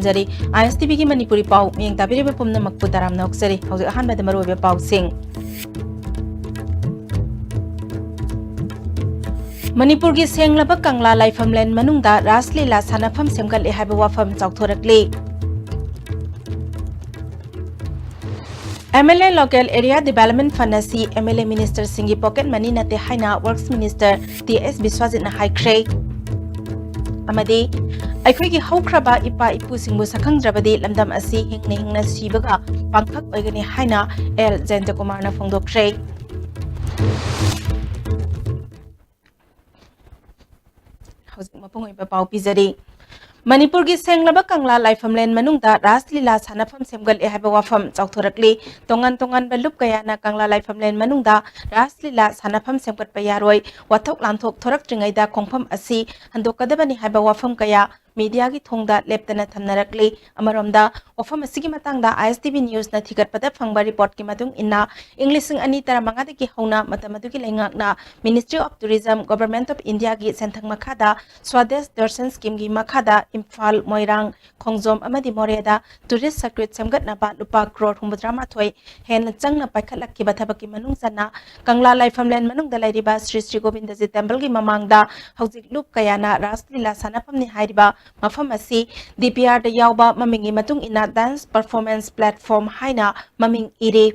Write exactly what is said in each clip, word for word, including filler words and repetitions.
ꯖꯔꯤ꯫ ISTVꯒꯤ ꯃꯅꯤꯄꯨꯔꯤ ꯄꯥꯎ ꯃꯤꯠꯌꯦꯡ ꯇꯥꯕꯤꯔꯤꯕ ꯄꯨꯝꯅꯃꯛꯄꯨ ꯇꯔꯥꯝꯅ ꯑꯣꯛꯆꯔꯤ꯫ ꯍꯧꯖꯤꯛ ꯑꯍꯥꯟꯕꯗ ꯃꯔꯨꯑꯣꯏꯕ ꯄꯥꯎꯁꯤꯡ꯫ ꯃꯅꯤꯄꯨꯔꯒꯤ ꯁꯦꯡꯂꯕ ꯀꯪꯂꯥ ꯂꯥꯏꯐꯝꯂꯦꯟ ꯃꯅꯨꯡꯗ ꯔꯥꯁ ꯂꯤꯂꯥ ꯁꯥꯟꯅꯐꯝ ꯁꯦꯝꯒꯠꯂꯦ ꯍꯥꯏꯕ ꯋꯥꯐꯝ ꯆꯥꯎꯊꯣꯔꯛꯂꯤ꯫ MLA Local Area Development Fund ꯑꯁꯤ MLA ministerꯁꯤꯡꯒꯤ pocket money ꯅꯠꯇꯦ ꯍꯥꯏꯅ Works Minister T S ꯕꯤꯁ꯭ꯋꯥꯖꯤꯠꯅ ꯍꯥꯏꯈ꯭ꯔꯦ꯫ ꯑꯃꯗꯤ ꯑꯩꯈꯣꯏꯒꯤ ꯍꯧꯈ꯭ꯔꯕ ꯏꯄꯥ ꯏꯄꯨꯁꯤꯡꯕꯨ ꯁꯛꯈꯪꯗ꯭ꯔꯕꯗꯤ ꯂꯝꯗꯝ ꯑꯁꯤ ꯍꯤꯡꯅ ꯍꯤꯡꯅ ꯁꯤꯕꯒ ꯄꯥꯡꯈꯛ ꯑꯣꯏꯒꯅꯤ ꯍꯥꯏꯅ ꯑꯦꯜ ꯖꯌꯟꯇꯀꯨꯃꯥꯔꯅ ꯐꯣꯡꯗꯣꯛꯈ꯭ꯔꯦ꯫ ꯍꯧꯖꯤꯛ ꯃꯄꯨꯡ ꯑꯣꯏꯕ ꯄꯥꯎ ꯄꯤꯖꯔꯤ꯫ ꯃꯅꯤꯄꯨꯔꯒꯤ ꯁꯦꯡꯂꯕ ꯀꯪꯂꯥ ꯂꯥꯏꯐꯝꯂꯦꯟ ꯃꯅꯨꯡꯗ ꯔꯥꯁ ꯂꯤꯂꯥ ꯁꯥꯟꯅꯐꯝ ꯁꯦꯝꯒꯠꯂꯦ ꯍꯥꯏꯕ ꯋꯥꯐꯝ ꯆꯥꯎꯊꯣꯔꯛꯂꯤ꯫ ꯇꯣꯉꯥꯟ ꯇꯣꯉꯥꯟꯕ ꯂꯨꯞ ꯀꯌꯥꯅ ꯀꯪꯂꯥ ꯂꯥꯏꯐꯝꯂꯦꯟ ꯃꯅꯨꯡꯗ ꯔꯥꯁ ꯂꯤꯂꯥ ꯁꯥꯟꯅꯐꯝ ꯁꯦꯝꯒꯠꯄ ꯌꯥꯔꯣꯏ, ꯋꯥꯊꯣꯛ ꯂꯥꯟꯊꯣꯛ ꯊꯣꯔꯛꯇ꯭ꯔꯤꯉꯩꯗ ꯈꯣꯡꯐꯝ ꯑꯁꯤ ꯍꯟꯗꯣꯛꯀꯗꯕꯅꯤ ꯍꯥꯏꯕ ꯋꯥꯐꯝ ꯀꯌꯥ ꯃꯤꯗꯤꯌꯥꯒꯤ ꯊꯣꯡꯗ ꯂꯦꯞꯇꯅ ꯊꯝꯅꯔꯛꯂꯤ꯫ ꯑꯃꯔꯣꯝꯗ, ꯋꯥꯐꯝ ꯑꯁꯤꯒꯤ ꯃꯇꯥꯡꯗ ISTV Newsꯅ ꯊꯤꯒꯠꯄꯗ ꯐꯪꯕ reportꯀꯤ ꯃꯇꯨꯡ ꯏꯟꯅ, ꯏꯪ ꯂꯤꯁꯤꯡ ꯑꯅꯤ ꯇꯔꯥꯃꯉꯥꯗꯒꯤ ꯍꯧꯅ ꯃꯇꯝ ꯑꯗꯨꯒꯤ ꯂꯩꯉꯥꯛꯅ Ministry of Tourism, Government of Indiaꯒꯤ ꯁꯦꯟꯊꯪ ꯃꯈꯥꯗ Swadesh Darshan Schemeꯒꯤ ꯃꯈꯥꯗ ꯏꯝꯐꯥꯜ, ꯃꯣꯏꯔꯥꯡ, ꯈꯣꯡꯖꯣꯝ ꯑꯃꯗꯤ ꯃꯣꯔꯦꯗ tourist circuit ꯁꯦꯝꯒꯠꯅꯕ ꯂꯨꯄꯥ ꯀ꯭ꯔꯣꯔ ꯍꯨꯝꯐꯨꯇꯔꯥꯃꯥꯊꯣꯏ ꯍꯦꯟꯅ ꯆꯪꯅ ꯄꯥꯏꯈꯠꯂꯛꯈꯤꯕ ꯊꯕꯛꯀꯤ ꯃꯅꯨꯡ ꯆꯟꯅ ꯀꯪꯂꯥ ꯂꯥꯏꯐꯝꯂꯦꯟ ꯃꯅꯨꯡꯗ ꯂꯩꯔꯤꯕ ꯁ꯭ꯔꯤ ꯁ꯭ꯔꯤ ꯒꯣꯕꯤꯟꯗꯖꯤ templeꯒꯤ ꯃꯃꯥꯡꯗ ꯍꯧꯖꯤꯛ ꯂꯨꯞ ꯀꯌꯥꯅ ꯔꯥꯁ ꯂꯤꯂꯥ ꯁꯥꯟꯅꯐꯝꯅꯤ ꯍꯥꯏꯔꯤꯕ ꯃꯐꯝ ꯑꯁꯤ DPRꯗ ꯌꯥꯎꯕ ꯃꯃꯤꯡꯒꯤ ꯃꯇꯨꯡ ꯏꯟꯅ dance performance platform ꯍꯥꯏꯅ ꯃꯃꯤꯡ ꯏꯔꯤ꯫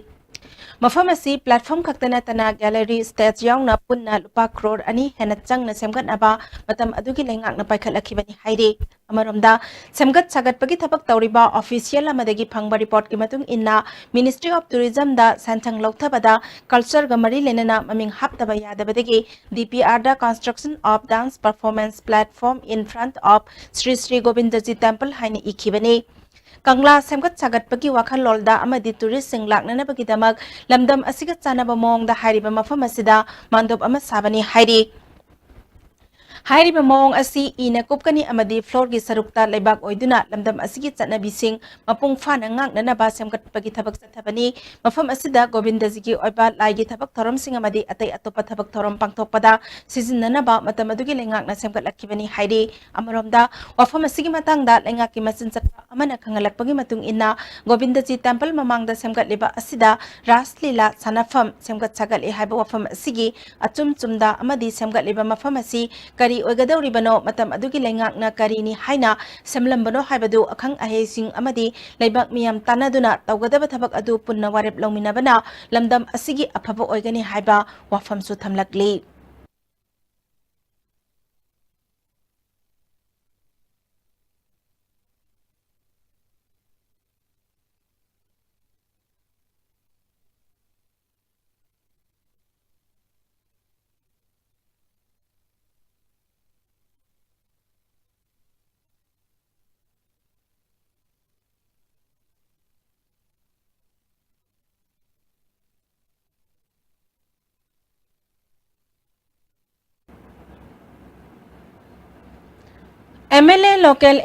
ꯃꯐꯝ ꯑꯁꯤ platform ꯈꯛꯇ ꯅꯠꯇꯅ gallery, stage ꯌꯥꯎꯅ ꯄꯨꯟꯅ ꯂꯨꯄꯥ ꯀ꯭ꯔꯣꯔ ꯑꯅꯤ ꯍꯦꯟꯅ ꯆꯪꯅ ꯁꯦꯝꯒꯠꯅꯕ ꯃꯇꯝ ꯑꯗꯨꯒꯤ ꯂꯩꯉꯥꯛꯅ ꯄꯥꯏꯈꯠꯂꯛꯈꯤꯕꯅꯤ ꯍꯥꯏꯔꯤ꯫ ꯑꯃꯔꯣꯝꯗ, ꯁꯦꯝꯒꯠ ꯁꯥꯒꯠꯄꯒꯤ ꯊꯕꯛ ꯇꯧꯔꯤꯕ official ꯑꯃꯗꯒꯤ ꯐꯪꯕ reportꯀꯤ ꯃꯇꯨꯡ ꯏꯟꯅ, Ministry of Tourismꯗ ꯁꯦꯟꯊꯪ ꯂꯧꯊꯕꯗ cultureꯒ ꯃꯔꯤ ꯂꯩꯅꯅ ꯃꯃꯤꯡ ꯍꯥꯞꯇꯕ ꯌꯥꯗꯕꯗꯒꯤ DPRꯗ Construction of Dance Performance Platform in Front of Sri Sri Govindaji Temple ꯍꯥꯏꯅ ꯏꯈꯤꯕꯅꯤ꯫ ꯀꯪꯂꯥ ꯁꯦꯝꯒꯠ ꯁꯥꯒꯠꯄꯒꯤ ꯋꯥꯈꯜꯂꯣꯟꯗ ꯑꯃꯗꯤ touristꯁꯤꯡ ꯂꯥꯛꯅꯅꯕꯒꯤꯗꯃꯛ ꯂꯝꯗꯝ ꯑꯁꯤꯒ ꯆꯥꯟꯅꯕ ꯃꯑꯣꯡꯗ ꯍꯥꯏꯔꯤꯕ ꯃꯐꯝ ꯑꯁꯤꯗ ꯃꯥꯟꯗꯣꯞ ꯑꯃ ꯁꯥꯕꯅꯤ ꯍꯥꯏꯔꯤ꯫ ꯍꯥꯏꯔꯤꯕ ꯃꯑꯣꯡ ꯑꯁꯤ ꯏꯅ ꯀꯨꯞꯀꯅꯤ ꯑꯃꯗꯤ floorꯒꯤ ꯁꯔꯨꯛꯇ ꯂꯩꯕꯥꯛ ꯑꯣꯏꯗꯨꯅ ꯂꯝꯗꯝ ꯑꯁꯤꯒꯤ ꯆꯠꯅꯕꯤꯁꯤꯡ ꯃꯄꯨꯡ ꯐꯥꯅ ꯉꯥꯛꯅꯅꯕ ꯁꯦꯝꯒꯠꯄꯒꯤ ꯊꯕꯛ ꯆꯠꯊꯕꯅꯤ꯫ ꯃꯐꯝ ꯑꯁꯤꯗ ꯒꯣꯕꯤꯟꯗꯖꯤꯒꯤ ꯑꯣꯏꯕ ꯂꯥꯏꯒꯤ ꯊꯕꯛ ꯊꯧꯔꯝꯁꯤꯡ ꯑꯃꯗꯤ ꯑꯇꯩ ꯑꯇꯣꯞꯄ ꯊꯕꯛ ꯊꯧꯔꯝ ꯄꯥꯡꯊꯣꯛꯄꯗ ꯁꯤꯖꯤꯟꯅꯅꯕ ꯃꯇꯝ ꯑꯗꯨꯒꯤ ꯂꯩꯉꯥꯛꯅ ꯁꯦꯝꯒꯠꯂꯛꯈꯤꯕꯅꯤ ꯍꯥꯏꯔꯤ꯫ ꯑꯃꯔꯣꯝꯗ, ꯋꯥꯐꯝ ꯑꯁꯤꯒꯤ ꯃꯇꯥꯡꯗ ꯂꯩꯉꯥꯛꯀꯤ ꯃꯆꯤꯟ ꯆꯠꯄ ꯑꯃꯅ ꯈꯪꯍꯜꯂꯛꯄꯒꯤ ꯃꯇꯨꯡ ꯏꯟꯅ, ꯒꯣꯕꯤꯟꯗꯖꯤ temple ꯃꯃꯥꯡꯗ ꯁꯦꯝꯒꯠꯂꯤꯕ ꯑꯁꯤꯗ ꯔꯥꯁ ꯂꯤꯂꯥ ꯁꯥꯟꯅꯐꯝ ꯁꯦꯝꯒꯠ ꯁꯥꯒꯠꯂꯤ ꯍꯥꯏꯕ ꯋꯥꯐꯝ ꯑꯁꯤꯒꯤ ꯑꯆꯨꯝ ꯆꯨꯝꯗ ꯑꯃꯗꯤ ꯁꯦꯝꯒꯠꯂꯤꯕ ꯃꯐꯝ ꯑꯁꯤ ꯀꯔꯤ ꯑꯣꯏꯒꯗꯧꯔꯤꯕꯅꯣ, ꯃꯇꯝ ꯑꯗꯨꯒꯤ ꯂꯩꯉꯥꯛꯅ ꯀꯔꯤꯅꯤ ꯍꯥꯏꯅ ꯁꯦꯝꯂꯝꯕꯅꯣ ꯍꯥꯏꯕꯗꯨ ꯑꯈꯪ ꯑꯍꯩꯁꯤꯡ ꯑꯃꯗꯤ ꯂꯩꯕꯥꯛ ꯃꯤꯌꯥꯝ ꯇꯥꯟꯅꯗꯨꯅ ꯇꯧꯒꯗꯕ ꯊꯕꯛ ꯑꯗꯨ ꯄꯨꯟꯅ ꯋꯥꯔꯦꯞ ꯂꯧꯃꯤꯟꯅꯕꯅ ꯂꯝꯗꯝ ꯑꯁꯤꯒꯤ ꯑꯐꯕ ꯑꯣꯏꯒꯅꯤ ꯍꯥꯏꯕ ꯋꯥꯐꯝꯁꯨ ꯊꯝꯂꯛꯂꯤ꯫ MLA local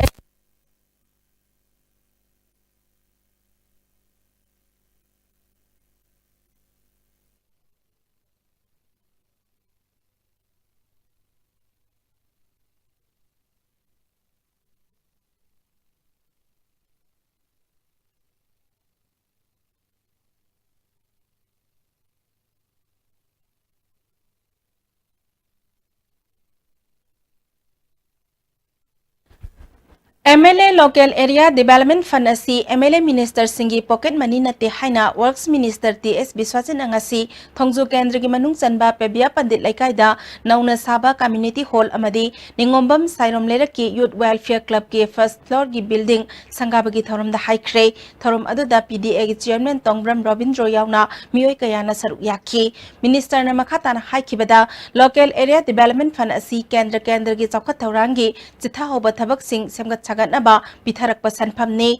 MLA local area development fund ꯑꯁꯤ MLA ministerꯁꯤꯡꯒꯤ pocket money ꯅꯠꯇꯦ ꯍꯥꯏꯅ Works minister T S ꯕꯤꯁ꯭ꯋꯥꯖꯤꯠꯅ ꯉꯁꯤ ꯊꯣꯡꯖꯨ ꯀꯦꯟꯗ꯭ꯔꯒꯤ ꯃꯅꯨꯡ ꯆꯟꯕ ꯄꯦꯕꯤꯌꯥ ꯄꯟꯗꯤꯠ ꯂꯩꯀꯥꯏꯗ ꯅꯧꯅ ꯁꯥꯕ community hall ꯑꯃꯗꯤ ꯅꯤꯉꯣꯝꯕꯝ ꯁꯥꯏꯔꯣꯝ ꯂꯩꯔꯛꯀꯤ Youth Welfare Clubꯀꯤ first floorꯒꯤ building ꯁꯪꯒꯥꯕꯒꯤ ꯊꯧꯔꯝꯗ ꯍꯥꯏꯈ꯭ꯔꯦ꯫ ꯊꯧꯔꯝ ꯑꯗꯨꯗ PDAꯒꯤ chairman ꯇꯣꯡꯕ꯭ꯔꯝ ꯔꯣꯕꯤꯟꯗ꯭ꯔꯣ ꯌꯥꯎꯅ ꯃꯤꯑꯣꯏ ꯀꯌꯥꯅ ꯁꯔꯨꯛ ꯌꯥꯈꯤ꯫ Ministerꯅ ꯃꯈꯥ ꯇꯥꯅ ꯍꯥꯏꯈꯤꯕꯗ, local area development fund ꯑꯁꯤ ꯀꯦꯟꯗ꯭ꯔ ꯀꯦꯟꯗ꯭ꯔꯒꯤ ꯆꯥꯎꯈꯠ ꯊꯧꯔꯥꯡꯒꯤ ꯆꯤꯊꯍꯧꯕ ꯊꯕꯛꯁꯤꯡ ꯁꯦꯝꯒꯠ ꯁꯥꯒꯠꯅꯕ ꯄꯤꯊꯔꯛꯄ ꯁꯦꯟꯐꯝꯅꯤ꯫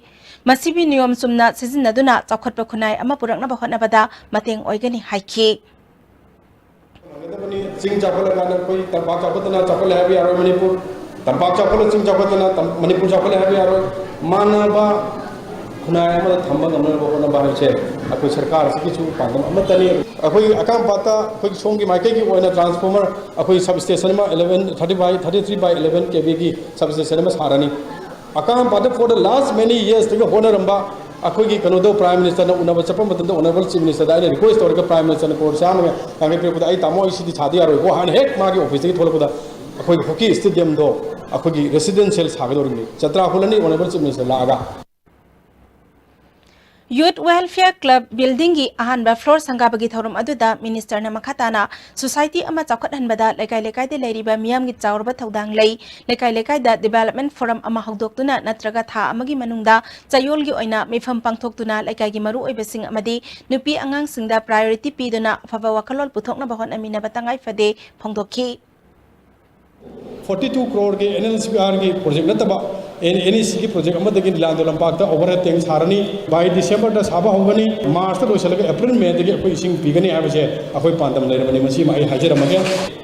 ꯃꯁꯤꯕꯨ ꯅꯤꯌꯣꯝ ꯆꯨꯝꯅ ꯁꯤꯖꯤꯟꯅꯗꯨꯅ ꯆꯥꯎꯈꯠꯄ ꯈꯨꯟꯅꯥꯏ ꯑꯃ ꯄꯨꯔꯛꯅꯕ ꯍꯣꯠꯅꯕꯗ ꯃꯇꯦꯡ ꯑꯣꯏꯒꯅꯤ ꯍꯥꯏꯈꯤ꯫ ꯐꯪꯒꯗꯕꯅꯤ꯫ ꯆꯤꯡ ꯆꯥꯎꯈꯠꯂꯀꯥꯟꯗ ꯑꯩꯈꯣꯏ ꯇꯝꯄꯥꯛ ꯆꯥꯎꯈꯠꯇꯅ ꯆꯥꯎꯈꯠꯂꯦ ꯍꯥꯏꯕ ꯌꯥꯔꯣꯏ꯫ ꯃꯅꯤꯄꯨꯔ, ꯇꯝꯄꯥꯛ ꯆꯥꯎꯈꯠꯂ ꯆꯤꯡ ꯆꯥꯎꯈꯠꯇꯅ ꯇꯝ-, ꯃꯅꯤꯄꯨꯔ ꯆꯥꯎꯈꯠꯂꯦ ꯍꯥꯏꯕ ꯌꯥꯔꯣꯏ꯫ ꯃꯥꯟꯅꯕ ꯈꯨꯟꯅꯥꯏ ꯑꯃꯗ ꯊꯝꯕ ꯉꯝꯅꯅꯕ ꯍꯣꯠꯅꯕ ꯍꯥꯏꯕꯁꯦ ꯑꯩꯈꯣꯏ ꯁꯔꯀꯥꯔ ꯑꯁꯤꯒꯤꯁꯨ ꯄꯥꯟꯗꯝ ꯑꯃꯠꯇꯅꯤ꯫ ꯑꯩꯈꯣꯏ ꯑꯀꯥꯝꯄꯥꯠꯇ ꯑꯩꯈꯣꯏ ꯁꯣꯝꯒꯤ ꯃꯥꯏꯀꯩꯒꯤ ꯑꯣꯏꯅ transformer ꯑꯩꯈꯣꯏ substation ꯑꯃ eleven, thirty by, thirty three by eleven KV ꯒꯤ substation ꯑꯃ ꯁꯥꯔꯅꯤ꯫ ꯑꯀꯥꯝꯄꯥꯠꯇ for the last many years ꯇꯒꯤ ꯍꯣꯠꯅꯔꯝꯕ ꯑꯩꯈꯣꯏꯒꯤ ꯀꯩꯅꯣꯗꯣ Prime Minister ꯅ ꯎꯅꯕ ꯆꯠꯄ ꯃꯇꯝꯗ Honourable Chief Minister ꯗ ꯑꯩꯅ request ꯇꯧꯔꯒ Prime Minister ꯅ crore ꯆꯥꯝꯃꯒ ꯌꯥꯡꯈꯩ ꯄꯤꯔꯛꯄꯗ, "ꯑꯩ ꯇꯥꯃꯣ, ꯑꯩ ꯁꯤꯗꯤ ꯁꯥꯗ ꯌꯥꯔꯣꯏꯀꯣ", ꯍꯥꯏꯅ ꯍꯦꯛ ꯃꯥꯒꯤ office ꯇꯒꯤ ꯊꯣꯛꯂꯛꯄꯗ ꯑꯩꯈꯣꯏꯒꯤ hockey stadium ꯗꯣ ꯑꯩꯈꯣꯏꯒꯤ residential ꯁꯥꯒꯗꯧꯔꯤꯕꯅꯤ꯫ ꯖꯇ꯭ꯔꯥ ꯍꯨꯜꯂꯅꯤ Honourable Chief Minister ꯂꯥꯛꯑꯒ꯫ Youth Welfare Club building ꯒꯤ ꯑꯍꯥꯟꯕ floor ꯁꯪꯒꯥꯕꯒꯤ ꯊꯧꯔꯝ ꯑꯗꯨꯗ Minister ꯅ ꯃꯈꯥ ꯇꯥꯅ society ꯑꯃ ꯆꯥꯎꯈꯠꯍꯟꯕꯗ ꯂꯩꯀꯥꯏ ꯂꯩꯀꯥꯏꯗ ꯂꯩꯔꯤꯕ ꯃꯤꯌꯥꯝꯒꯤ ꯆꯥꯎꯔꯕ ꯊꯧꯗꯥꯡ ꯂꯩ꯫ ꯂꯩꯀꯥꯏ ꯂꯩꯀꯥꯏꯗ development forum ꯑꯃ ꯍꯧꯗꯣꯛꯇꯨꯅ ꯅꯠꯇ꯭ꯔꯒ ꯊꯥ ꯑꯃꯒꯤ ꯃꯅꯨꯡꯗ ꯆꯌꯣꯜꯒꯤ ꯑꯣꯏꯅ ꯃꯤꯐꯝ ꯄꯥꯡꯊꯣꯛꯇꯨꯅ ꯂꯩꯀꯥꯏꯒꯤ ꯃꯔꯨꯑꯣꯏꯕꯁꯤꯡ ꯑꯃꯗꯤ ꯅꯨꯄꯤ ꯑꯉꯥꯡꯁꯤꯡꯗ priority ꯄꯤꯗꯨꯅ ꯑꯐꯕ ꯋꯥꯈꯜꯂꯣꯟ ꯄꯨꯊꯣꯛꯅꯕ ꯍꯣꯠꯅꯃꯤꯟꯅꯕ ꯇꯉꯥꯏ ꯐꯗꯦ ꯐꯣꯡꯗꯣꯛꯈꯤ꯫ Forty two crore ꯒꯤ NLCPR ꯒꯤ project ꯅꯠꯇꯕ NEC ꯒꯤ project ꯑꯃꯗꯒꯤ ꯂꯤꯂꯥꯟꯗꯣ ꯂꯝꯄꯥꯛꯇ overhead tank ꯁꯥꯔꯅꯤ꯫ By December ꯗ ꯁꯥꯕ ꯍꯧꯒꯅꯤ, March ꯇ ꯂꯣꯏꯁꯤꯜꯂꯒ April, May ꯗꯒꯤ ꯑꯩꯈꯣꯏ ꯏꯁꯤꯡ ꯄꯤꯒꯅꯤ ꯍꯥꯏꯕꯁꯦ ꯑꯩꯈꯣꯏ ꯄꯥꯟꯗꯝ ꯂꯩꯔꯕꯅꯤ꯫ ꯃꯁꯤꯃ ꯑꯩ ꯍꯥꯏꯖꯔꯝꯃꯒꯦ꯫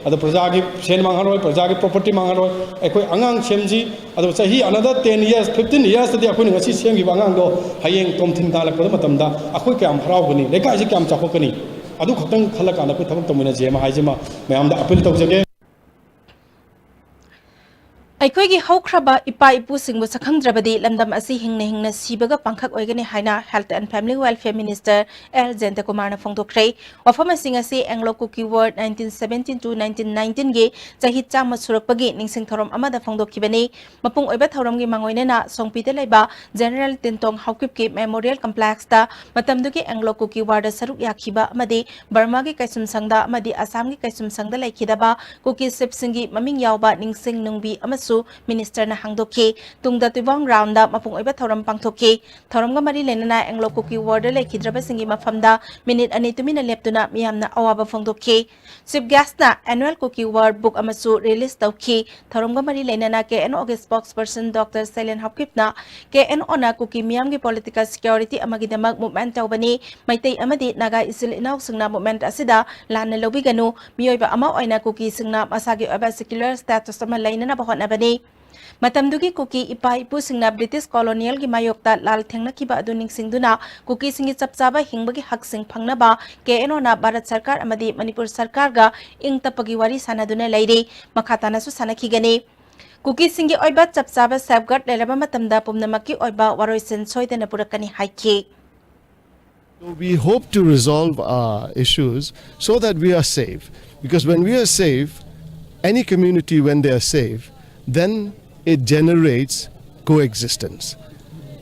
ꯑꯗꯣ ꯄ꯭ꯔꯖꯥꯒꯤ ꯁꯦꯟ ꯃꯥꯡꯍꯜꯂꯣꯏ, ꯄ꯭ꯔꯖꯥꯒꯤ property ꯃꯥꯡꯍꯜꯂꯣꯏ꯫ ꯑꯩꯈꯣꯏ ꯑꯉꯥꯡ ꯁꯦꯝꯁꯤ, ꯑꯗꯨꯒ ꯆꯍꯤ another ten years, fifteen years ꯇꯗꯤ ꯑꯩꯈꯣꯏꯅ ꯉꯁꯤ ꯁꯦꯝꯈꯤꯕ ꯑꯉꯥꯡꯗꯣ ꯍꯌꯦꯡ ꯇꯣꯝꯊꯤꯟ ꯇꯥꯜꯂꯛꯄꯗ ꯃꯇꯝꯗ ꯑꯩꯈꯣꯏ ꯀꯌꯥꯝ ꯍꯔꯥꯎꯒꯅꯤ, ꯂꯩꯀꯥꯏꯁꯤ ꯀꯌꯥꯝ ꯆꯥꯎꯈꯠꯀꯅꯤ, ꯑꯗꯨ ꯈꯛꯇꯪ ꯈꯜꯂꯀꯥꯟꯗ ꯑꯩꯈꯣꯏ ꯊꯕꯛ ꯇꯧꯃꯤꯟꯅꯁꯦ ꯍꯥꯏꯁꯤꯃ ꯃꯌꯥꯝꯗ appeal ꯇꯧꯖꯒꯦ꯫ ꯑꯩꯈꯣꯏꯒꯤ ꯍꯧꯈ꯭ꯔꯕ ꯏꯄꯥ ꯏꯄꯨꯁꯤꯡꯕꯨ ꯁꯛꯈꯪꯗ꯭ꯔꯕꯗꯤ ꯂꯝꯗꯝ ꯑꯁꯤ ꯍꯤꯡꯅ ꯍꯤꯡꯅ ꯁꯤꯕꯒ ꯄꯥꯡꯈꯛ ꯑꯣꯏꯒꯅꯤ ꯍꯥꯏꯅ Health and Family Welfare Minister L ꯖꯌꯟꯇꯀꯨꯃꯥꯔꯅ ꯐꯣꯡꯗꯣꯛꯈ꯭ꯔꯦ꯫ ꯋꯥꯐꯝꯁꯤꯡ ꯑꯁꯤ Anglo Kuki War nineteen seventeen to nineteen nineteen ꯒꯤ ꯆꯍꯤ ꯆꯥꯝꯃ ꯁꯨꯔꯛꯄꯒꯤ ꯅꯤꯡꯁꯤꯡ ꯊꯧꯔꯝ ꯑꯃꯗ ꯐꯣꯡꯗꯣꯛꯈꯤꯕꯅꯤ꯫ ꯃꯄꯨꯡ ꯑꯣꯏꯕ ꯊꯧꯔꯝꯒꯤ ꯃꯥꯡꯑꯣꯏꯅꯅ ꯁꯣꯡꯄꯤꯗ ꯂꯩꯕ General ꯇꯤꯟꯇꯣꯡ ꯍꯥꯎꯀꯤꯞꯀꯤ Memorial Complex ꯇ ꯃꯇꯝꯗꯨꯒꯤ Anglo Kuki War ꯗ ꯁꯔꯨꯛ ꯌꯥꯈꯤꯕ ꯑꯃꯗꯤ ꯕꯔꯃꯥꯒꯤ ꯀꯩꯁꯨꯝꯁꯪꯗ ꯑꯃꯗꯤ ꯑꯁꯥꯝꯒꯤ ꯀꯩꯁꯨꯝꯁꯪꯗ ꯂꯩꯈꯤꯗꯕ ꯀꯨꯀꯤ ꯁꯤꯞꯁꯤꯡꯒꯤ ꯃꯃꯤꯡ ꯌꯥꯎꯕ ꯅꯤꯡꯁꯤꯡ ꯅꯨꯡꯕꯤ ꯑꯃꯁꯨꯡ ꯃꯤꯅꯤꯁꯇꯔꯅ ꯍꯥꯡꯗꯣꯛꯈꯤ꯫ ꯇꯨꯡꯗ ꯇꯨꯏꯕꯥꯡ ꯒ꯭ꯔꯥꯎꯟꯗ ꯃꯄꯨꯡ ꯑꯣꯏꯕ ꯊꯧꯔꯝ ꯄꯥꯡꯊꯣꯛꯈꯤ꯫ ꯊꯧꯔꯝꯒ ꯃꯔꯤ ꯂꯩꯅꯅ ꯑꯦꯡꯂꯣ ꯀꯨꯀꯤ ꯋꯥꯔꯗ ꯂꯩꯈꯤꯗ꯭ꯔꯕꯁꯤꯡꯒꯤ ꯃꯐꯝꯗ ꯃꯤꯅꯤꯠ ꯑꯅꯤ ꯇꯨꯃꯤꯟꯅ ꯂꯦꯞꯇꯨꯅ ꯃꯤꯌꯥꯝꯅ ꯑꯋꯥꯕ ꯐꯣꯡꯗꯣꯛꯈꯤ꯫ ꯆꯤꯐ ꯒꯦꯁꯅ ꯑꯦꯅꯨꯑꯦꯜ ꯀꯨꯀꯤ ꯋꯥꯔꯗ ꯕꯨꯛ ꯑꯃꯁꯨ ꯔꯤꯂꯤꯖ ꯇꯧꯈꯤ꯫ ꯊꯧꯔꯝꯒ ꯃꯔꯤ ꯂꯩꯅꯅ ꯀꯦ ꯑꯦꯟ ꯑꯣꯒꯤ ꯁ꯭ꯄꯣꯛꯁꯄꯔꯁꯟ ꯗꯣꯛꯇꯔ ꯁꯩꯂꯦꯟ ꯍꯥꯎꯀꯤꯞꯅ ꯀꯦ ꯑꯦꯟ ꯑꯣꯅ ꯀꯨꯀꯤ ꯃꯤꯌꯥꯝꯒꯤ ꯄꯣꯂꯤꯇꯤꯀꯦꯜ ꯁꯦꯀ꯭ꯌꯨꯔꯤꯇꯤ ꯑꯃꯒꯤꯗꯃꯛ ꯃꯨꯚꯃꯦꯟꯠ ꯇꯧꯕꯅꯤ꯫ ꯃꯩꯇꯩ ꯑꯃꯗꯤ ꯅꯥꯒꯥ ꯏꯆꯤꯜ ꯏꯅꯥꯎꯁꯤꯡꯅ ꯃꯨꯚꯃꯦꯟꯠ ꯑꯁꯤꯗ ꯂꯥꯟꯅ ꯂꯧꯕꯤꯒꯅꯨ꯫ ꯃꯤꯑꯣꯏꯕ ꯑꯃ ꯑꯣꯏꯅ ꯀꯨꯀꯤꯁꯤꯡꯅ ꯃꯁꯥꯒꯤ ꯑꯣꯏꯕ ꯁꯦꯀ꯭ꯌꯨꯂꯔ ꯁ꯭ꯇꯦꯇꯁ ꯑꯃ ꯂꯩꯅꯅꯕ ꯍꯣꯠꯅꯕꯅꯤ꯫ ꯃꯇꯝꯗꯨꯒꯤ ꯀꯨꯀꯤ ꯏꯄꯥ ꯏꯄꯨꯁꯤꯡꯅ ꯕ꯭ꯔꯤꯇꯤꯁ ꯀꯣꯂꯣꯅꯤꯌꯦꯜꯒꯤ ꯃꯥꯌꯣꯛꯇ ꯂꯥꯜ ꯊꯦꯡꯅꯈꯤꯕ ꯑꯗꯨ ꯅꯤꯡꯁꯤꯡꯗꯨꯅ ꯀꯨꯀꯤꯁꯤꯡꯒꯤ ꯆꯞ ꯆꯥꯕ ꯍꯤꯡꯕꯒꯤ ꯍꯛꯁꯤꯡ ꯐꯪꯅꯕ ꯀꯦ ꯑꯦꯟ ꯑꯣꯅ ꯚꯥꯔꯠ ꯁꯔꯀꯥꯔ ꯑꯃꯗꯤ ꯃꯅꯤꯄꯨꯔ ꯁꯔꯀꯥꯔꯒ ꯏꯪ ꯇꯞꯄꯒꯤ ꯋꯥꯔꯤ ꯁꯥꯟꯅꯗꯨꯅ ꯂꯩꯔꯤ꯫ ꯃꯈꯥ ꯇꯥꯅꯁꯨ ꯁꯥꯟꯅꯈꯤꯒꯅꯤ꯫ ꯀꯨꯀꯤꯁꯤꯡꯒꯤ ꯑꯣꯏꯕ ꯆꯞ ꯆꯥꯕ ꯁꯦꯐꯒꯥꯔꯗ ꯂꯩꯔꯕ ꯃꯇꯝꯗ ꯄꯨꯝꯅꯃꯛꯀꯤ ꯑꯣꯏꯕ ꯋꯥꯔꯣꯏꯁꯤꯟ ꯁꯣꯏꯗꯅ ꯄꯨꯔꯛꯀꯅꯤ ꯍꯥꯏꯈꯤ꯫ So we hope to resolve our issues so that we are safe. Because when we are safe, any community, when they are safe, then it generates coexistence.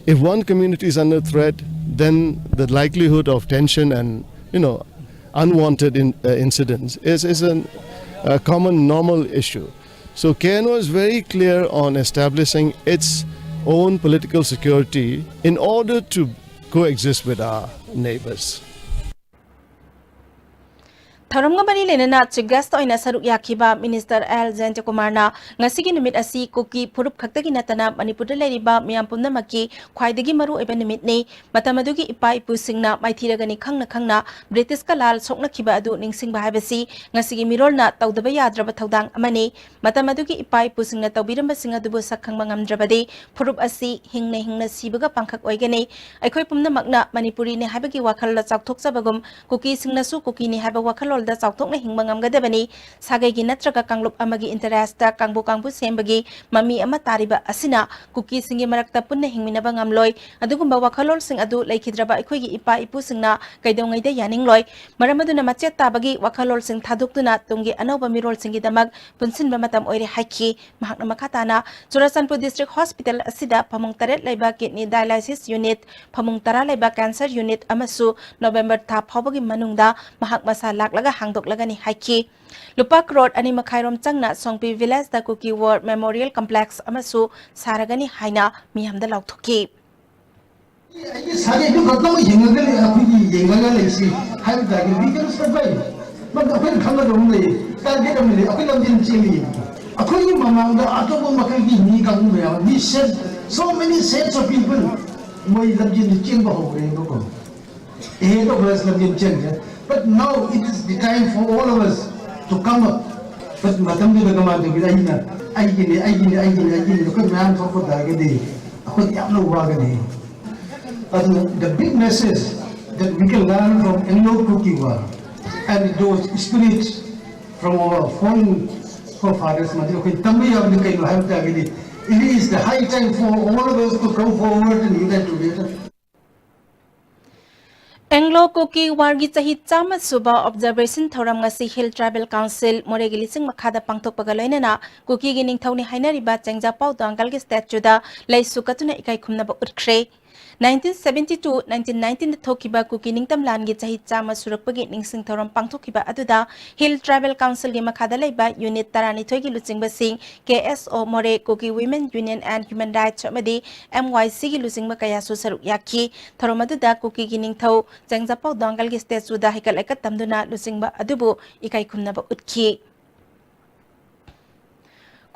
If one community is under threat, then the likelihood of tension and, you know, unwanted in, uh, incidents is, is an, a common normal issue. So K N O is very clear on establishing its own political security in order to coexist with our neighbors. ꯊꯧꯔꯝꯒ ꯃꯔꯤ ꯂꯩꯅꯅ chief ꯒꯦꯁꯇ ꯑꯣꯏꯅ ꯁꯔꯨꯛ ꯌꯥꯈꯤꯕ minister L ꯖꯌꯟꯇꯀꯨꯃꯥꯔꯅ ꯉꯁꯤꯒꯤ ꯅꯨꯃꯤꯠ ꯑꯁꯤ ꯀꯨꯀꯤ ꯐꯨꯔꯨꯞ ꯈꯛꯇꯒꯤ ꯅꯠꯇꯅ ꯃꯅꯤꯄꯨꯔꯗ ꯂꯩꯔꯤꯕ ꯃꯤꯌꯥꯝ ꯄꯨꯝꯅꯃꯛꯀꯤ ꯈ꯭ꯋꯥꯏꯗꯒꯤ ꯃꯔꯨꯑꯣꯏꯕ ꯅꯨꯃꯤꯠꯅꯤ꯫ ꯃꯇꯝ ꯑꯗꯨꯒꯤ ꯏꯄꯥ ꯏꯄꯨꯁꯤꯡꯅ ꯃꯥꯏꯊꯤꯔꯒꯅꯤ ꯈꯪꯅ ꯈꯪꯅ ꯕ꯭ꯔꯤꯇꯤꯁꯀ ꯂꯥꯜ ꯁꯣꯛꯅꯈꯤꯕ ꯑꯗꯨ ꯅꯤꯡꯁꯤꯡꯕ ꯍꯥꯏꯕꯁꯤ ꯉꯁꯤꯒꯤ ꯃꯤꯔꯣꯜꯅ ꯇꯧꯗꯕ ꯌꯥꯗ꯭ꯔꯕ ꯊꯧꯗꯥꯡ ꯑꯃꯅꯤ꯫ ꯃꯇꯝ ꯑꯗꯨꯒꯤ ꯏꯄꯥ ꯏꯄꯨꯁꯤꯡꯅ ꯇꯧꯕꯤꯔꯝꯕꯁꯤꯡ ꯑꯗꯨꯕꯨ ꯁꯛ ꯈꯪꯕ ꯉꯝꯗ꯭ꯔꯕꯗꯤ ꯐꯨꯔꯨꯞ ꯑꯁꯤ ꯍꯤꯡꯅ ꯍꯤꯡꯅ ꯁꯤꯕꯒ ꯄꯥꯡꯈꯛ ꯑꯣꯏꯒꯅꯤ꯫ ꯑꯩꯈꯣꯏ ꯄꯨꯝꯅꯃꯛꯅ ꯃꯅꯤꯄꯨꯔꯤꯅꯤ ꯍꯥꯏꯕꯒꯤ ꯋꯥꯈꯜꯂꯣꯟ ꯆꯥꯎꯊꯣꯛꯆꯕꯒꯨꯝ ꯀꯨꯀꯤꯁꯤꯡꯅꯁꯨ ꯀꯨꯀꯤꯅꯤ ꯍꯥꯏꯕ ꯋꯥꯈꯜꯂꯣꯟꯗ ꯆꯥꯎꯊꯣꯛꯅ ꯍꯤꯡꯕ ꯉꯝꯒꯗꯕꯅꯤ꯫ ꯁꯥꯒꯩꯒꯤ ꯅꯠꯇ꯭ꯔꯒ ꯀꯥꯡꯂꯨꯞ ꯑꯃꯒꯤ ꯏꯟꯇꯔꯦꯁꯇ ꯀꯥꯡꯕꯨ ꯀꯥꯡꯕꯨ ꯁꯦꯝꯕꯒꯤ ꯃꯃꯤ ꯑꯃ ꯇꯥꯔꯤꯕ ꯑꯁꯤꯅ ꯀꯨꯀꯤꯁꯤꯡꯒꯤ ꯃꯔꯛꯇ ꯄꯨꯟꯅ ꯍꯤꯡꯃꯤꯟꯅꯕ ꯉꯝꯂꯣꯏ꯫ ꯑꯗꯨꯒꯨꯝꯕ ꯋꯥꯈꯜꯂꯣꯟꯁꯤꯡ ꯑꯗꯨ ꯂꯩꯈꯤꯗ꯭ꯔꯕ ꯑꯩꯈꯣꯏꯒꯤ ꯏꯄꯥ ꯏꯄꯨꯁꯤꯡꯅ ꯀꯩꯗꯧꯉꯩꯗ ꯌꯥꯅꯤꯡꯂꯣꯏ꯫ ꯃꯔꯝ ꯑꯗꯨꯅ ꯃꯆꯦꯠ ꯇꯥꯕꯒꯤ ꯋꯥꯈꯜꯂꯣꯟꯁꯤꯡ ꯊꯥꯗꯣꯛꯇꯨꯅ ꯇꯨꯡꯒꯤ ꯑꯅꯧꯕ ꯃꯤꯔꯣꯜꯁꯤꯡꯒꯤꯗꯃꯛ ꯄꯨꯟꯁꯤꯟꯕ ꯃꯇꯝ ꯑꯣꯏꯔꯦ ꯍꯥꯏꯈꯤ꯫ ꯃꯍꯥꯛꯅ ꯃꯈꯥ ꯇꯥꯅ ꯆꯨꯔꯆꯥꯟꯄꯨꯔ ꯗꯤꯁꯇ꯭ꯔꯤꯛ ꯍꯣꯁꯄꯤꯇꯥꯜ ꯑꯁꯤꯗ ꯐꯃꯨꯡ ꯇꯔꯦꯠ ꯂꯩꯕ ꯀꯤꯗꯅꯤ ꯗꯥꯏꯂꯥꯏꯁꯤꯁ ꯌꯨꯅꯤꯠ, ꯐꯃꯨꯡ ꯇꯔꯥ ꯂꯩꯕ ꯀꯦꯟꯁꯔ ꯌꯨꯅꯤꯠ ꯑꯃꯁꯨ ꯅꯣꯕꯦꯝꯕꯔ ꯊꯥ ꯐꯥꯎꯕꯒꯤ ꯃꯅꯨꯡꯗ ꯃꯍꯥꯛ ꯃꯁꯥ ꯂꯥꯛꯂꯒ ꯍꯥꯡꯗꯣꯛꯂꯒꯅꯤ ꯍꯥꯏꯈꯤ꯫ ꯂꯨꯄꯥ ꯀ꯭ꯔꯣꯔ ꯑꯅꯤ ꯃꯈꯥꯏꯔꯣꯝ ꯆꯪꯅ ꯁꯣꯡꯄꯤ ꯚꯤꯂꯦꯖꯇ ꯀꯨꯀꯤ ꯋꯥꯔ ꯃꯦꯃꯣꯔꯤꯌꯦꯜ ꯀꯝꯄ꯭ꯂꯦꯛꯁ ꯑꯃꯁꯨ ꯁꯥꯔꯒꯅꯤ ꯍꯥꯏꯅ ꯃꯤꯌꯥꯝꯗ ꯂꯥꯎꯊꯣꯛꯈꯤ꯫ ꯑꯩꯒꯤ ꯁꯥꯒꯩꯗꯨ ꯈꯛꯇꯃꯛ ꯍꯤꯡꯉꯒ ꯂꯩ, ꯑꯩꯈꯣꯏꯒꯤ ꯌꯦꯡꯉꯒ ꯂꯩꯁꯤ ꯍꯥꯏꯕ ꯇꯥꯔꯗꯤ we can survive꯫ ꯃꯔꯝꯗꯤ ꯑꯩꯈꯣꯏꯅ ꯈꯪꯒꯗꯕ ꯑꯃ ꯂꯩ, ꯇꯥꯔꯒꯦꯠ ꯑꯃ ꯂꯩ, ꯑꯩꯈꯣꯏ ꯂꯝꯖꯦꯜ ꯆꯦꯜꯂꯤ꯫ ꯑꯩꯈꯣꯏꯒꯤ ꯃꯃꯥꯡꯗ ꯑꯇꯣꯞꯄ ꯃꯈꯜꯒꯤ ꯃꯤ ꯀꯥꯡꯕꯨ ꯃꯌꯥꯝ, we set so many sets of people, ꯃꯣꯏ ꯂꯝꯖꯦꯜꯗ ꯆꯦꯟꯕ ꯍꯧꯈ꯭ꯔꯦꯕꯀꯣ꯫ Ahead of us ꯂꯝꯖꯦꯜ ꯆꯦꯟꯈ꯭ꯔꯦ꯫ But now it is the time for all of us to come up. But ꯃꯇꯝꯗꯨꯗ ꯀꯃꯥꯏꯅ ꯇꯧꯒꯦ? ꯑꯩꯅ ꯑꯩꯒꯤꯅꯤ, ꯑꯩꯒꯤꯅꯤ, ꯑꯩꯒꯤꯅꯤ, ꯑꯩꯒꯤꯅꯤ ꯑꯩꯈꯣꯏ ꯃꯌꯥꯝ ꯊꯣꯛꯄ ꯇꯥꯔꯒꯗꯤ ꯑꯩꯈꯣꯏ ꯌꯥꯝꯅ ꯋꯥꯒꯅꯤ꯫ ꯑꯗꯨꯅ the big message that we can learn from Anglo-Kuki War and those spirits from our fallen forefathers ꯃꯗꯨ ꯑꯩꯈꯣꯏ ꯇꯝꯕ ꯌꯥꯕꯗꯤ ꯀꯩꯅꯣ ꯍꯥꯏꯕ ꯇꯥꯔꯒꯗꯤ, it is the high time for all of us to come forward and unite together. Anglo Kuki ꯋꯥꯔꯒꯤ ꯆꯍꯤ ꯆꯥꯝꯃ ꯁꯨꯕ ꯑꯣꯕꯖꯔꯕꯦꯁꯟ ꯊꯧꯔꯝ ꯉꯁꯤ ꯍꯤꯜ ꯇ꯭ꯔꯥꯏꯕꯦꯜ ꯀꯥꯎꯟꯁꯤꯜ ꯃꯣꯔꯦꯒꯤ ꯂꯤꯆꯤꯡ ꯃꯈꯥꯗ ꯄꯥꯡꯊꯣꯛꯄꯒ ꯂꯣꯏꯅꯅ ꯀꯨꯀꯤꯒꯤ ꯅꯤꯡꯊꯧꯅꯤ ꯍꯥꯏꯅꯔꯤꯕ ꯆꯦꯡꯖꯥꯄꯥꯎ ꯗꯣꯡꯒꯜꯒꯤ ꯁ꯭ꯇꯦꯆꯨꯗ ꯂꯩꯁꯨ ꯀꯠꯇꯨꯅ ꯏꯀꯥꯏ ꯈꯨꯝꯅꯕ ꯎꯠꯈ꯭ꯔꯦ꯫ ꯅꯥꯏꯟꯇꯤꯟ ꯁꯕꯦꯟꯇꯤ ꯇꯨ ꯅꯥꯏꯟꯇꯤꯟ ꯅꯥꯏꯟꯇꯤꯟꯗ ꯊꯣꯛꯈꯤꯕ ꯀꯨꯀꯤ ꯅꯤꯡꯇꯝ ꯂꯥꯟꯒꯤ ꯆꯍꯤ ꯆꯥꯝꯃ ꯁꯨꯔꯛꯄꯒꯤ ꯅꯤꯡꯁꯤꯡ ꯊꯧꯔꯝ ꯄꯥꯡꯊꯣꯛꯈꯤꯕ ꯑꯗꯨꯗ ꯍꯤꯜ ꯇ꯭ꯔꯥꯏꯕꯦꯜ ꯀꯥꯎꯟꯁꯤꯜꯒꯤ ꯃꯈꯥꯗ ꯂꯩꯕ unit ꯇꯔꯥꯅꯤꯊꯣꯏꯒꯤ ꯂꯨꯆꯤꯡꯕꯁꯤꯡ, K S O Moreh, Kuki women union and human rights ꯑꯃꯗꯤ ꯑꯦꯝ ꯋꯥꯏ ꯁꯤꯒꯤ ꯂꯨꯆꯤꯡꯕ ꯀꯌꯥꯁꯨ ꯁꯔꯨꯛ ꯌꯥꯈꯤ꯫ ꯊꯧꯔꯝ ꯑꯗꯨꯗ ꯀꯨꯀꯤꯒꯤ ꯅꯤꯡꯊꯧ ꯆꯦꯡꯖꯥꯄꯥꯎ ꯗꯣꯡꯒꯜꯒꯤ ꯁ꯭ꯇꯦꯆꯨꯗ ꯍꯩꯀꯠ ꯂꯩꯀꯠ ꯇꯝꯗꯨꯅ ꯂꯨꯆꯤꯡꯕ ꯑꯗꯨꯕꯨ ꯏꯀꯥꯏ ꯈꯨꯝꯅꯕ ꯎꯠꯈꯤ꯫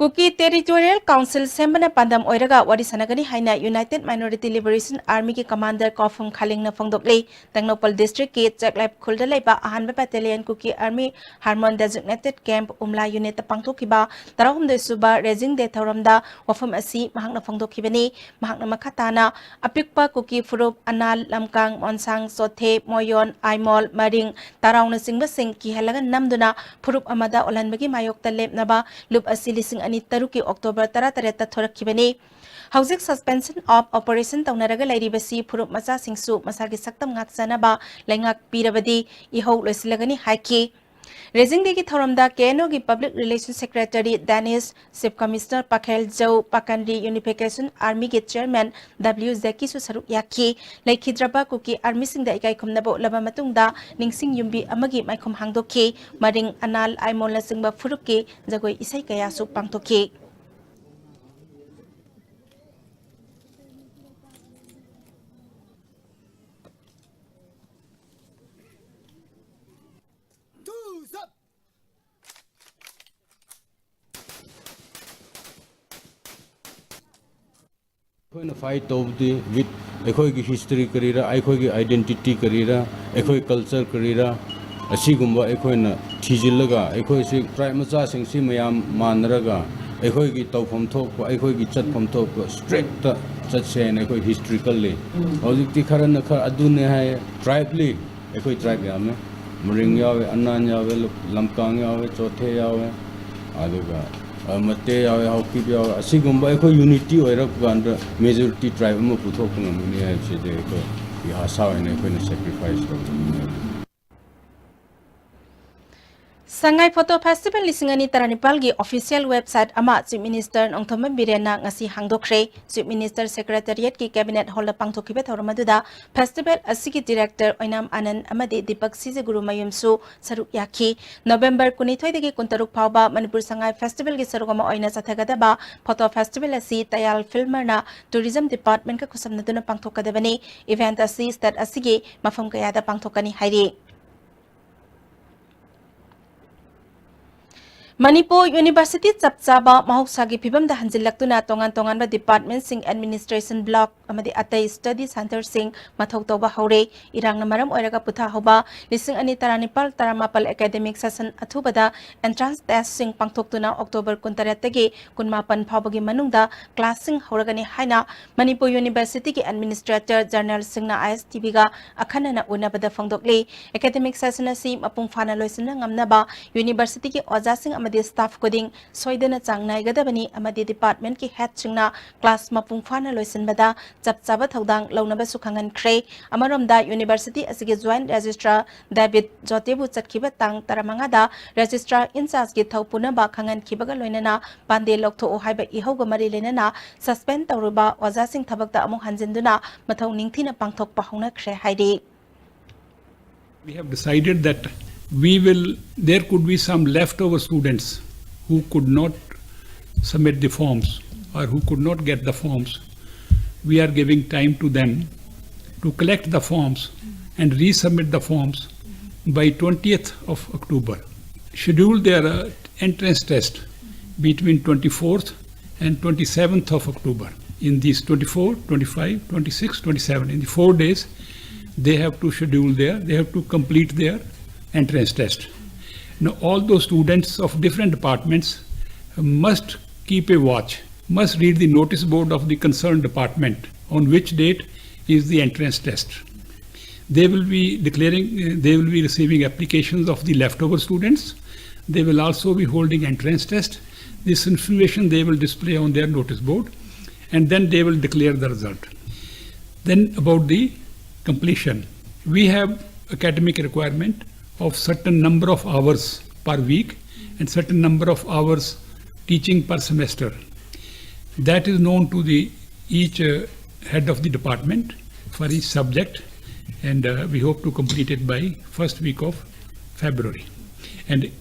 ꯀꯨꯀꯤ ꯇꯦꯔꯤꯇꯣꯔꯤꯌꯦꯜ ꯀꯥꯎꯟꯁꯤꯜ ꯁꯦꯝꯕꯅ ꯄꯥꯟꯗꯝ ꯑꯣꯏꯔꯒ ꯋꯥꯔꯤ ꯁꯥꯟꯅꯒꯅꯤ ꯍꯥꯏꯅ ꯌꯨꯅꯥꯏꯇꯦꯗ ꯃꯥꯏꯅꯣꯔꯤꯇꯤ ꯂꯤꯕꯔꯦꯁꯟ ꯑꯥꯔꯃꯤꯒꯤ ꯀꯃꯥꯟꯗꯔ ꯀꯥꯎꯐꯝ ꯈꯥꯂꯤꯡꯅ ꯐꯣꯡꯗꯣꯛꯂꯤ꯫ ꯇꯦꯡꯅꯧꯄꯜ ꯗꯤꯁꯇ꯭ꯔꯤꯛꯀꯤ ꯆꯦꯛꯂꯦꯞ ꯈꯨꯜꯗ ꯂꯩꯕ ꯑꯍꯥꯟꯕ ꯕꯦꯇꯥꯂꯤꯌꯟ ꯀꯨꯀꯤ ꯑꯥꯔꯃꯤ ꯍꯥꯔꯃꯣꯟ ꯗꯦꯖꯤꯒꯅꯦꯇꯦꯗ ꯀꯦꯝꯞ ꯎꯝꯂꯥ ꯌꯨꯅꯤꯠꯇ ꯄꯥꯡꯊꯣꯛꯈꯤꯕ ꯇꯔꯥꯍꯨꯝꯗꯣꯏ ꯁꯨꯕ ꯔꯦꯖꯤꯡ ꯗꯦ ꯊꯧꯔꯝꯗ ꯋꯥꯐꯝ ꯑꯁꯤ ꯃꯍꯥꯛꯅ ꯐꯣꯡꯗꯣꯛꯈꯤꯕꯅꯤ꯫ ꯃꯍꯥꯛꯅ ꯃꯈꯥ ꯇꯥꯅ ꯑꯄꯤꯛꯄ ꯀꯨꯀꯤ ꯐꯨꯔꯨꯞ ꯑꯅꯥꯜ, ꯂꯝꯀꯥꯡ, ꯃꯣꯟꯁꯥꯡ, ꯆꯣꯊꯦ, ꯃꯣꯌꯣꯟ, ꯑꯥꯏꯃꯣꯜ, ꯃꯔꯤꯡ, ꯇꯔꯥꯎꯅꯆꯤꯡꯕꯁꯤꯡ ꯀꯤꯍꯜꯂꯒ ꯅꯝꯗꯨꯅ ꯐꯨꯔꯨꯞ ꯑꯃꯗ ꯑꯣꯜꯍꯟꯕꯒꯤ ꯃꯥꯌꯣꯛꯇ ꯂꯦꯞꯅꯕ ꯂꯨꯞ ꯑꯁꯤ ꯂꯤꯁꯤꯡ ꯑꯅꯤ ꯇꯔꯨꯛꯀꯤ ꯑꯣꯛꯇꯣꯕꯔ ꯇꯔꯥꯇꯔꯦꯠꯇ ꯊꯣꯔꯛꯈꯤꯕꯅꯤ꯫ ꯍꯧꯖꯤꯛ suspension of operation ꯇꯧꯅꯔꯒ ꯂꯩꯔꯤꯕꯁꯤ ꯐꯨꯔꯨꯞ ꯃꯆꯥꯁꯤꯡꯁꯨ ꯃꯁꯥꯒꯤ ꯁꯛꯇꯝ ꯉꯥꯛꯆꯅꯕ ꯂꯩꯉꯥꯛ ꯄꯤꯔꯕꯗꯤ ꯏꯍꯧ ꯂꯣꯏꯁꯤꯜꯂꯒꯅꯤ ꯍꯥꯏꯈꯤ꯫ Raising Day ꯒꯤ ꯊꯧꯔꯝꯗ K N O ꯒꯤ Public Relation Secretary Danish, Chief Commissioner ꯄꯥꯈꯦꯜꯖꯧ, ꯄꯥꯀꯟꯔꯤ Unification Army ꯒꯤ Chairman W ꯖꯦꯀꯤꯁꯨ ꯁꯔꯨꯛ ꯌꯥꯈꯤ꯫ ꯂꯩꯈꯤꯗ꯭ꯔꯕ ꯀꯨꯀꯤ ꯑꯥꯔꯃꯤꯁꯤꯡꯗ ꯏꯀꯥꯏ ꯈꯨꯝꯅꯕ ꯎꯠꯂꯕ ꯃꯇꯨꯡꯗ ꯅꯤꯡꯁꯤꯡ ꯌꯨꯝꯕꯤ ꯑꯃꯒꯤ ꯃꯥꯏꯈꯨꯝ ꯍꯥꯡꯗꯣꯛꯈꯤ꯫ ꯃꯔꯤꯡ, ꯑꯅꯥꯜ, ꯑꯥꯏꯃꯣꯜꯅꯆꯤꯡꯕ ꯐꯨꯔꯨꯞꯀꯤ ꯖꯒꯣꯏ ꯏꯁꯩ ꯀꯌꯥꯁꯨ ꯄꯥꯡꯊꯣꯛꯈꯤ꯫ ꯑꯩꯈꯣꯏꯅ fight ꯇꯧꯕꯗꯤ with ꯑꯩꯈꯣꯏꯒꯤ history ꯀꯔꯤꯔꯥ, ꯑꯩꯈꯣꯏꯒꯤ identity ꯀꯔꯤꯔꯥ, ꯑꯩꯈꯣꯏ culture ꯀꯔꯤꯔꯥ, ꯑꯁꯤꯒꯨꯝꯕ ꯑꯩꯈꯣꯏꯅ ꯊꯤꯖꯤꯜꯂꯒ, ꯑꯩꯈꯣꯏꯁꯤ tribe ꯃꯆꯥꯁꯤꯡꯁꯤ ꯃꯌꯥꯝ ꯃꯥꯟꯅꯔꯒ, ꯑꯩꯈꯣꯏꯒꯤ ꯇꯧꯐꯝ ꯊꯣꯛꯄ, ꯑꯩꯈꯣꯏꯒꯤ ꯆꯠꯐꯝ ꯊꯣꯛꯄ straight ꯆꯠꯁꯦ ꯍꯥꯏꯅ ꯑꯩꯈꯣꯏ historically꯫ ꯍꯧꯖꯤꯛꯇꯤ ꯈꯔꯅ ꯈꯔ ꯑꯗꯨꯅꯦ ꯍꯥꯏ, tribally ꯑꯩꯈꯣꯏ tribe ꯌꯥꯝꯃꯦ꯫ ꯃꯔꯤꯡ ꯌꯥꯎꯋꯦ, ꯑꯅꯥꯟ ꯌꯥꯎꯋꯦ, ꯂꯝꯀꯥꯡ ꯌꯥꯎꯋꯦ, ꯆꯣꯊꯦ ꯌꯥꯎꯋꯦ, ꯑꯗꯨꯒ, ꯑ, ꯃꯇꯦ ꯌꯥꯎꯋꯦ, ꯍꯥꯎꯀꯤꯞ ꯌꯥꯎꯋꯦ꯫ ꯑꯁꯤꯒꯨꯝꯕ ꯑꯩꯈꯣꯏ unity ꯑꯣꯏꯔꯛꯄ ꯀꯥꯟꯗ majority tribe ꯑꯃ ꯄꯨꯊꯣꯛꯄ ꯉꯝꯒꯅꯤ ꯍꯥꯏꯕꯁꯤꯗꯤ ꯑꯩꯈꯣꯏꯒꯤ ꯑꯥꯁꯥ ꯑꯣꯏꯅ ꯑꯩꯈꯣꯏꯅ sacrifice ꯇꯧꯖꯅꯤꯡꯉꯤ꯫ ꯁꯉꯥꯏ Photo Festival ꯂꯤꯁꯤꯡ ꯑꯅꯤ ꯇꯔꯥꯅꯤꯄꯥꯜꯒꯤ official website ꯑꯃ Chief Minister ꯅꯣꯡꯊꯣꯝꯕꯝ ꯕꯤꯔꯦꯟꯅ ꯉꯁꯤ ꯍꯥꯡꯗꯣꯛꯈ꯭ꯔꯦ꯫ Chief Minister Secretariat ꯀꯤ Cabinet Hall ꯗ ꯄꯥꯡꯊꯣꯛꯈꯤꯕ ꯊꯧꯔꯝ ꯑꯗꯨꯗ festival ꯑꯁꯤꯒꯤ Director ꯑꯣꯏꯅꯥꯝ ꯑꯥꯅꯟ ꯑꯃꯗꯤ ꯗꯤꯄꯛ ꯁꯤꯖꯒꯨꯔꯨꯃꯌꯨꯝꯁꯨ ꯁꯔꯨꯛ ꯌꯥꯈꯤ꯫ November ꯀꯨꯟꯅꯤꯊꯣꯏꯗꯒꯤ ꯀꯨꯟꯇꯔꯨꯛ ꯐꯥꯎꯕ ꯃꯅꯤꯄꯨꯔ ꯁꯉꯥꯏ festival ꯒꯤ ꯁꯔꯨꯛ ꯑꯃ ꯑꯣꯏꯅ ꯆꯠꯊꯒꯗꯕ photo festival ꯑꯁꯤ ꯇꯌꯥꯜ ꯐꯤꯜꯃꯔꯅ tourism department ꯀ ꯈꯨꯠꯁꯝꯅꯗꯨꯅ ꯄꯥꯡꯊꯣꯛꯀꯗꯕꯅꯤ꯫ Event ꯑꯁꯤ state ꯑꯁꯤꯒꯤ ꯃꯐꯝ ꯀꯌꯥꯗ ꯄꯥꯡꯊꯣꯛꯀꯅꯤ ꯍꯥꯏꯔꯤ꯫ ꯃꯅꯤꯄꯨꯔ University ꯆꯞ ꯆꯥꯕ ꯃꯍꯧꯁꯥꯒꯤ ꯐꯤꯕꯝꯗ ꯍꯟꯖꯤꯜꯂꯛꯇꯨꯅ ꯇꯣꯉꯥꯟ ꯇꯣꯉꯥꯟꯕ department ꯁꯤꯡ, administration block ꯑꯃꯗꯤ ꯑꯇꯩ study centre ꯁꯤꯡ ꯃꯊꯧ ꯇꯧꯕ ꯍꯧꯔꯦ꯫ ꯏꯔꯥꯡꯅ ꯃꯔꯝ ꯑꯣꯏꯔꯒ ꯄꯨꯊꯥꯍꯧꯕ ꯂꯤꯁꯤꯡ ꯑꯅꯤ ꯇꯔꯥꯅꯤꯄꯥꯜ ꯇꯔꯥꯃꯥꯄꯜ academic session ꯑꯊꯨꯕꯗ entrance test ꯁꯤꯡ ꯄꯥꯡꯊꯣꯛꯇꯨꯅ October ꯀꯨꯟꯇꯔꯦꯠꯇꯒꯤ ꯀꯨꯟꯃꯥꯄꯜ ꯐꯥꯎꯕꯒꯤ ꯃꯅꯨꯡꯗ class ꯁꯤꯡ ꯍꯧꯔꯒꯅꯤ ꯍꯥꯏꯅ ꯃꯅꯤꯄꯨꯔ University ꯒꯤ Administrator General ꯁꯤꯡꯅ I S T V ꯒ ꯑꯈꯟꯅꯅ ꯎꯅꯕꯗ ꯐꯣꯡꯗꯣꯛꯂꯤ꯫ Academic session ꯑꯁꯤ ꯃꯄꯨꯡ ꯐꯥꯅ ꯂꯣꯏꯁꯤꯟꯕ ꯉꯝꯅꯕ University ꯒꯤ ꯑꯣꯖꯥꯁꯤꯡ ꯑꯃꯗꯤ staff ꯈꯨꯗꯤꯡ ꯁꯣꯏꯗꯅ ꯆꯥꯡ ꯅꯥꯏꯒꯗꯕꯅꯤ ꯑꯃꯗꯤ department ꯀꯤ head ꯁꯤꯡꯅ class ꯃꯄꯨꯡ ꯐꯥꯅ ꯂꯣꯏꯁꯤꯟꯕꯗ ꯆꯞ ꯆꯥꯕ ꯊꯧꯗꯥꯡ ꯂꯧꯅꯕꯁꯨ ꯈꯪꯍꯟꯈ꯭ꯔꯦ꯫ ꯑꯃꯔꯣꯝꯗ, ꯌꯨꯅꯤꯚꯔꯁꯤꯇꯤ ꯑꯁꯤꯒꯤ ꯖꯣꯏꯟꯠ ꯔꯦꯖꯤꯁꯇ꯭ꯔꯥꯔ ꯗꯦꯕꯤꯗ ꯖꯣꯇꯦꯕꯨ ꯆꯠꯈꯤꯕ ꯇꯥꯡ ꯇꯔꯥꯃꯉꯥꯗ ꯔꯦꯖꯤꯁꯇ꯭ꯔꯥꯔ ꯏꯟꯆꯥꯔꯖꯀꯤ ꯊꯧ ꯄꯨꯅꯕ ꯈꯪꯍꯟꯈꯤꯕꯒ ꯂꯣꯏꯅꯅ ꯄꯥꯟꯗꯦ ꯂꯧꯊꯣꯛꯎ ꯍꯥꯏꯕ ꯏꯍꯧꯒ ꯃꯔꯤ ꯂꯩꯅꯅ ꯁꯁꯄꯦꯟ ꯇꯧꯔꯨꯕ ꯑꯣꯖꯥꯁꯤꯡ ꯊꯕꯛꯇ ꯑꯃꯨꯛ ꯍꯟꯖꯤꯟꯗꯨꯅ ꯃꯊꯧ ꯅꯤꯡꯊꯤꯅ ꯄꯥꯡꯊꯣꯛꯄ ꯍꯧꯅꯈ꯭ꯔꯦ ꯍꯥꯏꯔꯤ꯫ We have decided that we will, there could be some leftover students who could not submit the forms or who could not get the forms. We are giving time to them to collect the forms and resubmit the forms by twentieth of October. Schedule their uh, entrance test between twenty-fourth and twenty-seventh of October. In these twenty-four, twenty-five, twenty-six, twenty-seven, in the four days, they have to schedule their, they have to complete their entrance test. Now, all those students of different departments must keep a watch, must read the notice board of the concerned department on which date is the entrance test. They will be declaring, uh, they will be receiving applications of the leftover students. They will also be holding entrance test. This information they will display on their notice board, and then they will declare the result. Then, about the completion, we have academic requirement of certain number of hours per week and certain number of hours teaching per semester. That is known to the each uh, head of the department for each subject, and uh, we hope to complete it by first week of February. And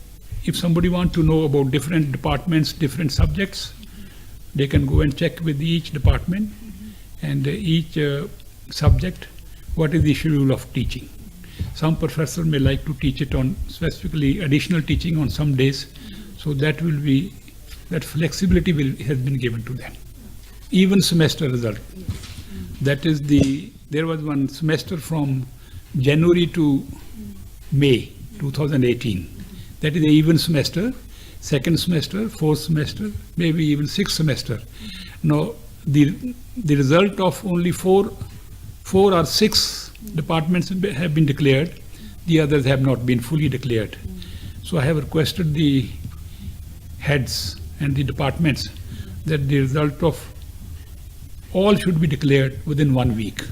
if somebody want to know about different departments, different subjects, they can go and check with each department and uh, each uh, subject what is the schedule of teaching. Some professor may like to teach it on specifically additional teaching on some days, so that will be, that flexibility will, has been given to them. Even semester result. That is the, there was one semester from January to May two thousand eighteen. That is the even semester, second semester, fourth semester, maybe even sixth semester. Now, the, the result of only four, four or six departments have been declared. The others have not been fully declared. So I have requested the heads and the departments that the result of All should be declared within one week.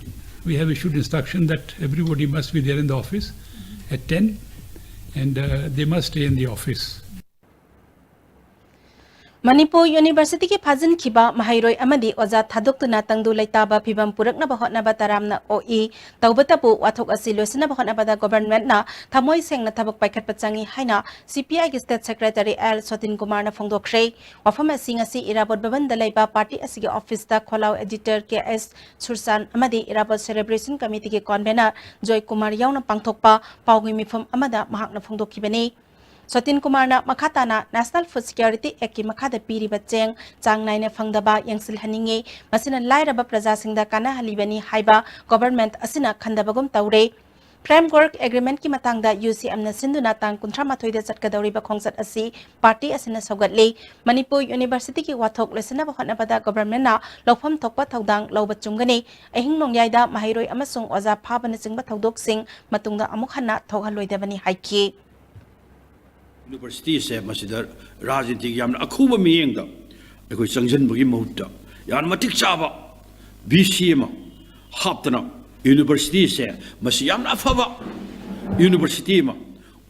We have issued instruction that everybody must be there in the office at ten, and uh, they must stay in the office. Manipur ꯌꯨꯅꯤꯚꯔꯁꯤꯇꯤꯒꯤ ꯐꯥꯖꯤꯟꯈꯤꯕ ꯃꯍꯩꯔꯣꯏ ꯑꯃꯗꯤ ꯑꯣꯖꯥ ꯊꯥꯗꯣꯛꯇꯨꯅ ꯇꯪꯗꯨ ꯂꯩꯇꯥꯕ ꯐꯤꯚꯝ ꯄꯨꯔꯛꯅꯕ ꯍꯣꯠꯅꯕ ꯇꯔꯥꯝꯅ ꯑꯣꯛꯏ꯫ ꯇꯧꯕꯇꯕꯨ ꯋꯥꯊꯣꯛ ꯑꯁꯤ ꯂꯣꯏꯁꯤꯟꯅꯕ ꯍꯣꯠꯅꯕꯗ ꯒꯣꯚꯔꯟꯃꯦꯟꯠꯅ ꯊꯃꯣꯏ ꯁꯦꯡꯅ ꯊꯕꯛ ꯄꯥꯏꯈꯠꯄ ꯆꯪꯏ ꯍꯥꯏꯅ ꯁꯤ ꯄꯤ ꯑꯥꯏꯒꯤ ꯁ꯭ꯇꯦꯠ ꯁꯦꯀ꯭ꯔꯦꯇꯔꯤ ꯑꯦꯜ ꯁꯣꯇꯤꯟ ꯀꯨꯃꯥꯔꯅ ꯐꯣꯡꯗꯣꯛꯈ꯭ꯔꯦ꯫ ꯋꯥꯐꯝ ꯑꯁꯤ ꯉꯁꯤ ꯏꯔꯥꯕꯣꯠ ꯚꯕꯟꯗ ꯂꯩꯕ ꯄꯥꯔꯇꯤ ꯑꯁꯤꯒꯤ ꯑꯣꯐꯤꯁꯇ ꯈꯣꯜꯂꯥꯎ ꯑꯦꯗꯤꯇꯔ ꯀꯦ ꯑꯦꯁ ꯁꯨꯔꯆꯥꯟ ꯑꯃꯗꯤ ꯏꯔꯥꯕꯣꯠ ꯁꯦꯂꯦꯕ꯭ꯔꯦꯁꯟ ꯀꯃꯤꯇꯤꯒꯤ ꯀꯣꯟꯚꯦꯅꯔ ꯖꯣꯏ ꯀꯨꯃꯥꯔ ꯌꯥꯎꯅ ꯄꯥꯡꯊꯣꯛꯄ ꯄꯥꯎꯒꯤ ꯃꯤꯐꯝ ꯑꯃꯗ ꯃꯍꯥꯛꯅ ꯐꯣꯡꯗꯣꯛꯈꯤꯕꯅꯤ꯫ ꯁꯣꯇꯤꯟ ꯀꯨꯃꯥꯔꯅ ꯃꯈꯥ ꯇꯥꯅ ꯅꯦꯁꯅꯦꯜ ꯐꯨꯗ ꯁꯦꯀ꯭ꯌꯨꯔꯤꯇꯤ ꯑꯦꯛꯀꯤ ꯃꯈꯥꯗ ꯄꯤꯔꯤꯕ ꯆꯦꯡ ꯆꯥꯡ ꯅꯥꯏꯅ ꯐꯪꯗꯕ ꯌꯦꯡꯁꯤꯜꯍꯟꯅꯤꯡꯏ, ꯃꯁꯤꯅ ꯂꯥꯏꯔꯕ ꯄ꯭ꯔꯖꯥꯁꯤꯡꯗ ꯀꯥꯟꯅꯍꯜꯂꯤꯕꯅꯤ ꯍꯥꯏꯕ ꯒꯣꯚꯔꯟꯃꯦꯟꯠ ꯑꯁꯤꯅ ꯈꯟꯗꯕꯒꯨꯝ ꯇꯧꯔꯦ꯫ ꯐ꯭ꯔꯦꯝꯋꯔꯛ ꯑꯦꯒ꯭ꯔꯤꯃꯦꯟꯠꯀꯤ ꯃꯇꯥꯡꯗ ꯌꯨ ꯁꯤ ꯑꯦꯝꯅ ꯁꯤꯟꯗꯨꯅ ꯇꯥꯡ ꯀꯨꯟꯊ꯭ꯔꯥ ꯃꯥꯊꯣꯏꯗ ꯆꯠꯀꯗꯧꯔꯤꯕ ꯈꯣꯡꯆꯠ ꯑꯁꯤ ꯄꯥꯔꯇꯤ ꯑꯁꯤꯅ ꯁꯧꯒꯠꯂꯤ꯫ ꯃꯅꯤꯄꯨꯔ ꯌꯨꯅꯤꯚꯔꯁꯤꯇꯤꯒꯤ ꯋꯥꯊꯣꯛ ꯂꯣꯏꯁꯤꯟꯅꯕ ꯍꯣꯠꯅꯕꯗ ꯒꯣꯚꯔꯟꯃꯦꯟꯠꯅ ꯂꯧꯐꯝ ꯊꯣꯛꯄ ꯊꯧꯗꯥꯡ ꯂꯧꯕ ꯆꯨꯝꯒꯅꯤ꯫ ꯑꯍꯤꯡ ꯅꯣꯡꯌꯥꯏꯗ ꯃꯍꯩꯔꯣꯏ ꯑꯃꯁꯨꯡ ꯑꯣꯖꯥ ꯐꯥꯕꯅꯆꯤꯡꯕ ꯊꯧꯗꯣꯛꯁꯤꯡ ꯃꯇꯨꯡꯗ ꯑꯃꯨꯛ ꯍꯟꯅ ꯊꯣꯛꯍꯜꯂꯣꯏꯗꯕꯅꯤ ꯍꯥꯏꯈꯤ꯫ ꯌꯨꯅꯤꯚꯔꯁꯤꯇꯤꯁꯦ ꯃꯁꯤꯗ ꯔꯥꯖꯅꯤꯇꯤꯒꯤ ꯌꯥꯝꯅ ꯑꯈꯨꯕ ꯃꯤꯠꯌꯦꯡꯗ ꯑꯩꯈꯣꯏ ꯆꯪꯁꯤꯟꯕꯒꯤ ꯃꯍꯨꯠꯇ ꯌꯥꯝꯅ ꯃꯇꯤꯛ ꯆꯥꯕ ꯚꯤ ꯁꯤ ꯑꯃ ꯍꯥꯞꯇꯅ ꯌꯨꯅꯤꯚꯔꯁꯤꯇꯤꯁꯦ ꯃꯁꯤ ꯌꯥꯝꯅ ꯑꯐꯕ ꯌꯨꯅꯤꯚꯔꯁꯤꯇꯤ ꯑꯃ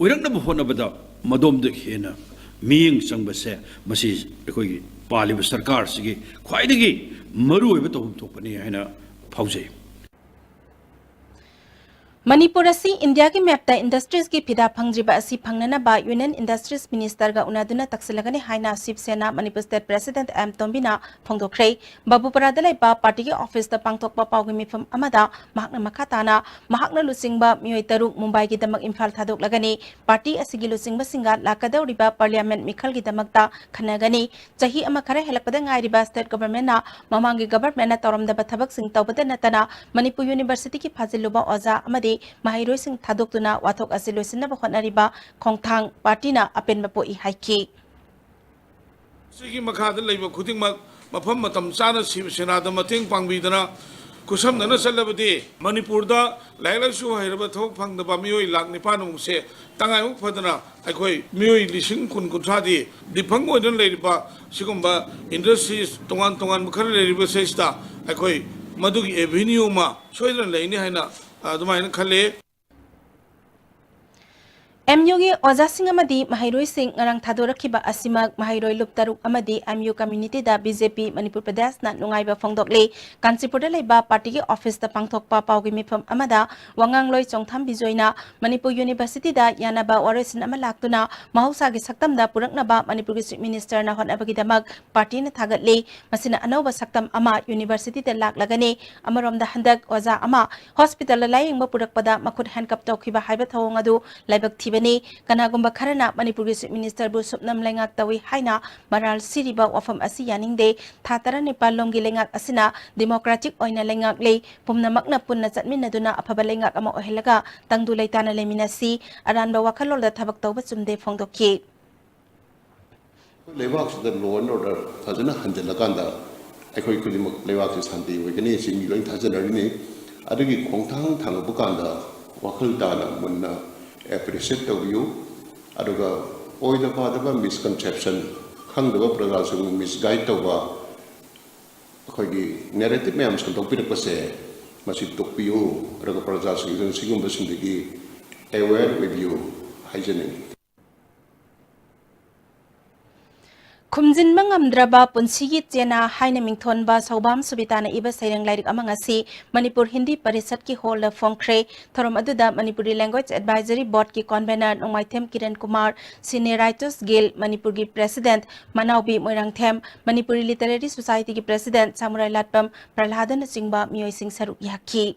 ꯑꯣꯏꯔꯛꯅꯕ ꯍꯣꯠꯅꯕꯗ ꯃꯗꯣꯝꯗ ꯍꯦꯟꯅ ꯃꯤꯠꯌꯦꯡ ꯆꯪꯕꯁꯦ ꯃꯁꯤ ꯑꯩꯈꯣꯏꯒꯤ ꯄꯥꯜꯂꯤꯕ ꯁꯔꯀꯥꯔꯁꯤꯒꯤ ꯈ꯭ꯋꯥꯏꯗꯒꯤ ꯃꯔꯨꯑꯣꯏꯕ ꯇꯧꯐꯝ ꯊꯣꯛꯄꯅꯤ ꯍꯥꯏꯅ ꯐꯥꯎꯖꯩ꯫ ꯃꯅꯤꯄꯨꯔ ꯑꯁꯤ ꯏꯟꯗꯤꯌꯥꯒꯤ ꯃꯦꯞꯇ ꯏꯟꯗꯁꯇ꯭ꯔꯤꯁꯀꯤ ꯐꯤꯗꯥ ꯐꯪꯗ꯭ꯔꯤꯕ ꯑꯁꯤ ꯐꯪꯅꯅꯕ ꯌꯨꯅꯤꯌꯟ ꯏꯟꯗꯁꯇ꯭ꯔꯤꯁ ꯃꯤꯅꯤꯁꯇꯔꯒ ꯎꯅꯗꯨꯅ ꯇꯛꯁꯤꯜꯂꯒꯅꯤ ꯍꯥꯏꯅ ꯁꯤꯕ ꯁꯦꯅꯥ ꯃꯅꯤꯄꯨꯔ ꯁ꯭ꯇꯦꯠ ꯄ꯭ꯔꯦꯁꯤꯗꯦꯟꯠ ꯑꯦꯝ ꯇꯣꯝꯕꯤꯅ ꯐꯣꯡꯗꯣꯛꯈ꯭ꯔꯦ꯫ ꯕꯥꯕꯨꯄꯥꯔꯥꯗ ꯂꯩꯕ ꯄꯥꯔꯇꯤꯒꯤ ꯑꯣꯐꯤꯁꯇ ꯄꯥꯡꯊꯣꯛꯄ ꯄꯥꯎꯒꯤ ꯃꯤꯐꯝ ꯑꯃꯗ ꯃꯍꯥꯛꯅ ꯃꯈꯥ ꯇꯥꯅ ꯃꯍꯥꯛꯅ ꯂꯨꯆꯤꯡꯕ ꯃꯤꯑꯣꯏ ꯇꯔꯨꯛ ꯃꯨꯝꯕꯥꯏꯒꯤꯗꯃꯛ ꯏꯝꯐꯥꯜ ꯊꯥꯗꯣꯛꯂꯒꯅꯤ꯫ ꯄꯥꯔꯇꯤ ꯑꯁꯤꯒꯤ ꯂꯨꯆꯤꯡꯕꯁꯤꯡꯒ ꯂꯥꯛꯀꯗꯧꯔꯤꯕ ꯄꯥꯔꯂꯤꯌꯥꯃꯦꯟꯠ ꯃꯤꯈꯜꯒꯤꯗꯃꯛꯇ ꯈꯟꯅꯒꯅꯤ꯫ ꯆꯍꯤ ꯑꯃ ꯈꯔ ꯍꯦꯜꯂꯛꯄꯗ ꯉꯥꯏꯔꯤꯕ ꯁ꯭ꯇꯦꯠ ꯒꯣꯚꯔꯟꯃꯦꯟꯠꯅ ꯃꯃꯥꯡꯒꯤ ꯒꯣꯚꯔꯟꯃꯦꯟꯠꯅ ꯇꯧꯔꯝꯗꯕ ꯊꯕꯛꯁꯤꯡ ꯇꯧꯕꯗ ꯅꯠꯇꯅ ꯃꯅꯤꯄꯨꯔ ꯌꯨꯅꯤꯚꯔꯁꯤꯇꯤꯒꯤ ꯐꯥꯖꯤꯜꯂꯨꯕ ꯑꯣꯖꯥ ꯑꯃꯗꯤ ꯃꯍꯩꯔꯣꯏꯁꯤꯡ ꯊꯥꯗꯣꯛꯇꯨꯅ ꯋꯥꯊꯣꯛ ꯑꯁꯤ ꯂꯣꯏꯁꯤꯟꯅꯕ ꯍꯣꯠꯅꯔꯤꯕ ꯈꯣꯡꯊꯥꯡ ꯄꯥꯔꯇꯤꯅ ꯑꯄꯦꯟꯕ ꯄꯣꯛꯏ ꯍꯥꯏꯈꯤ꯫ ꯁꯤꯒꯤ ꯃꯈꯥꯗ ꯂꯩꯕ ꯈꯨꯗꯤꯡꯃꯛ ꯃꯐꯝ ꯃꯇꯝ ꯆꯥꯅ ꯁꯤꯕ ꯁꯦꯅꯥꯗ ꯃꯇꯦꯡ ꯄꯥꯡꯕꯤꯗꯅ ꯈꯨꯠꯁꯝꯅꯅ ꯆꯠꯂꯕꯗꯤ ꯃꯅꯤꯄꯨꯔꯗ ꯂꯥꯏꯔꯤꯛ ꯂꯥꯏꯁꯨ ꯍꯩꯔꯕ ꯊꯕꯛ ꯐꯪꯗꯕ ꯃꯤꯑꯣꯏ ꯂꯥꯈ ꯅꯤꯄꯥꯟꯃꯨꯛꯁꯦ ꯇꯉꯥꯏꯃꯨꯛ ꯐꯗꯅ ꯑꯩꯈꯣꯏ ꯃꯤꯑꯣꯏ ꯂꯤꯁꯤꯡ ꯀꯨꯟ ꯀꯨꯟꯊ꯭ꯔꯥꯗꯤ ꯗꯤꯐꯪ ꯑꯣꯏꯗꯨꯅ ꯂꯩꯔꯤꯕ ꯁꯤꯒꯨꯝꯕ industries ꯇꯣꯉꯥꯟ ꯇꯣꯉꯥꯟꯕ ꯈꯔ ꯂꯩꯔꯤꯕꯁꯤꯗꯩꯁꯤꯗ ꯑꯩꯈꯣꯏ ꯃꯗꯨꯒꯤ avenue ꯑꯃ ꯁꯣꯏꯗꯅ ꯂꯩꯅꯤ ꯍꯥꯏꯅ ꯑꯗꯨꯃꯥꯏꯅ ꯈꯜꯂꯤ꯫ ꯑꯦꯝ ꯌꯨꯒꯤ ꯑꯣꯖꯥꯁꯤꯡ ꯑꯃꯗꯤ ꯃꯍꯩꯔꯣꯏꯁꯤꯡ ꯉꯔꯥꯡ ꯊꯥꯗꯣꯔꯛꯈꯤꯕ ꯑꯁꯤꯃꯛ ꯃꯍꯩꯔꯣꯏ ꯂꯨꯞ ꯇꯔꯨꯛ ꯑꯃꯗꯤ ꯑꯦꯝ ꯌꯨ community ꯗ ꯕꯤ ꯖꯦ ꯄꯤ ꯃꯅꯤꯄꯨꯔ ꯄ꯭ꯔꯗꯦꯁꯅ ꯅꯨꯡꯉꯥꯏꯕ ꯐꯣꯡꯗꯣꯛꯂꯤ꯫ ꯀꯥꯟꯆꯤꯄꯨꯔꯗ ꯂꯩꯕ ꯄꯥꯔꯇꯤꯒꯤ ꯑꯣꯐꯤꯁꯇ ꯄꯥꯡꯊꯣꯛꯄ ꯄꯥꯎꯒꯤ ꯃꯤꯐꯝ ꯑꯃꯗ ꯋꯥꯉꯥꯡꯂꯣꯏ ꯆꯣꯡꯊꯥꯝ ꯕꯤꯖꯣꯏꯅ ꯃꯅꯤꯄꯨꯔ ꯌꯨꯅꯤꯚꯔꯁꯤꯇꯤꯗ ꯌꯥꯅꯕ ꯋꯥꯔꯣꯏꯁꯤꯟ ꯑꯃ ꯂꯥꯛꯇꯨꯅ ꯃꯍꯧꯁꯥꯒꯤ ꯁꯛꯇꯝꯗ ꯄꯨꯔꯛꯅꯕ ꯃꯅꯤꯄꯨꯔꯒꯤ ꯆꯤꯐ ꯃꯤꯅꯤꯁꯇꯔꯅ ꯍꯣꯠꯅꯕꯒꯤꯗꯃꯛ ꯄꯥꯔꯇꯤꯅ ꯊꯥꯒꯠꯂꯤ꯫ ꯃꯁꯤꯅ ꯑꯅꯧꯕ ꯁꯛꯇꯝ ꯑꯃ ꯌꯨꯅꯤꯚꯔꯁꯤꯇꯤꯗ ꯂꯥꯛꯂꯒꯅꯤ꯫ ꯑꯃꯔꯣꯝꯗ ꯍꯟꯗꯛ ꯑꯣꯖꯥ ꯑꯃ ꯍꯣꯁꯄꯤꯇꯥꯜꯗ ꯂꯥꯌꯦꯡꯕ ꯄꯨꯔꯛꯄꯗ ꯃꯈꯨꯠ ꯍꯦꯟꯀꯞ ꯇꯧꯈꯤꯕ ꯍꯥꯏꯕ ꯊꯧꯑꯣꯡ ꯑꯗꯨ ꯂꯥꯏꯕꯛ ꯊꯤꯕꯅꯤ꯫ ꯀꯅꯥꯒꯨꯝꯕ ꯈꯔꯅ ꯃꯅꯤꯄꯨꯔꯒꯤ ꯆꯤꯐ ꯃꯤꯅꯤꯁꯇꯔꯕꯨ ꯁꯨꯞꯅꯝ ꯂꯩꯉꯥꯛ ꯇꯧꯏ ꯍꯥꯏꯅ ꯃꯔꯥꯜ ꯁꯤꯔꯤꯕ ꯋꯥꯐꯝ ꯑꯁꯤ ꯌꯥꯅꯤꯡꯗꯦ꯫ ꯊꯥ ꯇꯔꯥꯅꯤꯄꯥꯜ ꯂꯣꯝꯒꯤ ꯂꯩꯉꯥꯛ ꯑꯁꯤꯅ ꯗꯤꯃꯣꯀ꯭ꯔꯦꯇꯤꯛ ꯑꯣꯏꯅ ꯂꯩꯉꯥꯛꯂꯦ꯫ ꯄꯨꯝꯅꯃꯛꯅ ꯄꯨꯟꯅ ꯆꯠꯃꯤꯟꯅꯗꯨꯅ ꯑꯐꯕ ꯂꯩꯉꯥꯛ ꯑꯃ ꯑꯣꯏꯍꯜꯂꯒ ꯇꯪꯗꯨ ꯂꯩꯇꯥꯅ ꯂꯩꯃꯤꯟꯅꯁꯤ꯫ ꯑꯔꯥꯟꯕ ꯋꯥꯈꯜꯂꯣꯟꯗ ꯊꯕꯛ ꯇꯧꯕ ꯆꯨꯝꯗꯦ ꯐꯣꯡꯗꯣꯛꯈꯤ꯫ ꯂꯩꯕꯥꯛꯁꯤꯗ law and order ꯐꯖꯅ ꯍꯟꯖꯤꯜꯂꯀꯥꯟꯗ ꯑꯩꯈꯣꯏ ꯈꯨꯗꯤꯡꯃꯛ ꯂꯩꯕꯥꯛꯁꯤ ꯁꯥꯟꯇꯤ ꯑꯣꯏꯒꯅꯤ, ꯁꯤ ꯃꯤ ꯂꯣꯏ ꯊꯥꯖꯅꯔꯤꯅꯤ꯫ ꯑꯗꯨꯒꯤ ꯈꯣꯡꯊꯥꯡ ꯊꯥꯡꯉꯛꯄ ꯀꯥꯟꯗ ꯋꯥꯈꯜ ꯇꯥꯅ ꯃꯨꯟꯅ appreciate ꯇꯧꯕꯤꯌꯨ꯫ ꯑꯗꯨꯒ ꯑꯣꯏꯗ ꯄꯥꯗꯕ misconception, ꯈꯪꯗꯕ ꯄ꯭ꯔꯖꯥꯁꯤꯡꯕꯨ misguide ꯇꯧꯕ, ꯑꯩꯈꯣꯏꯒꯤ narrative ꯃꯌꯥꯝ ꯁꯟꯗꯣꯛꯄꯤꯔꯛꯄꯁꯦ ꯃꯁꯤ ꯇꯣꯛꯄꯤꯌꯨ꯫ ꯑꯗꯨꯒ ꯄ꯭ꯔꯖꯥꯁꯤꯡꯁꯤꯅ ꯁꯤꯒꯨꯝꯕꯁꯤꯡꯗꯒꯤ aware ꯑꯣꯏꯕꯤꯌꯨ ꯍꯥꯏꯖꯅꯤꯡꯏ꯫ ꯈꯨꯝꯖꯤꯟꯕ ꯉꯝꯗ꯭ꯔꯕ ꯄꯨꯟꯁꯤꯒꯤ ꯆꯦꯅꯥ ꯍꯥꯏꯅ ꯃꯤꯡꯊꯣꯟꯕ ꯁꯧꯕꯥꯝ ꯁꯨꯕꯤꯇꯥꯅ ꯏꯕ ꯁꯩꯔꯦꯡ ꯂꯥꯏꯔꯤꯛ ꯑꯃ ꯉꯁꯤ ꯃꯅꯤꯄꯨꯔ ꯍꯤꯟꯗꯤ ꯄꯔꯤꯁꯠꯀꯤ ꯍꯣꯜꯗ ꯐꯣꯡꯈ꯭ꯔꯦ꯫ ꯊꯧꯔꯝ ꯑꯗꯨꯗ ꯃꯅꯤꯄꯨꯔꯤ Language Advisory Boardꯀꯤ convener ꯅꯣꯡꯃꯥꯏꯊꯦꯝ Kiran Kumar, Cine Writers Guild ꯃꯅꯤꯄꯨꯔꯒꯤ president ꯃꯅꯥꯎꯕꯤ Moirangthem, Manipuri Literary Societyꯒꯤ president ꯁꯥꯃꯨꯔꯥꯏ ꯂꯥꯠꯄꯝ ꯄ꯭ꯔꯍꯂꯥꯗꯅꯆꯤꯡꯕ ꯃꯤꯑꯣꯏꯁꯤꯡ ꯁꯔꯨꯛ ꯌꯥꯈꯤ꯫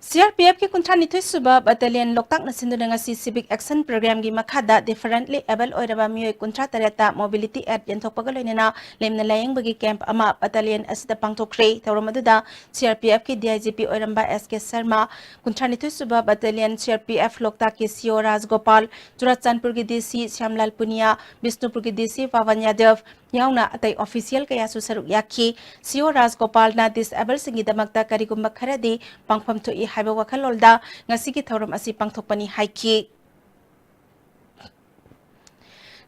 ꯁꯤ ꯑꯥꯔ ꯄꯤ ꯑꯦꯐꯀꯤ ꯀꯨꯟꯊ꯭ꯔꯥ ꯅꯤꯊꯣꯏ ꯁꯨꯕ ꯕꯠꯇꯥꯂꯤꯌꯟ ꯂꯣꯛꯇꯥꯛꯅ ꯁꯤꯟꯗꯨꯅ ꯉꯁꯤ Civic Action Programꯒꯤ ꯃꯈꯥꯗ differently abled ꯑꯣꯏꯔꯕ ꯃꯤꯑꯣꯏ ꯀꯨꯟꯊ꯭ꯔꯥ ꯇꯔꯦꯠꯇ mobility aid ꯌꯦꯟꯊꯣꯛꯄꯒ ꯂꯣꯏꯅꯅ ꯂꯦꯝꯅ ꯂꯥꯌꯦꯡꯕꯒꯤ camp ꯑꯃ ꯕꯠꯇꯥꯂꯤꯌꯟ ꯑꯁꯤꯗ ꯄꯥꯡꯊꯣꯛꯈ꯭ꯔꯦ꯫ ꯊꯧꯔꯝ ꯑꯗꯨꯗ C R P ꯑꯦꯐꯀꯤ D I G P ꯑꯣꯏꯔꯝꯕ ꯑꯦꯁ ꯀꯦ ꯁꯔꯃ, ꯀꯨꯟꯊ꯭ꯔꯥ ꯅꯤꯊꯣꯏ ꯁꯨꯕ battalion C R P F ꯂꯣꯛꯇꯥꯛꯀꯤ ꯁꯤ ꯏ ꯑꯣ ꯔꯥꯖꯒꯣꯄꯥꯜ, ꯆꯨꯔꯥꯆꯥꯟꯄꯨꯔꯒꯤ ꯗꯤ ꯁꯤ ꯁ꯭ꯌꯥꯝꯂꯥꯜ ꯄꯨꯅꯤꯌꯥ, ꯕꯤꯁꯅꯨꯄꯨꯔꯒꯤ ꯗꯤ ꯁꯤ ꯄꯥꯋꯟ ꯌꯥꯗꯕ, ꯌꯥꯎꯅ ꯑꯇꯩ official ꯀꯌꯥꯁꯨ ꯁꯔꯨꯛ ꯌꯥꯈꯤ꯫ ꯁꯤ ꯏ ꯑꯣ ꯔꯥꯖꯒꯣꯄꯥꯜꯅ disabledꯁꯤꯡꯒꯤꯗꯃꯛꯇ ꯀꯔꯤꯒꯨꯝꯕ ꯈꯔꯗꯤ ꯄꯥꯡꯐꯝ ꯊꯣꯛꯏ ꯍꯥꯏꯕ ꯋꯥꯈꯜꯂꯣꯟꯗ ꯉꯁꯤꯒꯤ ꯊꯧꯔꯝ ꯑꯁꯤ ꯄꯥꯡꯊꯣꯛꯄꯅꯤ ꯍꯥꯏꯈꯤ꯫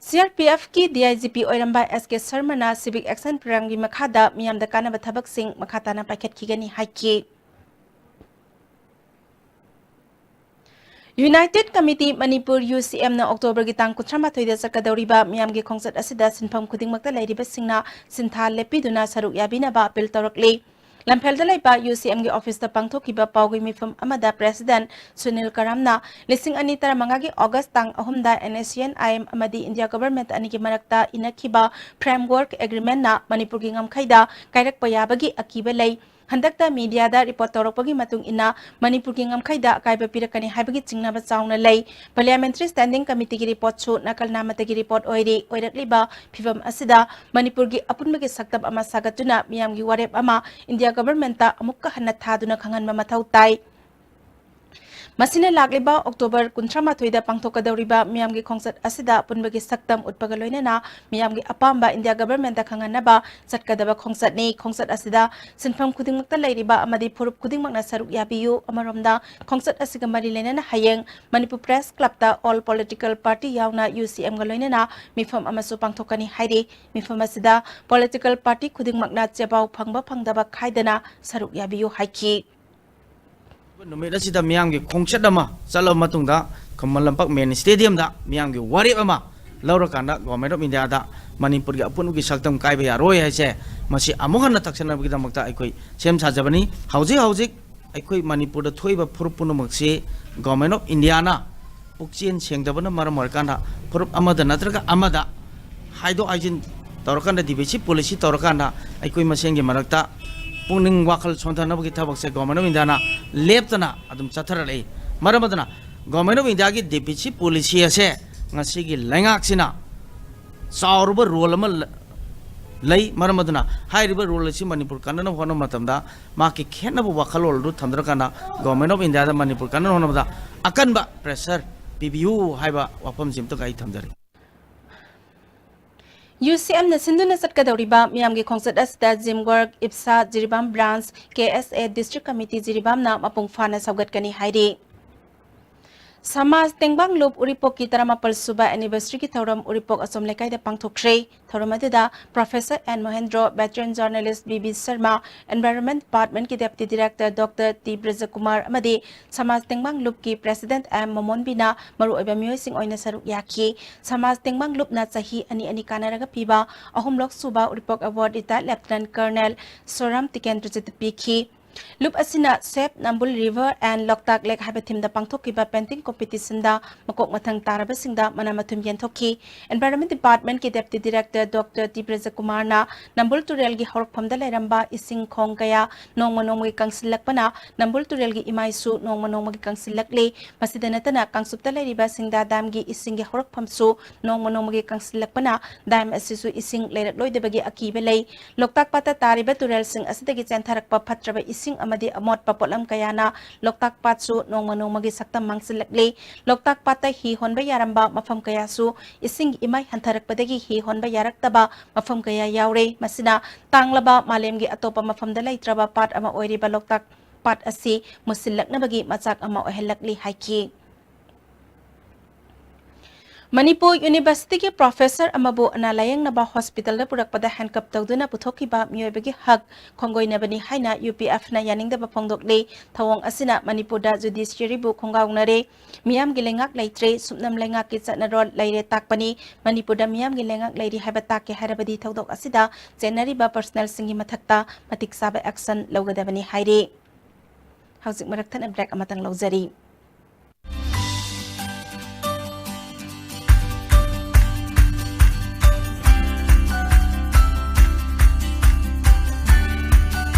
C R P ꯑꯦꯐꯀꯤ D I G P ꯑꯣꯏꯔꯝꯕ ꯑꯦꯁ ꯀꯦ ꯁꯔꯃꯅ civic action programꯒꯤ ꯃꯈꯥꯗ ꯃꯤꯌꯥꯝꯗ ꯀꯥꯟꯅꯕ ꯊꯕꯛꯁꯤꯡ ꯃꯈꯥ ꯇꯥꯅ ꯄꯥꯏꯈꯠꯈꯤꯒꯅꯤ ꯍꯥꯏꯈꯤ꯫ United Committee ꯃꯅꯤꯄꯨꯔ, ꯌꯨ ꯁꯤ ꯑꯦꯝꯅ ꯑꯣꯛꯇꯣꯕꯔꯒꯤ ꯇꯥꯡ ꯀꯨꯟꯊ꯭ꯔꯥ ꯃꯥꯊꯣꯏꯗ ꯆꯠꯀꯗꯧꯔꯤꯕ ꯃꯤꯌꯥꯝꯒꯤ ꯈꯣꯡꯆꯠ ꯑꯁꯤꯗ ꯁꯤꯟꯐꯝ ꯈꯨꯗꯤꯡꯃꯛꯇ ꯂꯩꯔꯤꯕꯁꯤꯡꯅ ꯁꯤꯟꯊꯥ ꯂꯦꯞꯄꯤꯗꯨꯅ ꯁꯔꯨꯛ ꯌꯥꯕꯤꯅꯕ ꯑꯄꯤꯜ ꯇꯧꯔꯛꯂꯤ꯫ ꯂꯝꯐꯦꯜꯗ ꯂꯩꯕ ꯌꯨ ꯁꯤ ꯑꯦꯝꯒꯤ ꯑꯣꯐꯤꯁꯇ ꯄꯥꯡꯊꯣꯛꯈꯤꯕ ꯄꯥꯎꯒꯤ ꯃꯤꯐꯝ ꯑꯃꯗ President ꯁꯨꯅꯤꯜ ꯀꯔꯥꯝꯅ ꯂꯤꯁꯤꯡ ꯑꯅꯤ ꯇꯔꯥꯃꯉꯥꯒꯤ ꯑꯣꯒꯁ ꯇꯥꯡ ꯑꯍꯨꯝꯗ N S C N I M ꯑꯃꯗꯤ India Government ꯑꯅꯤꯒꯤ ꯃꯔꯛꯇ ꯏꯅꯈꯤꯕ Framework Agreementꯅ ꯃꯅꯤꯄꯨꯔꯒꯤ ꯉꯝꯈꯩꯗ ꯀꯥꯏꯔꯛꯄ ꯌꯥꯕꯒꯤ ꯑꯀꯤꯕ ꯂꯩ꯫ ꯍꯟꯗꯛꯇ ꯃꯤꯗꯤꯌꯥꯗ ꯔꯤꯄꯣꯔꯠ ꯇꯧꯔꯛꯄꯒꯤ ꯃꯇꯨꯡ ꯏꯟꯅ ꯃꯅꯤꯄꯨꯔꯒꯤ ꯉꯝꯈꯩꯗ ꯑꯀꯥꯏꯕ ꯄꯤꯔꯛꯀꯅꯤ ꯍꯥꯏꯕꯒꯤ ꯆꯤꯡꯅꯕ ꯆꯥꯎꯅ ꯂꯩ꯫ Parliamentary Standing Committeeꯒꯤ ꯔꯤꯄꯣꯔꯠꯁꯨ ꯅꯥꯀꯜ ꯅꯥꯝꯃꯇꯒꯤ ꯔꯤꯄꯣꯔꯠ ꯑꯣꯏꯔꯤ꯫ ꯑꯣꯏꯔꯛꯂꯤꯕ ꯐꯤꯚꯝ ꯑꯁꯤꯗ ꯃꯅꯤꯄꯨꯔꯒꯤ ꯑꯄꯨꯟꯕꯒꯤ ꯁꯛꯇꯝ ꯑꯃ ꯁꯥꯒꯠꯇꯨꯅ ꯃꯤꯌꯥꯝꯒꯤ ꯋꯥꯔꯦꯞ ꯑꯃ ꯏꯟꯗꯤꯌꯥ ꯒꯚꯔꯟꯃꯦꯟꯠꯇ ꯑꯃꯨꯛꯀ ꯍꯟꯅ ꯊꯥꯗꯨꯅ ꯈꯪꯍꯟꯕ ꯃꯊꯧ ꯇꯥꯏ꯫ ꯃꯁꯤꯅ ꯂꯥꯛꯂꯤꯕ ꯑꯣꯛꯇꯣꯕꯔ ꯀꯨꯟꯊ꯭ꯔꯥ ꯃꯥꯊꯣꯏꯗ ꯄꯥꯡꯊꯣꯛꯀꯗꯧꯔꯤꯕ ꯃꯤꯌꯥꯝꯒꯤ ꯈꯣꯡꯆꯠ ꯑꯁꯤꯗ ꯑꯄꯨꯟꯕꯒꯤ ꯁꯛꯇꯝ ꯎꯠꯄꯒ ꯂꯣꯏꯅꯅ ꯃꯤꯌꯥꯝꯒꯤ ꯑꯄꯥꯝꯕ ꯏꯟꯗꯤꯌꯥ ꯒꯚꯔꯟꯃꯦꯟꯠꯇ ꯈꯪꯍꯟꯅꯕ ꯆꯠꯀꯗꯕ ꯈꯣꯡꯆꯠꯅꯤ꯫ ꯈꯣꯡꯆꯠ ꯑꯁꯤꯗ ꯁꯤꯟꯐꯝ ꯈꯨꯗꯤꯡꯃꯛꯇ ꯂꯩꯔꯤꯕ ꯑꯃꯗꯤ ꯐꯨꯔꯨꯞ ꯈꯨꯗꯤꯡꯃꯛꯅ ꯁꯔꯨꯛ ꯌꯥꯕꯤꯌꯨ꯫ ꯑꯃꯔꯣꯝꯗ ꯈꯣꯡꯆꯠ ꯑꯁꯤꯒ ꯃꯔꯤ ꯂꯩꯅꯅ ꯍꯌꯦꯡ Manipur Press Clubꯇ all political party ꯌꯥꯎꯅ ꯌꯨ ꯁꯤ ꯑꯦꯝꯒ ꯂꯣꯏꯅꯅ ꯃꯤꯐꯝ ꯑꯃꯁꯨ ꯄꯥꯡꯊꯣꯛꯀꯅꯤ ꯍꯥꯏꯔꯤ꯫ ꯃꯤꯐꯝ ꯑꯁꯤꯗ political party ꯈꯨꯗꯤꯡꯃꯛꯅ ꯆꯦꯄꯥꯎ ꯐꯪꯕ ꯐꯪꯗꯕ ꯈꯥꯏꯗꯅ ꯁꯔꯨꯛ ꯌꯥꯕꯤꯌꯨ ꯍꯥꯏꯈꯤ꯫ ꯅꯨꯃꯤꯠ ꯑꯁꯤꯗ ꯃꯤꯌꯥꯝꯒꯤ ꯈꯣꯡꯆꯠ ꯑꯃ ꯆꯠꯂꯕ ꯃꯇꯨꯡꯗ ꯈꯨꯃꯟ ꯂꯝꯄꯥꯛ main stadiumꯗ ꯃꯤꯌꯥꯝꯒꯤ ꯋꯥꯔꯦꯞ ꯑꯃ ꯂꯧꯔꯀꯥꯟꯗ Government of Indiaꯗ ꯃꯅꯤꯄꯨꯔꯒꯤ ꯑꯄꯨꯟꯕꯒꯤ ꯁꯛꯇꯝ ꯀꯥꯏꯕ ꯌꯥꯔꯣꯏ ꯍꯥꯏꯁꯦ ꯃꯁꯤ ꯑꯃꯨꯛ ꯍꯟꯅ ꯇꯛꯁꯟꯅꯕꯒꯤꯗꯃꯛꯇ ꯑꯩꯈꯣꯏ ꯁꯦꯝ ꯁꯥꯖꯕꯅꯤ꯫ ꯍꯧꯖꯤꯛ ꯍꯧꯖꯤꯛ ꯑꯩꯈꯣꯏ ꯃꯅꯤꯄꯨꯔꯗ ꯊꯣꯛꯏꯕ ꯐꯨꯔꯨꯞ ꯄꯨꯝꯅꯃꯛꯁꯤ Government of Indiaꯅ ꯄꯨꯛꯆꯦꯜ ꯁꯦꯡꯗꯕꯅ ꯃꯔꯝ ꯑꯣꯏꯔꯀꯥꯟꯗ ꯐꯨꯔꯨꯞ ꯑꯃꯗ ꯅꯠꯇ꯭ꯔꯒ ꯑꯃꯗ ꯍꯥꯏꯗꯣꯛ ꯍꯥꯏꯖꯤꯟ ꯇꯧꯔꯀꯥꯟꯗ divisive policy ꯇꯧꯔꯀꯥꯟꯗ ꯑꯩꯈꯣꯏ ꯃꯁꯦꯟꯒꯤ ꯃꯔꯛꯇ ꯄꯨꯛꯅꯤꯡ ꯋꯥꯈꯜ ꯁꯣꯟꯊꯅꯕꯒꯤ ꯊꯕꯛꯁꯦ Government of Indiaꯅ ꯂꯦꯞꯇꯅ ꯑꯗꯨꯝ ꯆꯠꯊꯔꯛꯂꯤ꯫ ꯃꯔꯝ ꯑꯗꯨꯅ Government of Indiaꯒꯤ divisive policy ꯑꯁꯦ ꯉꯁꯤꯒꯤ ꯂꯩꯉꯥꯛꯁꯤꯅ ꯆꯥꯎꯔꯕ role ꯑꯃ ꯂ-, ꯂꯩ꯫ ꯃꯔꯝ ꯑꯗꯨꯅ ꯍꯥꯏꯔꯤꯕ role ꯑꯁꯤ ꯃꯅꯤꯄꯨꯔ ꯀꯟꯅꯅꯕ ꯍꯣꯠꯅꯕ ꯃꯇꯝꯗ ꯃꯍꯥꯛꯀꯤ ꯈꯦꯠꯅꯕ ꯋꯥꯈꯜꯂꯣꯟ ꯑꯗꯨ ꯊꯝꯗꯔꯀꯥꯟꯗ Government of Indiaꯗ ꯃꯅꯤꯄꯨꯔ ꯀꯟꯅꯅꯕ ꯍꯣꯠꯅꯕꯗ ꯑꯀꯟꯕ pressure ꯄꯤꯕꯤꯌꯨ ꯍꯥꯏꯕ ꯋꯥꯐꯝꯁꯤꯃꯇꯪ ꯑꯩ ꯊꯝꯖꯔꯤ꯫ UCMꯅ ꯁꯤꯟꯗꯨꯅ ꯆꯠꯀꯗꯧꯔꯤꯕ ꯃꯤꯌꯥꯝꯒꯤ ꯈꯣꯡꯆꯠ ꯑꯁꯤꯗ ꯖꯤꯝ ꯋꯥꯔꯛ, ꯏꯞꯁꯥ, Jiribam branch, KSA District Committee ꯖꯤꯔꯤꯕꯥꯝꯅ ꯃꯄꯨꯡ ꯐꯥꯅ ꯁꯧꯒꯠꯀꯅꯤ ꯍꯥꯏꯔꯤ꯫ ꯁꯃꯥꯖ ꯇꯦꯡꯕꯥꯡ ꯂꯨꯞ ꯎꯔꯤꯄꯣꯛꯀꯤ ꯇꯔꯥꯃꯥꯄꯜ ꯁꯨꯕ anniversaryꯒꯤ ꯊꯧꯔꯝ ꯎꯔꯤꯄꯣꯛ ꯑꯁꯣꯝ ꯂꯩꯀꯥꯏꯗ ꯄꯥꯡꯊꯣꯛꯈ꯭ꯔꯦ꯫ ꯊꯧꯔꯝ ꯑꯗꯨꯗ Professor N ꯃꯣꯍꯦꯟꯗ꯭ꯔꯣ, veteran journalist B B Sharma, Environment Departmentꯀꯤ Deputy Director Doctor T ꯕ꯭ꯔꯖꯀꯨꯃꯥꯔ ꯑꯃꯗꯤ ꯁꯃꯥꯖ ꯇꯦꯡꯕꯥꯡ ꯂꯨꯞꯀꯤ President M ꯃꯣꯃꯣꯟꯕꯤꯅ ꯃꯔꯨꯑꯣꯏꯕ ꯃꯤꯑꯣꯏꯁꯤꯡ ꯑꯣꯏꯅ ꯁꯔꯨꯛ ꯌꯥꯈꯤ꯫ ꯁꯃꯥꯖ ꯇꯦꯡꯕꯥꯡ ꯂꯨꯞꯅ ꯆꯍꯤ ꯑꯅꯤ ꯑꯅꯤ ꯀꯥꯟꯅꯔꯒ ꯄꯤꯕ ꯑꯍꯨꯝꯂꯛ ꯁꯨꯕ ꯎꯔꯤꯄꯣꯛ Award retired Lieutenant Colonel ꯁꯣꯔꯥꯝ ꯇꯤꯀꯦꯟꯗ꯭ꯔꯖꯤꯠꯇ ꯄꯤꯈꯤ꯫ ꯂꯨꯞ ꯑꯁꯤꯅ Save Nambul River and Loktak Lake ꯍꯥꯏꯕ themeꯗ ꯄꯥꯡꯊꯣꯛꯈꯤꯕ painting competitionꯗ ꯃꯀꯣꯛ ꯃꯊꯪ ꯇꯥꯔꯕꯁꯤꯡꯗ ꯃꯅꯥ ꯃꯊꯨꯝ ꯌꯦꯟꯊꯣꯛꯈꯤ꯫ Environment Departmentꯀꯤ Deputy Director Doctor T ꯕ꯭ꯔꯖꯀꯨꯃꯥꯔꯅ ꯅꯝꯕꯨꯜ ꯇꯨꯔꯦꯜꯒꯤ ꯍꯧꯔꯛꯐꯝꯗ ꯂꯩꯔꯝꯕ ꯏꯁꯤꯡ ꯈꯣꯡ ꯀꯌꯥ ꯅꯣꯡꯃ ꯅꯣꯡꯃꯒꯤ ꯀꯪꯁꯤꯜꯂꯛꯄꯅ ꯅꯝꯕꯨꯜ ꯇꯨꯔꯦꯜꯒꯤ ꯏꯃꯥꯏꯁꯨ ꯅꯣꯡꯃ ꯅꯣꯡꯃꯒꯤ ꯀꯪꯁꯤꯜꯂꯛꯂꯤ꯫ ꯃꯁꯤꯗ ꯅꯠꯇꯅ ꯀꯥꯡꯆꯨꯞꯇ ꯂꯩꯔꯤꯕ ꯁꯤꯡꯗꯥ damꯒꯤ ꯏꯁꯤꯡꯒꯤ ꯍꯧꯔꯛꯐꯝꯁꯨ ꯅꯣꯡꯃ ꯅꯣꯡꯃꯒꯤ ꯀꯪꯁꯤꯜꯂꯛꯄꯅ dam ꯑꯁꯤꯁꯨ ꯏꯁꯤꯡ ꯂꯩꯔꯛꯂꯣꯏꯗꯕꯒꯤ ꯑꯀꯤꯕ ꯂꯩ꯫ ꯂꯣꯛꯇꯥꯛ ꯄꯥꯠꯇ ꯇꯥꯔꯤꯕ ꯇꯨꯔꯦꯜꯁꯤꯡ ꯑꯁꯤꯗꯒꯤ ꯆꯦꯟꯊꯔꯛꯄ ꯐꯠꯇ꯭ꯔꯕ ꯏꯁꯤꯡ ꯑꯃꯗꯤ ꯑꯃꯣꯠꯄ ꯄꯣꯠꯂꯝ ꯀꯌꯥꯅ ꯂꯣꯛꯇꯥꯛ ꯄꯥꯠꯁꯨ ꯅꯣꯡꯃ ꯅꯣꯡꯃꯒꯤ ꯁꯛꯇꯝ ꯃꯥꯡꯁꯤꯜꯂꯛꯂꯤ꯫ ꯂꯣꯛꯇꯥꯛ ꯄꯥꯠꯇ ꯍꯤ ꯍꯣꯟꯕ ꯌꯥꯔꯝꯕ ꯃꯐꯝ ꯀꯌꯥꯁꯨ ꯏꯁꯤꯡꯒꯤ ꯏꯃꯥꯏ ꯍꯟꯊꯔꯛꯄꯗꯒꯤ ꯍꯤ ꯍꯣꯟꯕ ꯌꯥꯔꯛꯇꯕ ꯃꯐꯝ ꯀꯌꯥ ꯌꯥꯎꯔꯦ꯫ ꯃꯁꯤꯅ ꯇꯥꯡꯂꯕ ꯃꯥꯂꯦꯝꯒꯤ ꯑꯇꯣꯞꯄ ꯃꯐꯝꯗ ꯂꯩꯇ꯭ꯔꯕ ꯄꯥꯠ ꯑꯃ ꯑꯣꯏꯔꯤꯕ ꯂꯣꯛꯇꯥꯛ ꯄꯥꯠ ꯑꯁꯤ ꯃꯨꯁꯤꯜꯂꯛꯅꯕꯒꯤ ꯃꯆꯥꯛ ꯑꯃ ꯑꯣꯏꯍꯜꯂꯛꯂꯤ ꯍꯥꯏꯈꯤ꯫ ꯃꯅꯤꯄꯨꯔ Universityꯒꯤ professor ꯑꯃꯕꯨ ꯑꯅꯥ ꯂꯥꯌꯦꯡꯅꯕ hospitalꯗ ꯄꯨꯔꯛꯄꯗ handcuff ꯇꯧꯗꯨꯅ ꯄꯨꯊꯣꯛꯈꯤꯕ ꯃꯤꯑꯣꯏꯕꯒꯤ ꯍꯛ ꯈꯣꯡꯒꯣꯏꯅꯕꯅꯤ ꯍꯥꯏꯅ UPFꯅ ꯌꯥꯅꯤꯡꯗꯕ ꯐꯣꯡꯗꯣꯛꯂꯤ꯫ ꯊꯧꯑꯣꯡ ꯑꯁꯤꯅ ꯃꯅꯤꯄꯨꯔꯗ judiciaryꯕꯨ ꯈꯣꯡꯒꯥꯎꯅꯔꯦ꯫ ꯃꯤꯌꯥꯝꯒꯤ ꯂꯩꯉꯥꯛ ꯂꯩꯇ꯭ꯔꯦ, ꯁꯨꯞꯅꯝ ꯂꯩꯉꯥꯛꯀꯤ ꯆꯠꯅꯔꯣꯜ ꯂꯩꯔꯦ ꯇꯥꯛꯄꯅꯤ꯫ ꯃꯅꯤꯄꯨꯔꯗ ꯃꯤꯌꯥꯝꯒꯤ ꯂꯩꯉꯥꯛ ꯂꯩꯔꯤ ꯍꯥꯏꯕ ꯇꯥꯛꯀꯦ ꯍꯥꯏꯔꯕꯗꯤ ꯊꯧꯗꯣꯛ ꯑꯁꯤꯗ ꯆꯦꯟꯅꯔꯤꯕ personalꯁꯤꯡꯒꯤ ꯃꯊꯛꯇ ꯃꯇꯤꯛ ꯆꯥꯕ action ꯂꯧꯒꯗꯕꯅꯤ ꯍꯥꯏꯔꯤ꯫ ꯍꯧꯖꯤꯛ ꯃꯔꯛ ꯊꯠꯅ break ꯑꯃꯇꯪ ꯂꯧꯖꯔꯤ꯫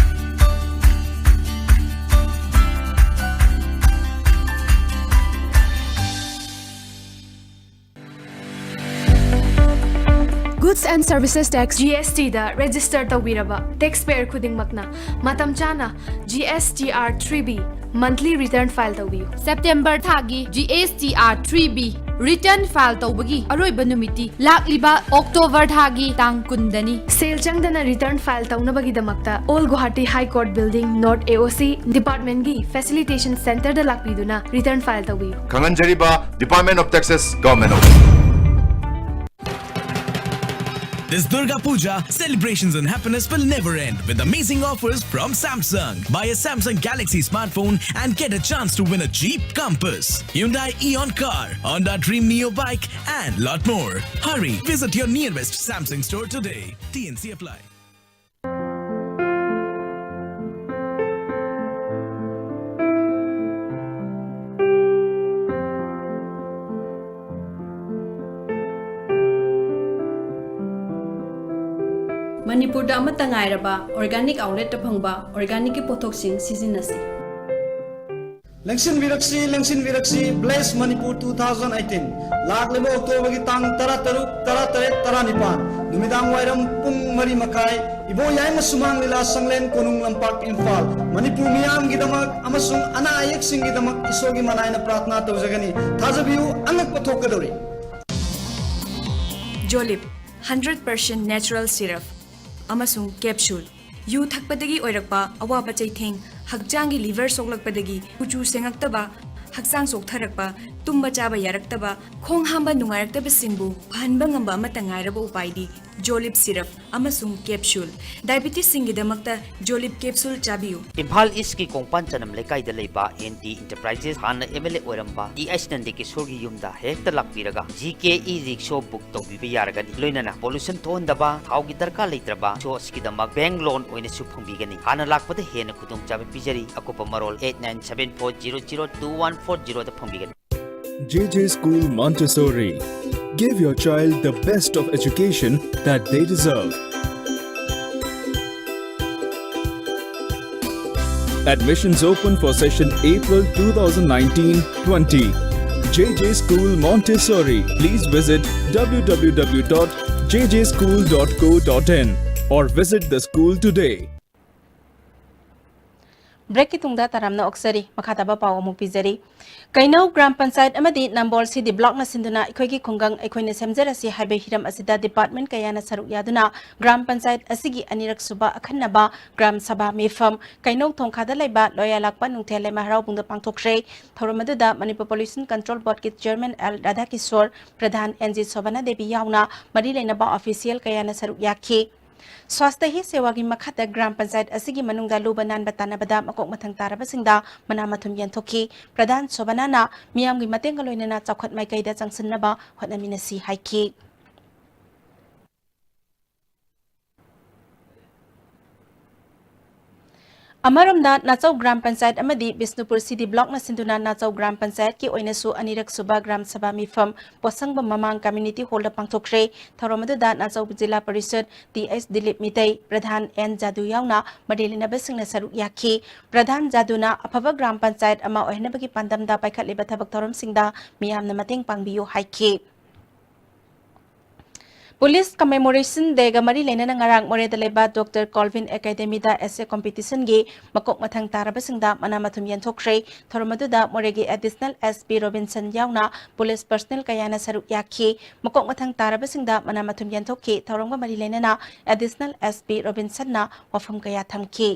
Goods and Services Tax, GSTꯗ register ꯇꯧꯕꯤꯔꯕ taxpayer ꯈꯨꯗꯤꯡꯃꯛꯅ ꯃꯇꯝ ꯆꯥꯅ GSTR three B monthly return file ꯇꯧꯕꯤꯌꯨ꯫ September ꯊꯥꯒꯤ GSTR three B Return file ꯇꯧꯕꯒꯤ ꯑꯔꯣꯏꯕ ꯅꯨꯃꯤꯠꯇꯤ ꯂꯥꯛꯂꯤꯕ October ꯊꯥꯒꯤ ꯇꯥꯡ ꯀꯨꯟꯗꯅꯤ꯫ ꯁꯦꯜ ꯆꯪꯗꯅ return file ꯇꯧꯅꯕꯒꯤꯗꯃꯛꯇ All Guwahati High Court Building, North A O C, department ꯒꯤ facilitation center ꯗ ꯂꯥꯛꯄꯤꯗꯨꯅ return file ꯇꯧꯕꯤꯌꯨ꯫ ꯈꯪꯍꯟꯖꯔꯤꯕ, Department of Taxes, Government of This Durga Puja, celebrations and happiness will never end with amazing offers from Samsung. Buy a Samsung Galaxy smartphone and get a chance to win a Jeep Compass, Hyundai Eon car, Honda Dream Neo bike, and lot more. Hurry, visit your nearest Samsung store today. T N C apply. ꯃꯅꯤꯄꯨꯔꯗ ꯑꯃꯠꯇ ꯉꯥꯏꯔꯕ organic outlet ꯇ ꯐꯪꯕ organic ꯀꯤ ꯄꯣꯠꯊꯣꯛꯁꯤꯡ ꯁꯤꯖꯤꯟꯅꯁꯤ꯫ ꯂꯦꯡꯁꯤꯟꯕꯤꯔꯛꯁꯤ, ꯂꯦꯡꯁꯤꯟꯕꯤꯔꯛꯁꯤ, Bless Manipur two thousand eighteen꯫ ꯂꯥꯛꯂꯤꯕ October ꯒꯤ ꯇꯥꯡ ꯇꯔꯥꯇꯔꯨꯛ, ꯇꯔꯥꯇꯔꯦꯠ, ꯇꯔꯥꯅꯤꯄꯥꯟ, ꯅꯨꯃꯤꯗꯥꯡ ꯋꯥꯏꯔꯝ ꯄꯨꯡ ꯃꯔꯤ ꯃꯈꯥꯏ, ꯏꯕꯣ ꯌꯥꯏꯃ ꯁꯨꯃꯥꯡ ꯂꯤꯂꯥ ꯁꯪꯂꯦꯟ ꯀꯣꯅꯨꯡ ꯂꯝꯄꯥꯛ, ꯏꯝꯐꯥꯜ꯫ ꯃꯅꯤꯄꯨꯔ ꯃꯤꯌꯥꯝꯒꯤꯗꯃꯛ ꯑꯃꯁꯨꯡ ꯑꯅꯥ ꯑꯌꯦꯛꯁꯤꯡꯒꯤꯗꯃꯛ ꯏꯁꯣꯔꯒꯤ ꯃꯅꯥꯏꯅ ꯄ꯭ꯔꯥꯔꯊꯅꯥ ꯇꯧꯖꯒꯅꯤ꯫ ꯊꯥꯖꯕꯤꯌꯨ, ꯑꯉꯛꯄ ꯊꯣꯛꯀꯗꯧꯔꯤ꯫ Jolib, hundred percent natural syrup ꯑꯃꯁꯨꯡ capsule꯫ ꯌꯨ ꯊꯛꯄꯗꯒꯤ ꯑꯣꯏꯔꯛꯄ ꯑꯋꯥꯕ ꯆꯩꯊꯦꯡ, ꯍꯛꯆꯥꯡꯒꯤ liver ꯁꯣꯛꯂꯛꯄꯗꯒꯤ ꯀꯨꯆꯨ ꯁꯦꯡꯉꯛꯇꯕ, ꯍꯛꯆꯥꯡ ꯆꯣꯛꯊꯔꯛꯄ, ꯇꯨꯝꯕ ꯆꯥꯕ ꯌꯥꯔꯛꯇꯕ, ꯈꯣꯡ ꯍꯥꯝꯕ ꯅꯨꯡꯉꯥꯏꯔꯛꯇꯕꯁꯤꯡꯕꯨ ꯐꯍꯟꯕ ꯉꯝꯕ ꯑꯃꯠꯇ ꯉꯥꯏꯔꯕ ꯎꯄꯥꯏꯗꯤ Jolib syrup ꯑꯃꯁꯨꯡ capsule꯫ Diabetes ꯁꯤꯡꯒꯤꯗꯃꯛꯇ Jolib capsule ꯆꯥꯕꯤꯌꯨ꯫ Imphal ꯏꯁꯀꯤ ꯀꯣꯡꯄꯥꯟ ꯆꯅꯝ ꯂꯩꯀꯥꯏꯗ ꯂꯩꯕ ꯑꯦꯟ ꯗꯤ Enterprises, ꯍꯥꯟꯅ ꯑꯦꯝ ꯑꯦꯜ ꯑꯦ ꯑꯣꯏꯔꯝꯕ ꯇꯤ ꯑꯩꯆ ꯅꯟꯗꯀꯤꯁꯣꯔꯒꯤ ꯌꯨꯝꯗ ꯍꯦꯛꯇ ꯂꯥꯛꯄꯤꯔꯒ ꯖꯤ ꯀꯦ ꯏ ꯔꯤꯛꯁꯣ book ꯇꯧꯕꯤꯕ ꯌꯥꯔꯒꯅꯤ꯫ ꯂꯣꯏꯅꯅ pollution ꯊꯣꯛꯍꯟꯗꯕ, ꯊꯥꯎꯒꯤ ꯗꯔꯀꯥꯔ ꯂꯩꯇ꯭ꯔꯕ ꯔꯤꯛꯁꯣ ꯑꯁꯤꯒꯤꯗꯃꯛ bank loan ꯑꯣꯏꯅꯁꯨ ꯐꯪꯕꯤꯒꯅꯤ꯫ ꯍꯥꯟꯅ ꯂꯥꯛꯄꯗ ꯍꯦꯟꯅ ꯈꯨꯗꯣꯡꯆꯥꯕ ꯄꯤꯖꯔꯤ꯫ ꯑꯀꯨꯞꯄ ꯃꯔꯣꯜ eight nine seven four zero zero two one four zero ꯗ ꯐꯪꯕꯤꯒꯅꯤ꯫ J J School Montessori. Give your child the best of education that they deserve. Admissions open for session April two thousand nineteen twenty. J J School Montessori. Please visit w w w dot j j school dot co dot in or visit the school today. Breakꯀꯤ ꯇꯨꯡꯗ ꯇꯔꯥꯝꯅ ꯑꯣꯛꯆꯔꯤ꯫ ꯃꯈꯥ ꯇꯥꯕ ꯄꯥꯎ ꯑꯃꯨꯛ ꯄꯤꯖꯔꯤ꯫ ꯀꯩꯅꯧ gram panchayat ꯑꯃꯗꯤ ꯅꯝꯕꯣꯜ ꯁꯤꯗꯤ ꯕ꯭ꯂꯣꯛꯅ ꯁꯤꯟꯗꯨꯅ ꯑꯩꯈꯣꯏꯒꯤ ꯈꯨꯡꯒꯪ ꯑꯩꯈꯣꯏꯅ ꯁꯦꯝꯖꯔꯁꯤ ꯍꯥꯏꯕ ꯍꯤꯔꯝ ꯑꯁꯤꯗ ꯗꯤꯄꯥꯔꯠꯃꯦꯟꯠ ꯀꯌꯥꯅ ꯁꯔꯨꯛ ꯌꯥꯗꯨꯅ ꯒ꯭ꯔꯥꯝ ꯄꯟꯆꯥꯌꯠ ꯑꯁꯤꯒꯤ ꯑꯅꯤꯔꯛ ꯁꯨꯕ ꯑꯈꯟꯅꯕ ꯒ꯭ꯔꯥꯝ ꯁꯚꯥ ꯃꯤꯐꯝ ꯀꯩꯅꯧ ꯊꯣꯡꯈꯥꯗ ꯂꯩꯕ ꯂꯣꯌꯥꯂꯥꯛꯄ ꯅꯨꯡꯊꯦꯜ ꯂꯩꯃ ꯍꯔꯥꯎꯕꯨꯡꯗ ꯄꯥꯡꯊꯣꯛꯈ꯭ꯔꯦ꯫ ꯊꯧꯔꯝ ꯑꯗꯨꯗ ꯃꯅꯤꯄꯨꯔ ꯄꯣꯂꯨꯁꯟ ꯀꯟꯇ꯭ꯔꯣꯜ ꯕꯣꯔꯗꯀꯤ chairman L Radhakishore, Pradhan N G Sobhana Devi ꯌꯥꯎꯅ ꯃꯔꯤ ꯂꯩꯅꯕ ꯑꯣꯐꯤꯁꯤꯌꯦꯜ ꯀꯌꯥꯅ ꯁꯔꯨꯛ ꯌꯥꯈꯤ꯫ ꯁ꯭ꯋꯥꯁꯇ ꯍꯤ ꯁꯦꯋꯥꯒꯤ ꯃꯈꯥꯗ ꯒ꯭ꯔꯥꯝ ꯄꯟꯆꯥꯌꯠ ꯑꯁꯤꯒꯤ ꯃꯅꯨꯡꯗ ꯂꯨꯕ ꯅꯥꯟꯕ ꯇꯥꯟꯅꯕꯗ ꯃꯀꯣꯛ ꯃꯊꯪ ꯇꯥꯔꯕꯁꯤꯡꯗ ꯃꯅꯥ ꯃꯊꯨꯝ ꯌꯦꯟꯊꯣꯛꯈꯤ꯫ ꯄ꯭ꯔꯙꯥꯟ ꯁꯣꯚꯥꯅꯥꯅ ꯃꯤꯌꯥꯝꯒꯤ ꯃꯇꯦꯡꯒ ꯂꯣꯏꯅꯅ ꯆꯥꯎꯈꯠ ꯃꯥꯏꯀꯩꯗ ꯆꯪꯁꯤꯟꯅꯕ ꯍꯣꯠꯅꯃꯤꯟꯅꯁꯤ ꯍꯥꯏꯈꯤ꯫ ꯑꯃꯔꯣꯝꯗ, ꯅꯥꯆꯧ ꯒ꯭ꯔꯥꯝ ꯄꯟꯆꯥꯌꯠ ꯑꯃꯗꯤ ꯕꯤꯁꯅꯨꯄꯨꯔ ꯁꯤꯗꯤ ꯕ꯭ꯂꯣꯛꯅ ꯁꯤꯟꯗꯨꯅ ꯅꯥꯆꯧ ꯒ꯭ꯔꯥꯝ ꯄꯟꯆꯥꯌꯠꯀꯤ ꯑꯣꯏꯅꯁꯨ ꯑꯅꯤꯔꯛ ꯁꯨꯕ ꯒ꯭ꯔꯥꯝ ꯁꯚꯥ ꯃꯤꯐꯝ ꯄꯣꯠꯁꯪꯕꯝ ꯃꯃꯥꯡ ꯀꯝꯃ꯭ꯌꯨꯅꯤꯇꯤ ꯍꯣꯜꯗ ꯄꯥꯡꯊꯣꯛꯈ꯭ꯔꯦ꯫ ꯊꯧꯔꯝ ꯑꯗꯨꯗ Nachou Zila Parishad T H Dilip Meitei, Pradhan N Jadu ꯌꯥꯎꯅ ꯃꯔꯤ ꯂꯩꯅꯕꯁꯤꯡꯅ ꯁꯔꯨꯛ ꯌꯥꯈꯤ꯫ ꯄ꯭ꯔꯙꯥꯟ ꯖꯥꯗꯨꯅ ꯑꯐꯕ ꯒ꯭ꯔꯥꯝ ꯄꯟꯆꯥꯌꯠ ꯑꯃ ꯑꯣꯏꯍꯟꯅꯕꯒꯤ ꯄꯥꯟꯗꯝꯗ ꯄꯥꯏꯈꯠꯂꯤꯕ ꯊꯕꯛ ꯊꯧꯔꯝꯁꯤꯡꯗ ꯃꯤꯌꯥꯝꯅ ꯃꯇꯦꯡ ꯄꯥꯡꯕꯤꯌꯨ ꯍꯥꯏꯈꯤ꯫ ꯄꯨꯂꯤꯁ ꯀꯃꯦꯃꯣꯔꯦꯁꯟ ꯗꯦꯒ ꯃꯔꯤ ꯂꯩꯅꯅ ꯉꯔꯥꯡ ꯃꯣꯔꯦꯗ ꯂꯩꯕ ꯗꯣꯛꯇꯔ ꯀꯣꯜꯚꯤꯟ ꯑꯦꯀꯥꯗꯦꯃꯤꯗ ꯑꯦꯁꯦ ꯀꯝꯄꯤꯇꯤꯁꯟꯒꯤ ꯃꯀꯣꯛ ꯃꯊꯪ ꯇꯥꯔꯕꯁꯤꯡꯗ ꯃꯅꯥ ꯃꯊꯨꯝ ꯌꯦꯟꯊꯣꯛꯈ꯭ꯔꯦ꯫ ꯊꯧꯔꯝ ꯑꯗꯨꯗ ꯃꯣꯔꯦꯒꯤ ꯑꯦꯗꯤꯁꯅꯦꯜ ꯑꯦꯁ ꯄꯤ ꯔꯣꯕꯤꯟꯁꯟ ꯌꯥꯎꯅ ꯄꯨꯂꯤꯁ ꯄꯔꯁꯅꯦꯜ ꯀꯌꯥꯅ ꯁꯔꯨꯛ ꯌꯥꯈꯤ꯫ ꯃꯀꯣꯛ ꯃꯊꯪ ꯇꯥꯔꯕꯁꯤꯡꯗ ꯃꯅꯥ ꯃꯊꯨꯝ ꯌꯦꯟꯊꯣꯛꯈꯤ꯫ ꯊꯧꯔꯝꯒ ꯃꯔꯤ ꯂꯩꯅꯅ ꯑꯦꯗꯤꯁꯅꯦꯜ ꯑꯦꯁ ꯄꯤ ꯔꯣꯕꯤꯟꯁꯟꯅ ꯋꯥꯐꯝ ꯀꯌꯥ ꯊꯝꯈꯤ꯫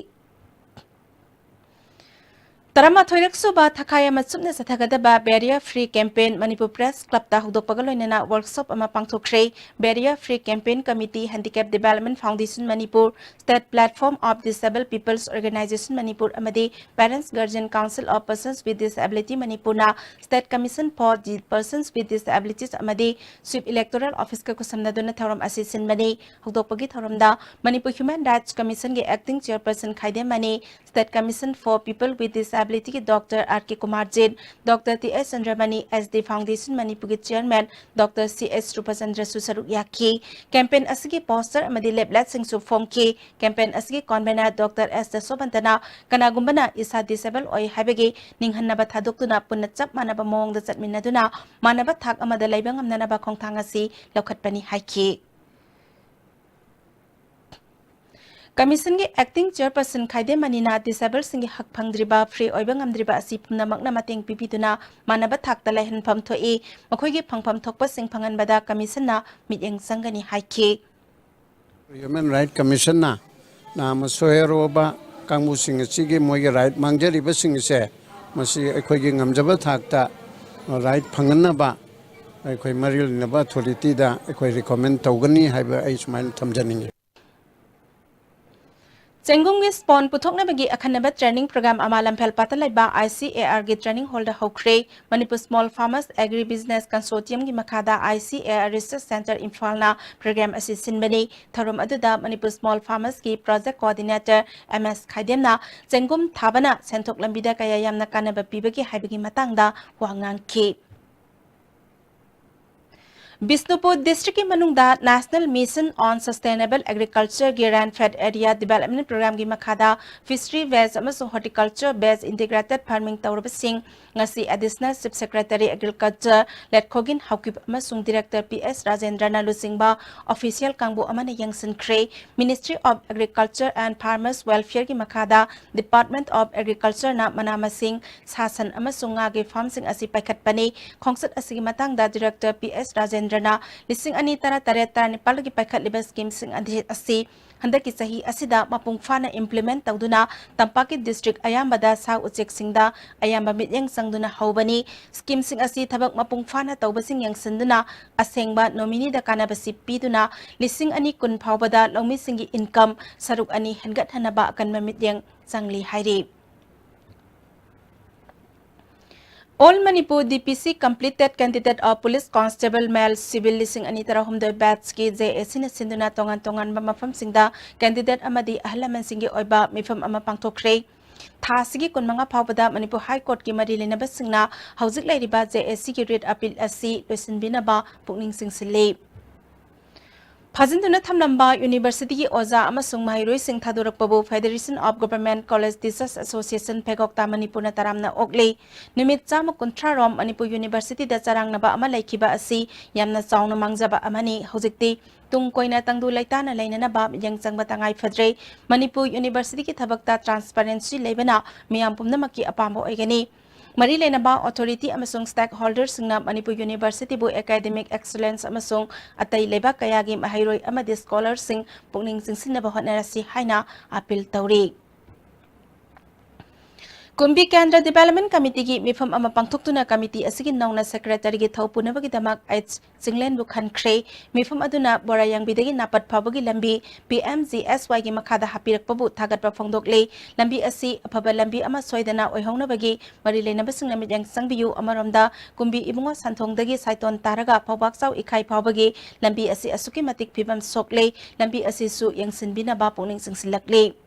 ꯇꯔꯥꯃꯥꯊꯣꯏꯔꯛ ꯁꯨꯕ ꯊꯈꯥꯏ ꯑꯃ ꯆꯨꯞꯅ ꯆꯠꯊꯒꯗꯕ Barrier Free Campaign Manipur press ꯀ꯭ꯂꯕꯇ ꯍꯧꯗꯣꯛꯄꯒ ꯂꯣꯏꯅꯅ ꯋꯥꯔꯛꯁꯣꯞ ꯑꯃ ꯄꯥꯡꯊꯣꯛꯈ꯭ꯔꯦ꯫ Barrier Free Campaign Committee, Handicap Development Foundation Manipur, State Platform of Disabled People's Organization Manipur ꯑꯃꯗꯤ Parents Guardian Council of Persons with Disability ꯃꯅꯤꯄꯨꯔꯅ State Commission for the Persons with Disabilities ꯑꯃꯗꯤ Swift Electoral Officeꯀ ꯈꯨꯠꯁꯝꯅꯗꯨꯅ ꯊꯧꯔꯝ ꯑꯁꯤ ꯁꯤꯟꯕꯅꯤ꯫ ꯍꯧꯗꯣꯛꯄꯒꯤ ꯊꯧꯔꯝꯗ Manipur Human Rights Commissionꯒꯤ Acting Chairperson Khaidem Mani, State Commission for People with Disabilityꯒꯤ doctor R K Kumar Jin, doctor T S ꯆꯟꯗ꯭ꯔꯃꯅꯤ, ꯑꯦꯁ ꯗꯤ Foundation ꯃꯅꯤꯄꯨꯔꯒꯤ ꯆꯤꯌꯔꯃꯦꯟ ꯗꯣꯛꯇꯔ ꯁꯤ ꯑꯦꯁ ꯔꯨꯄꯆꯟꯗ꯭ꯔꯁꯨ ꯁꯔꯨꯛ ꯌꯥꯈꯤ꯫ ꯀꯦꯝꯄꯦꯟ ꯑꯁꯤꯒꯤ ꯄꯣꯁꯇꯔ ꯑꯃꯗꯤ ꯂꯦꯞꯂꯦꯠꯁꯤꯡꯁꯨ ꯐꯣꯡꯈꯤ꯫ ꯀꯦꯝꯄꯦꯟ ꯑꯁꯤꯒꯤ ꯀꯣꯟꯚꯦꯅꯔ ꯗꯣꯛꯇꯔ ꯑꯦꯁ ꯖꯁꯣꯕꯟꯇꯅ ꯀꯅꯥꯒꯨꯝꯕꯅ ꯏꯁꯥ ꯗꯤꯁꯦꯕꯜ ꯑꯣꯏ ꯍꯥꯏꯕꯒꯤ ꯅꯤꯡꯍꯟꯅꯕ ꯊꯥꯗꯣꯛꯇꯨꯅ ꯄꯨꯟꯅ ꯆꯞ ꯃꯥꯟꯅꯕ ꯃꯑꯣꯡꯗ ꯆꯠꯃꯤꯟꯅꯗꯨꯅ ꯃꯥꯟꯅꯕ ꯊꯥꯛ ꯑꯃꯗ ꯂꯩꯕ ꯉꯝꯅꯅꯕ ꯈꯣꯡꯊꯥꯡ ꯑꯁꯤ ꯂꯧꯈꯠꯄꯅꯤ ꯍꯥꯏꯈꯤ꯫ ꯀꯃꯤꯁꯟꯒꯤ acting chairperson ꯈꯥꯏꯗꯦꯝ ꯃꯅꯤꯅ disabledꯁꯤꯡꯒꯤ ꯍꯛ ꯐꯪꯗ꯭ꯔꯤꯕ, free ꯑꯣꯏꯕ ꯉꯝꯗ꯭ꯔꯤꯕ ꯑꯁꯤ ꯄꯨꯝꯅꯃꯛꯅ ꯃꯇꯦꯡ ꯄꯤꯕꯤꯗꯨꯅ ꯃꯥꯟꯅꯕ ꯊꯥꯛꯇ ꯂꯩꯍꯟꯐꯝ ꯊꯣꯛꯏ꯫ ꯃꯈꯣꯏꯒꯤ ꯐꯪꯐꯝ ꯊꯣꯛꯄꯁꯤꯡ ꯐꯪꯍꯟꯕꯗ ꯀꯃꯤꯁꯟꯅ ꯃꯤꯠꯌꯦꯡ ꯆꯪꯒꯅꯤ ꯍꯥꯏꯈꯤ꯫ Human Right Commissionꯅ ꯅꯥꯝꯃ ꯁꯣꯏꯍꯧꯔꯕ ꯀꯥꯡꯕꯨꯁꯤꯡ ꯑꯁꯤꯒꯤ ꯃꯣꯏꯒꯤ right ꯃꯥꯡꯖꯔꯤꯕꯁꯤꯡ ꯑꯁꯦ ꯃꯁꯤ ꯑꯩꯈꯣꯏꯒꯤ ꯉꯝꯖꯕ ꯊꯥꯛꯇ right ꯐꯪꯍꯟꯅꯕ ꯑꯩꯈꯣꯏ ꯃꯔꯤ ꯂꯩꯅꯕ authorityꯗ ꯑꯩꯈꯣꯏ recommend ꯇꯧꯒꯅꯤ ꯍꯥꯏꯕ ꯑꯩ ꯁꯨꯃꯥꯏꯅ ꯊꯝꯖꯅꯤꯡꯉꯤ꯫ ꯆꯦꯡꯒꯨꯝꯒꯤ spawn ꯄꯨꯊꯣꯛꯅꯕꯒꯤ ꯑꯈꯟꯅꯕ training program ꯑꯃ ꯂꯝꯐꯦꯜ ꯄꯥꯠꯇ ꯂꯩꯕ ICARꯒꯤ training hallꯗ ꯍꯧꯈ꯭ꯔꯦ꯫ Manipur Small Farmers Agri Business Consortiumꯒꯤ ꯃꯈꯥꯗ ICAR Research Centre ꯏꯝꯐꯥꯜꯅ program ꯑꯁꯤ ꯁꯤꯟꯕꯅꯤ꯫ ꯊꯧꯔꯝ ꯑꯗꯨꯗ Manipur Small Farmersꯀꯤ project coordinator M S ꯈꯥꯏꯗꯦꯝꯅ ꯆꯦꯡꯒꯨꯝ ꯊꯥꯕꯅ ꯁꯦꯟꯊꯣꯛ ꯂꯝꯕꯤꯗ ꯀꯌꯥ ꯌꯥꯝꯅ ꯀꯥꯟꯅꯕ ꯄꯤꯕꯒꯦ ꯍꯥꯏꯕꯒꯤ ꯃꯇꯥꯡꯗ ꯋꯥ ꯉꯥꯡꯈꯤ꯫ ꯕꯤꯁꯅꯨꯄꯨꯔ districtꯀꯤ ꯃꯅꯨꯡꯗ National Mission on Sustainable Agricultureꯒꯤ rainfed area development programmeꯒꯤ ꯃꯈꯥꯗ fishery based ꯑꯃꯁꯨꯡ horticulture based integrated farming ꯇꯧꯔꯕꯁꯤꯡ ꯉꯁꯤ Additional Chief Secretary Agriculture ꯂꯦꯠꯈꯣꯒꯤꯟ Haokip ꯑꯃꯁꯨꯡ Director P S ꯔꯥꯖꯦꯟꯗ꯭ꯔꯅ ꯂꯨꯆꯤꯡꯕ official ꯀꯥꯡꯕꯨ ꯑꯃꯅ ꯌꯦꯡꯁꯤꯟꯈ꯭ꯔꯦ꯫ Ministry of Agriculture and Farmers Welfareꯒꯤ ꯃꯈꯥꯗ Department of Agricultureꯅ ꯃꯅꯥ ꯃꯁꯤꯡ, ꯁꯥ ꯁꯟ ꯑꯃꯁꯨꯡ ꯉꯥꯒꯤ farmꯁꯤꯡ ꯑꯁꯤ ꯄꯥꯏꯈꯠꯄꯅꯤ꯫ ꯈꯣꯡꯆꯠ ꯑꯁꯤꯒꯤ ꯃꯇꯥꯡꯗ Director P S ꯔꯥꯖꯦꯟꯗ꯭ꯔꯅ ꯂꯤꯁꯤꯡ ꯑꯅꯤ ꯇꯔꯥ ꯇꯔꯦꯠ ꯇꯔꯥꯅꯤꯄꯥꯜꯒꯤ ꯄꯥꯏꯈꯠꯂꯤꯕ schemeꯁꯤꯡ ꯑꯗꯤ-, ꯑꯁꯤ ꯍꯟꯗꯛꯀꯤ ꯆꯍꯤ ꯑꯁꯤꯗ ꯃꯄꯨꯡ ꯐꯥꯅ implement ꯇꯧꯗꯨꯅ ꯇꯝꯄꯥꯛꯀꯤ district ꯑꯌꯥꯝꯕꯗ ꯁꯥ ꯎꯆꯦꯛꯁꯤꯡꯗ ꯑꯌꯥꯝꯕ ꯃꯤꯠꯌꯦꯡ ꯆꯪꯗꯨꯅ ꯍꯧꯕꯅꯤ꯫ Schemeꯁꯤꯡ ꯑꯁꯤ ꯊꯕꯛ ꯃꯄꯨꯡ ꯐꯥꯅ ꯇꯧꯕꯁꯤꯡ ꯌꯦꯡꯁꯤꯟꯗꯨꯅ ꯑꯁꯦꯡꯕ ꯅꯣꯃꯤꯅꯤꯗ ꯀꯥꯟꯅꯕꯁꯤ ꯄꯤꯗꯨꯅ ꯂꯤꯁꯤꯡ ꯑꯅꯤ ꯀꯨꯟ ꯐꯥꯎꯕꯗ ꯂꯧꯃꯤꯁꯤꯡꯒꯤ income ꯁꯔꯨꯛ ꯑꯅꯤ ꯍꯦꯟꯒꯠꯍꯟꯅꯕ ꯑꯀꯟꯕ ꯃꯤꯠꯌꯦꯡ ꯆꯪꯂꯤ ꯍꯥꯏꯔꯤ꯫ All Manipur D P C Completed Candidate of Police Constable Male Civil ꯂꯤꯁꯤꯡ ꯑꯅꯤ ꯇꯔꯥꯍꯨꯝꯗꯣꯏ batchꯀꯤ JACꯅ ꯁꯤꯟꯗꯨꯅ ꯇꯣꯉꯥꯟ ꯇꯣꯉꯥꯟꯕ ꯃꯐꯝꯁꯤꯡꯗ candidate ꯑꯃꯗꯤ ꯑꯍꯜ ꯂꯃꯟꯁꯤꯡꯒꯤ ꯑꯣꯏꯕ ꯃꯤꯐꯝ ꯑꯃ ꯄꯥꯡꯊꯣꯛꯈ꯭ꯔꯦ꯫ ꯊꯥ ꯑꯁꯤꯒꯤ ꯀꯨꯟꯃꯉꯥ ꯐꯥꯎꯕꯗ ꯃꯅꯤꯄꯨꯔ High Courtꯀꯤ ꯃꯔꯤ ꯂꯩꯅꯕꯁꯤꯡꯅ ꯍꯧꯖꯤꯛ ꯂꯩꯔꯤꯕ JACꯒꯤ writ appeal ꯑꯁꯤ ꯂꯣꯏꯁꯤꯟꯕꯤꯅꯕ ꯄꯨꯛꯅꯤꯡ ꯆꯤꯡꯁꯤꯜꯂꯤ꯫ ꯈꯥꯖꯤꯟꯗꯨꯅ ꯊꯝꯂꯝꯕ ꯌꯨꯅꯤꯚꯔꯁꯤꯇꯤꯒꯤ ꯑꯣꯖꯥ ꯑꯃꯁꯨꯡ ꯃꯍꯩꯔꯣꯏꯁꯤꯡ ꯊꯥꯗꯣꯔꯛꯄꯕꯨ Federation of Government College Teachers Association ꯐꯦꯒꯣꯛꯇ ꯃꯅꯤꯄꯨꯔꯅ ꯇꯔꯥꯝꯅ ꯑꯣꯛꯂꯤ꯫ ꯅꯨꯃꯤꯠ ꯆꯥꯝꯃ ꯀꯨꯟꯊ꯭ꯔꯥ ꯔꯣꯝ ꯃꯅꯤꯄꯨꯔ ꯌꯨꯅꯤꯚꯔꯁꯤꯇꯤꯗ ꯆꯔꯥꯡꯅꯕ ꯑꯃ ꯂꯩꯈꯤꯕ ꯑꯁꯤ ꯌꯥꯝꯅ ꯆꯥꯎꯅ ꯃꯥꯡꯖꯕ ꯑꯃꯅꯤ꯫ ꯍꯧꯖꯤꯛꯇꯤ ꯇꯨꯡ ꯀꯣꯏꯅ ꯇꯪꯗꯨ ꯂꯩꯇꯥꯅ ꯂꯩꯅꯅꯕ ꯃꯤꯠꯌꯦꯡ ꯆꯪꯕ ꯇꯉꯥꯏ ꯐꯗ꯭ꯔꯦ꯫ ꯃꯅꯤꯄꯨꯔ ꯌꯨꯅꯤꯚꯔꯁꯤꯇꯤꯒꯤ ꯊꯕꯛꯇ transparency ꯂꯩꯕꯅ ꯃꯤꯌꯥꯝ ꯄꯨꯝꯅꯃꯛꯀꯤ ꯑꯄꯥꯝꯕ ꯑꯣꯏꯒꯅꯤ꯫ ꯃꯔꯤ ꯂꯩꯅꯕ authority ꯑꯃꯁꯨꯡ stakeholderꯁꯤꯡꯅ ꯃꯅꯤꯄꯨꯔ ꯌꯨꯅꯤꯚꯔꯁꯤꯇꯤꯕꯨ academic excellence ꯑꯃꯁꯨꯡ ꯑꯇꯩ ꯂꯩꯕꯥꯛ ꯀꯌꯥꯒꯤ ꯃꯍꯩꯔꯣꯏ ꯑꯃꯗꯤ scholarꯁꯤꯡ ꯄꯨꯛꯅꯤꯡ ꯆꯤꯡꯁꯤꯟꯅꯕ ꯍꯣꯠꯅꯔꯁꯤ ꯍꯥꯏꯅ appeal ꯇꯧꯔꯤ꯫ ꯀꯨꯝꯕꯤ ꯀꯦꯟꯗ꯭ꯔ Development Committeeꯒꯤ ꯃꯤꯐꯝ ꯑꯃ ꯄꯥꯡꯊꯣꯛꯇꯨꯅ committee ꯑꯁꯤꯒꯤ ꯅꯧꯅ secretaryꯒꯤ ꯊꯧ ꯄꯨꯅꯕꯒꯤꯗꯃꯛ ꯑꯩꯆ ꯆꯤꯡꯂꯦꯟꯕꯨ ꯈꯟꯈ꯭ꯔꯦ꯫ ꯃꯤꯐꯝ ꯑꯗꯨꯅ ꯕꯣꯔꯥꯌꯥꯡꯕꯤꯗꯒꯤ ꯅꯥꯄꯠ ꯐꯥꯎꯕꯒꯤ ꯂꯝꯕꯤ P M G S Yꯒꯤ ꯃꯈꯥꯗ ꯍꯥꯞꯄꯤꯔꯛꯄꯕꯨ ꯊꯥꯒꯠꯄ ꯐꯣꯡꯗꯣꯛꯂꯦ꯫ ꯂꯝꯕꯤ ꯑꯁꯤ ꯑꯐꯕ ꯂꯝꯕꯤ ꯑꯃ ꯁꯣꯏꯗꯅ ꯑꯣꯏꯍꯧꯅꯕꯒꯤ ꯃꯔꯤ ꯂꯩꯅꯕꯁꯤꯡꯅ ꯃꯤꯠꯌꯦꯡ ꯆꯪꯕꯤꯌꯨ꯫ ꯑꯃꯔꯣꯝꯗ, ꯀꯨꯝꯕꯤ ꯏꯕꯨꯡꯉꯣ ꯁꯟꯊꯣꯡꯗꯒꯤ ꯁꯥꯏꯇꯣꯟ ꯇꯥꯔꯒ ꯐꯧꯕꯥꯛꯆꯥꯎ ꯏꯈꯥꯏ ꯐꯥꯎꯕꯒꯤ ꯂꯝꯕꯤ ꯑꯁꯤ ꯑꯁꯨꯛꯀꯤ ꯃꯇꯤꯛ ꯐꯤꯕꯝ ꯁꯣꯛꯂꯦ꯫ ꯂꯝꯕꯤ ꯑꯁꯤꯁꯨ ꯌꯦꯡꯁꯤꯟꯕꯤꯅꯕ ꯄꯨꯛꯅꯤꯡ ꯆꯤꯡꯁꯤꯜꯂꯛꯂꯤ꯫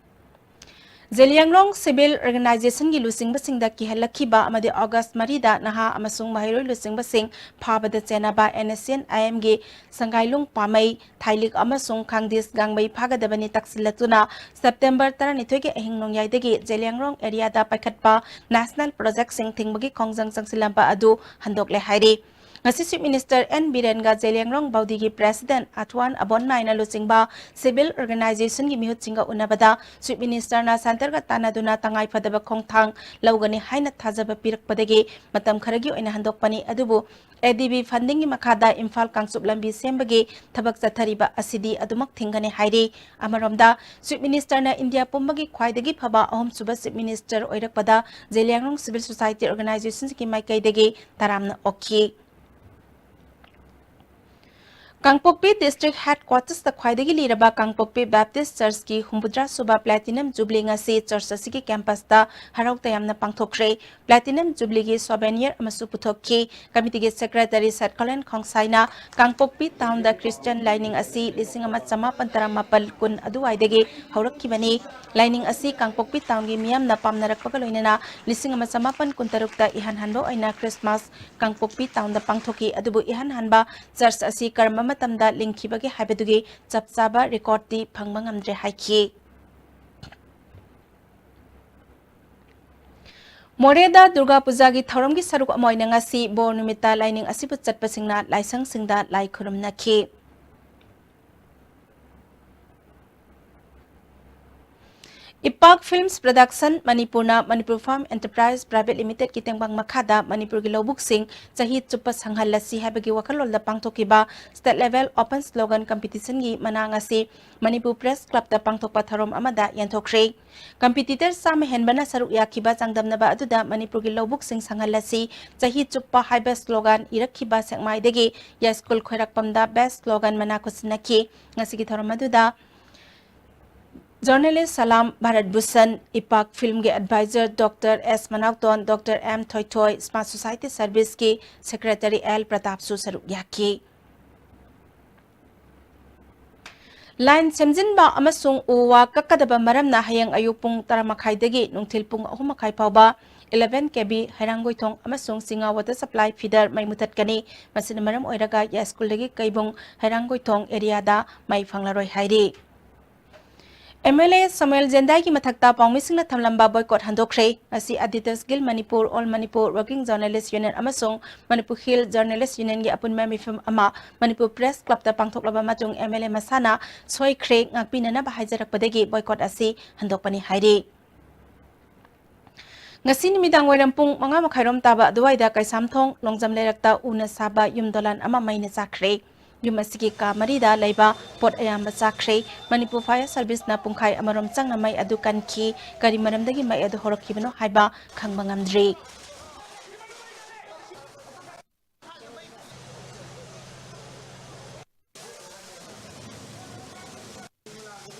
ꯖꯦꯂꯤꯌꯥꯡꯔꯣꯡ civil organizationꯒꯤ ꯂꯨꯆꯤꯡꯕꯁꯤꯡꯗ ꯀꯤꯍꯜꯂꯛꯈꯤꯕ ꯑꯃꯗꯤ August ꯃꯔꯤꯗ ꯅꯍꯥ ꯑꯃꯁꯨꯡ ꯃꯍꯩꯔꯣꯏ ꯂꯨꯆꯤꯡꯕꯁꯤꯡ ꯐꯥꯕꯗ ꯆꯦꯟꯅꯕ N S C N I Mꯒꯤ ꯁꯪꯒꯥꯏꯂꯨꯡ ꯄꯥꯃꯩ, ꯊꯥꯏꯂꯤꯛ ꯑꯃꯁꯨꯡ ꯈꯥꯡꯗꯤꯁ ꯒꯥꯡꯃꯩ ꯐꯥꯒꯗꯕꯅꯤ ꯇꯛꯁꯤꯜꯂꯛꯇꯨꯅ September ꯇꯔꯥꯅꯤꯊꯣꯏꯒꯤ ꯑꯍꯤꯡ ꯅꯣꯡꯌꯥꯏꯗꯒꯤ ꯖꯦꯂꯤꯌꯥꯡꯔꯣꯡ areaꯗ ꯄꯥꯏꯈꯠꯄ national projectꯁꯤꯡ ꯊꯤꯡꯕꯒꯤ ꯈꯣꯡꯖꯪ ꯆꯪꯁꯤꯜꯂꯝꯕ ꯑꯗꯨ ꯍꯟꯗꯣꯛꯂꯦ ꯍꯥꯏꯔꯤ꯫ ꯉꯁꯤ Chief Minister N ꯕꯤꯔꯦꯟꯒ Zeliangrong ꯕꯥꯎꯗꯤꯒꯤ President ꯑꯊ꯭ꯋꯥꯟ ꯑꯕꯣꯟ ꯅꯥꯏꯅ ꯂꯨꯆꯤꯡꯕ civil organizationꯒꯤ ꯃꯤꯍꯨꯠꯁꯤꯡꯒ ꯎꯅꯕꯗ Chief Ministerꯅ centreꯒ ꯇꯥꯟꯅꯗꯨꯅ ꯇꯉꯥꯏ ꯐꯗꯕ ꯈꯣꯡꯊꯥꯡ ꯂꯧꯒꯅꯤ ꯍꯥꯏꯅ ꯊꯥꯖꯕ ꯄꯤꯔꯛꯄꯗꯒꯤ ꯃꯇꯝ ꯈꯔꯒꯤ ꯑꯣꯏꯅ ꯍꯟꯗꯣꯛꯄꯅꯤ꯫ ꯑꯗꯨꯕꯨ A D B fundingꯒꯤ ꯃꯈꯥꯗ ꯏꯝꯐꯥꯜ ꯀꯥꯡꯆꯨꯞ ꯂꯝꯕꯤ ꯁꯦꯝꯕꯒꯤ ꯊꯕꯛ ꯆꯠꯊꯔꯤꯕ ꯑꯁꯤꯗꯤ ꯑꯗꯨꯃꯛ ꯊꯤꯡꯒꯅꯤ ꯍꯥꯏꯔꯤ꯫ ꯑꯃꯔꯣꯝꯗ, Chief Ministerꯅ ꯏꯟꯗꯤꯌꯥ ꯄꯨꯝꯕꯒꯤ ꯈ꯭ꯋꯥꯏꯗꯒꯤ ꯐꯕ ꯑꯍꯨꯝꯁꯨꯕ Chief Minister ꯑꯣꯏꯔꯛꯄꯗ Zeliangrong civil society organizationꯒꯤ ꯃꯥꯏꯀꯩꯗꯒꯤ ꯇꯔꯥꯝꯅ ꯑꯣꯛꯈꯤ꯫ ꯀꯥꯡꯄꯣꯛꯄꯤ district headquartersꯇ ꯈ꯭ꯋꯥꯏꯗꯒꯤ ꯂꯤꯔꯕ ꯀꯥꯡꯄꯣꯛꯄꯤ Baptist Churchꯀꯤ ꯍꯨꯝꯐꯨꯇꯔꯥ ꯁꯨꯕ Platinum Jubilee ꯉꯁꯤ church ꯑꯁꯤꯒꯤ campusꯇ ꯍꯔꯥꯎ ꯇꯌꯥꯝꯅ ꯄꯥꯡꯊꯣꯛꯈ꯭ꯔꯦ꯫ Platinum Jubileeꯒꯤ souvenir ꯑꯃꯁꯨ ꯄꯨꯊꯣꯛꯈꯤ꯫ Committeeꯒꯤ secretary ꯁꯠꯀꯂꯦꯟ ꯈꯣꯡꯁꯥꯏꯅ ꯀꯥꯡꯄꯣꯛꯄꯤ townꯗ Christian ꯂꯥꯏꯅꯤꯡ ꯑꯁꯤ ꯂꯤꯁꯤꯡ ꯑꯃ ꯆꯃꯥꯄꯟ ꯇꯔꯥꯃꯥꯄꯜ ꯀꯨꯟ ꯑꯗꯨꯋꯥꯏꯗꯒꯤ ꯍꯧꯔꯛꯈꯤꯕꯅꯤ꯫ ꯂꯥꯏꯅꯤꯡ ꯑꯁꯤ ꯀꯥꯡꯄꯣꯛꯄꯤ townꯒꯤ ꯃꯤꯌꯥꯝꯅ ꯄꯥꯝꯅꯔꯛꯄꯒ ꯂꯣꯏꯅꯅ ꯂꯤꯁꯤꯡ ꯑꯃ ꯆꯃꯥꯄꯟ ꯀꯨꯟꯇꯔꯨꯛꯇ ꯏꯍꯥꯟ ꯍꯥꯟꯕ ꯑꯣꯏꯅ Christmas ꯀꯥꯡꯄꯣꯛꯄꯤ townꯗ ꯄꯥꯡꯊꯣꯛꯈꯤ꯫ ꯑꯗꯨꯕꯨ ꯏꯍꯥꯟ ꯍꯥꯟꯕ church ꯑꯁꯤ ꯀꯔꯝꯕ ꯃꯇꯝꯗ ꯂꯤꯡꯈꯤꯕꯒꯦ ꯍꯥꯏꯕꯗꯨꯒꯤ ꯆꯞ ꯆꯥꯕ ꯔꯦꯀꯣꯔꯗꯇꯤ ꯐꯪꯕ ꯉꯝꯗ꯭ꯔꯦ ꯍꯥꯏꯈꯤ꯫ ꯃꯣꯔꯦꯗ ꯗꯨꯔꯒꯥ ꯄꯨꯖꯥꯒꯤ ꯊꯧꯔꯝꯒꯤ ꯁꯔꯨꯛ ꯑꯃ ꯑꯣꯏꯅ ꯉꯁꯤ ꯕꯣꯔ ꯅꯨꯃꯤꯠꯇ ꯂꯥꯏꯅꯤꯡ ꯑꯁꯤꯕꯨ ꯆꯠꯄꯁꯤꯡꯅ ꯂꯥꯏꯁꯪꯁꯤꯡꯗ ꯂꯥꯏ ꯈꯨꯔꯨꯝꯅꯈꯤ꯫ ꯏꯄꯥꯛ Films Production ꯃꯅꯤꯄꯨꯔꯅ Manipur Farm Enterprise Private Limited ꯀꯤ ꯇꯦꯡꯕꯥꯡ ꯃꯈꯥꯗ ꯃꯅꯤꯄꯨꯔꯒꯤ ꯂꯧꯕꯨꯛꯁꯤꯡ ꯆꯍꯤ ꯆꯨꯞꯄ ꯁꯪꯍꯜꯂꯁꯤ ꯍꯥꯏꯕꯒꯤ ꯋꯥꯈꯜꯂꯣꯟꯗ ꯄꯥꯡꯊꯣꯛꯈꯤꯕ State Level Open Slogan Competition ꯒꯤ ꯃꯅꯥ ꯉꯁꯤ ꯃꯅꯤꯄꯨꯔ Press Club ꯇ ꯄꯥꯡꯊꯣꯛꯄ ꯊꯧꯔꯝ ꯑꯃꯗ ꯌꯦꯟꯊꯣꯛꯈ꯭ꯔꯦ꯫ Competitor ꯆꯥꯝꯃ ꯍꯦꯟꯕꯅ ꯁꯔꯨꯛ ꯌꯥꯈꯤꯕ ꯆꯥꯡꯗꯝꯅꯕ ꯑꯗꯨꯗ ꯃꯅꯤꯄꯨꯔꯒꯤ ꯂꯧꯕꯨꯛꯁꯤꯡ ꯁꯪꯍꯜꯂꯁꯤ ꯆꯍꯤ ꯆꯨꯞꯄ ꯍꯥꯏꯕ slogan ꯏꯔꯛꯈꯤꯕ ꯁꯦꯛꯃꯥꯏꯗꯒꯤ ꯌꯥꯏꯁ꯭ꯀꯨꯜ ꯈꯣꯏꯔꯥꯛꯄꯝꯗ best slogan ꯃꯅꯥ ꯈꯨꯠꯁꯤꯟꯅꯈꯤ꯫ ꯉꯁꯤꯒꯤ ꯊꯧꯔꯝ ꯑꯗꯨꯗ journalist ꯁꯂꯥꯝ ꯚꯥꯔꯠ ꯚꯨꯁꯟ, ꯏꯄꯥꯛ Film ꯒꯤ advisor Doctor S Manaoton, Doctor M Thoithoi, Smart Society Service ꯀꯤ Secretary ꯑꯦꯜ ꯄ꯭ꯔꯇꯥꯞꯁꯨ ꯁꯔꯨꯛ ꯌꯥꯈꯤ꯫ Line ꯁꯦꯝꯖꯤꯟꯕ ꯑꯃꯁꯨꯡ ꯎ ꯋꯥ ꯀꯛꯀꯗꯕ ꯃꯔꯝꯅ ꯍꯌꯦꯡ ꯑꯌꯨꯛ ꯄꯨꯡ ꯇꯔꯥ ꯃꯈꯥꯏꯗꯒꯤ ꯅꯨꯡꯊꯤꯜ ꯄꯨꯡ ꯑꯍꯨꯝ ꯃꯈꯥꯏ ꯐꯥꯎꯕ eleven K V ꯍꯩꯔꯥꯡꯒꯣꯏꯊꯣꯡ ꯑꯃꯁꯨꯡ ꯁꯤꯡꯉꯥ water supply feeder ꯃꯩ ꯃꯨꯊꯠꯀꯅꯤ꯫ ꯃꯁꯤꯅ ꯃꯔꯝ ꯑꯣꯏꯔꯒ ꯌꯥꯏꯁ꯭ꯀꯨꯜꯗꯒꯤ ꯀꯩꯕꯨꯡ ꯍꯩꯔꯥꯡꯒꯣꯏꯊꯣꯡ area ꯗ ꯃꯩ ꯐꯪꯂꯔꯣꯏ ꯍꯥꯏꯔꯤ꯫ M L A ꯁꯣꯃꯦꯜ ꯖꯦꯟꯗꯥꯏꯒꯤ ꯃꯊꯛꯇ ꯄꯥꯎꯃꯤꯁꯤꯡꯅ ꯊꯝꯂꯝꯕ boycott ꯍꯟꯗꯣꯛꯈ꯭ꯔꯦ꯫ ꯉꯁꯤ Editors Guild Manipur, All Manipur Working Journalist Union ꯑꯃꯁꯨꯡ Manipur Hill Journalist Union ꯒꯤ ꯑꯄꯨꯟꯕ ꯃꯤꯐꯝ ꯑꯃ ꯃꯅꯤꯄꯨꯔ Press Club ꯇ ꯄꯥꯡꯊꯣꯛꯂꯕ ꯃꯇꯨꯡ M L A ꯃꯁꯥꯅ ꯁꯣꯏꯈ꯭ꯔꯦ, ꯉꯥꯛꯄꯤꯅꯅꯕ ꯍꯥꯏꯖꯔꯛꯄꯗꯒꯤ boycott ꯑꯁꯤ ꯍꯟꯗꯣꯛꯄꯅꯤ ꯍꯥꯏꯔꯤ꯫ ꯉꯁꯤ ꯅꯨꯃꯤꯗꯥꯡ ꯋꯥꯏꯔꯝ ꯄꯨꯡ ꯃꯉꯥ ꯃꯈꯥꯏꯔꯣꯝ ꯇꯥꯕ ꯑꯗꯨꯋꯥꯏꯗ ꯀꯩꯁꯥꯝꯊꯣꯡ ꯂꯣꯡꯖꯝ ꯂꯩꯔꯛꯇ ꯎꯅ ꯁꯥꯕ ꯌꯨꯝ ꯗꯣꯂꯥꯟ ꯑꯃ ꯃꯩꯅ ꯆꯥꯛꯈ꯭ꯔꯦ꯫ ꯌꯨꯝ ꯑꯁꯤꯒꯤ ꯀꯥ ꯃꯔꯤꯗ ꯂꯩꯕ ꯄꯣꯠ ꯑꯌꯥꯝꯕ ꯆꯥꯛꯈ꯭ꯔꯦ꯫ ꯃꯅꯤꯄꯨꯔ Fire Service ꯅ ꯄꯨꯡꯈꯥꯏ ꯑꯃꯔꯣꯝ ꯆꯪꯅ ꯃꯩ ꯑꯗꯨ ꯀꯟꯈꯤ꯫ ꯀꯔꯤ ꯃꯔꯝꯗꯒꯤ ꯃꯩ ꯑꯗꯨ ꯍꯧꯔꯛꯈꯤꯕꯅꯣ ꯍꯥꯏꯕ ꯈꯪꯕ ꯉꯝꯗ꯭ꯔꯤ꯫